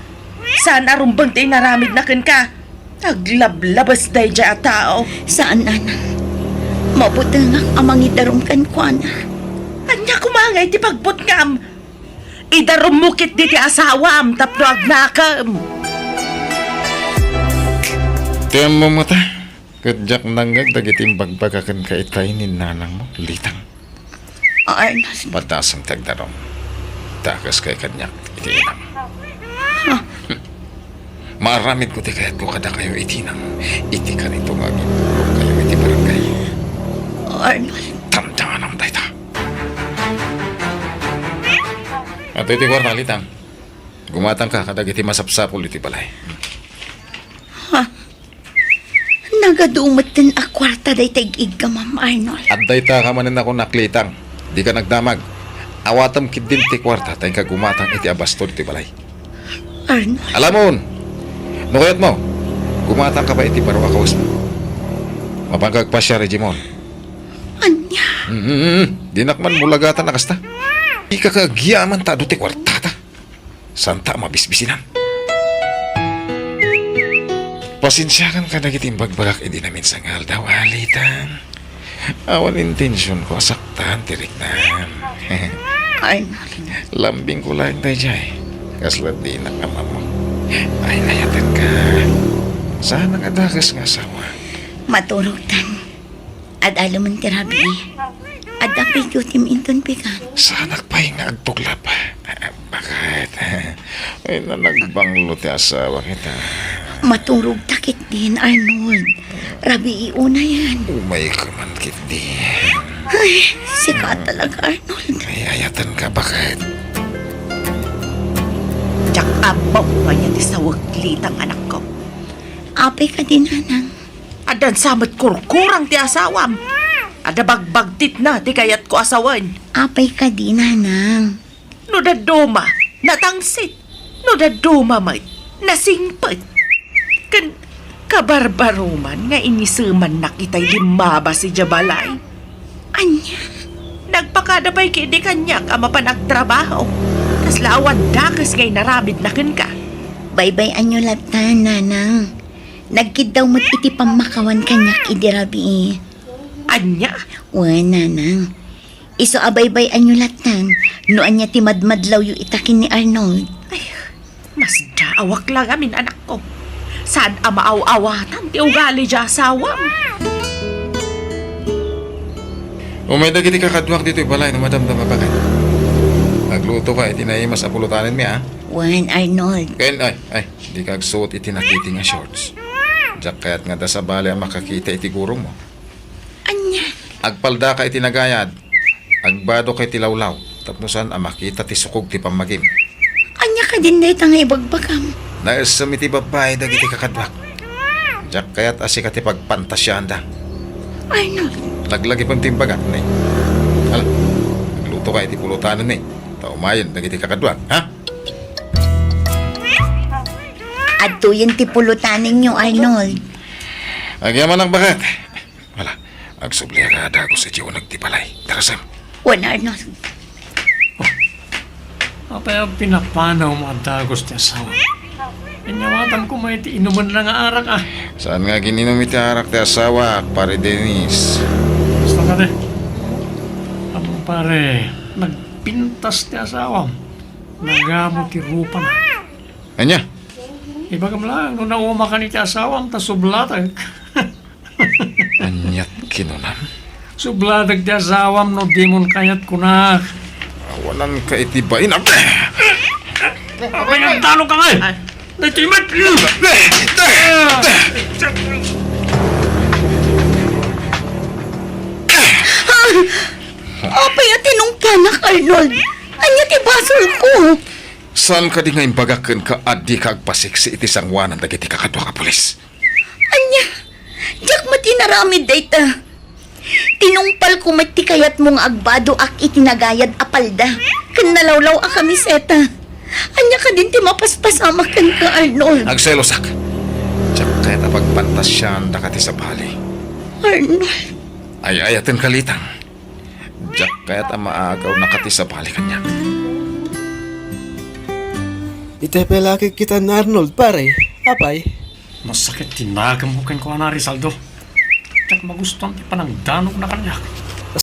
Saan a rumbeng ti inaramidna kenka. Aglablabes daydiay a tao. Saan, nanang. Mabutengak a mangidarum kenkuana. Ania koma ngay ti pagbutngam? Idarummo ketdi ti asawam tapno agnakem. Ti ammom ngata, ket diak nangngeg dagiti imbagbaga kenka itay ni nanangmo, Litang. Arnold. Padasem ti agdarum. Dakeska kaniak iti inam. Maaramidko ti kayatko kadakayo iti inam. Iti kanito nga agipulongkayo iti barangay. Arnold. Tandanganam dayta. Adtoy ti kuarta, Litang. Gumatangka kadagiti masapsapul iti balay. Ha? Nagadu metten a kuarta dayta ig-iggamam, Arnold. Adda ita ka manen a kunak, Litang. Dika nagdamag. Awatem ketdin ti kuarta ta inka gumatang iti abasto ditoy balay. Arnold. Alamon! No kayatmo, gumatangka pay iti baro a kawesmo. Mapanka agpasiar idiay mall. Ania? Mm, mm, mm. Dinak man mulagatan a kasta. Dika ka agyaman ta adu ti kuartata. Santa a mabisbisinan. Pasensiakan kadagiti imbagbagak idi naminsan nga aldaw, a, Litang. Awan intensionko a saktan ti riknam. Ay, Lambingko laeng daydiay. Kasla dinak ammo. Ay, ayatenka. Saan nga dakes nga asawa? Maturogtan. Ad-alemen ti rabii. Adda pay dutim inton pigat. Saanak pay nga agtuglap. Bakit? Ay, nanagbanglo ti asawa kita. Maturogta ketdin, Arnold. Rabii unayen. Umayka man ketdin. Ay, sika talaga, Arnold. Ay, ayatenka, bakit? Diak ammo no ania ti sawek, Litang, anakko. Apay kadi, nanang? Addan sa met kurkurang ti asawam. Adda bagbagtitna ti kayatko a sawen. Apay kadi, nanang? No dadduma, natangsit. No dadduma met, nasingpet. Ken kabarbaroman nga inisemannak itay limmabas idiay balay. Ania? Nagpakada pay ketdi kaniak a mapan agtrabaho. Kasla awan dakes nga inaramidna kenka. Baybay-anyo latta, nanang. Nagkiddaw met iti pammakawan kaniak idi rabii. Ania? Wen, nanang. Isu a baybay-anyo lattan no ania ti madmadlawyo ita ken ni Arnold. Ay, masdaawak la ngamin, anakko. Saan a maaw-awatan ti ugali diay asawam. Umay dagiti kakaduak ditoy balay no madamdama, bakit? Aglutoka iti naimas a pulotanenmi, a? Wen, Arnold. Ken, ay, ay, dika agsuot iti nakiting a shorts. Diak kayat nga adda sabali a makakita iti gurongmo. Ania? Agpaldaka iti nagayad. Agbadoka iti lawlaw tapno saan a makita ti sukog ti pammagim. Ania kadin dayta nga ibagbagam? Naessem iti babbai dagiti kakaduak. Diak kayat a sika ti pagpantasiaanda. Arnold. Laglagipem ti imbagak, ne. Ala, aglutoka iti pulotanen, ne. Ta umayen dagiti kakaduak, ha? Adtoyen ti pulotanenyo, Arnold. Agyamanak, bakit? Ala, agsubliak a dagus idiay uneg ti balay. Darasem. Wen, Arnold. Apay a pinapanawmo a dagus ti asawa? Inyawatanko met ti inumenna nga arak, a. Saan nga gin-inum iti arak ti asawak, Pare Dennis? Basta kadi. Ammom, pare, nagpintas ti asawam. Nagamo ti rupana. Ania? Ibagam laeng no naumakan iti asawam ta sublatek. Aniat kinunam? Sublatek ti asawam no dimon kayat, kunak. Awananka iti bain. Apay nga agdanokka ngay? Daytoy met. Apay a tinungpanak, Arnold? Ania ti basolko? Saan kadi nga imbagak kenka a dika agpasiksi iti sangoanan dagiti kakaduak a pulis? Ania? Diak met inaramid dayta. Tinungpalko met ti kayatmo nga agbadoak iti nagayad a palda ken nalawlaw a kamiseta. Ania kadin ti mapaspasamak kenka, Arnold? Agselosak. Diak kayat a pagpantasian dagiti sabali. Arnold. Ay-ayatenka, Litang. Diak kayat a maagaw dagiti sabali kaniak. Itay pay la a kikkitan ni Arnold, pare. Apay? Masakit ti nagemko kenkuana, Rizaldo. Diak magustuan ti panangdanogna kaniak.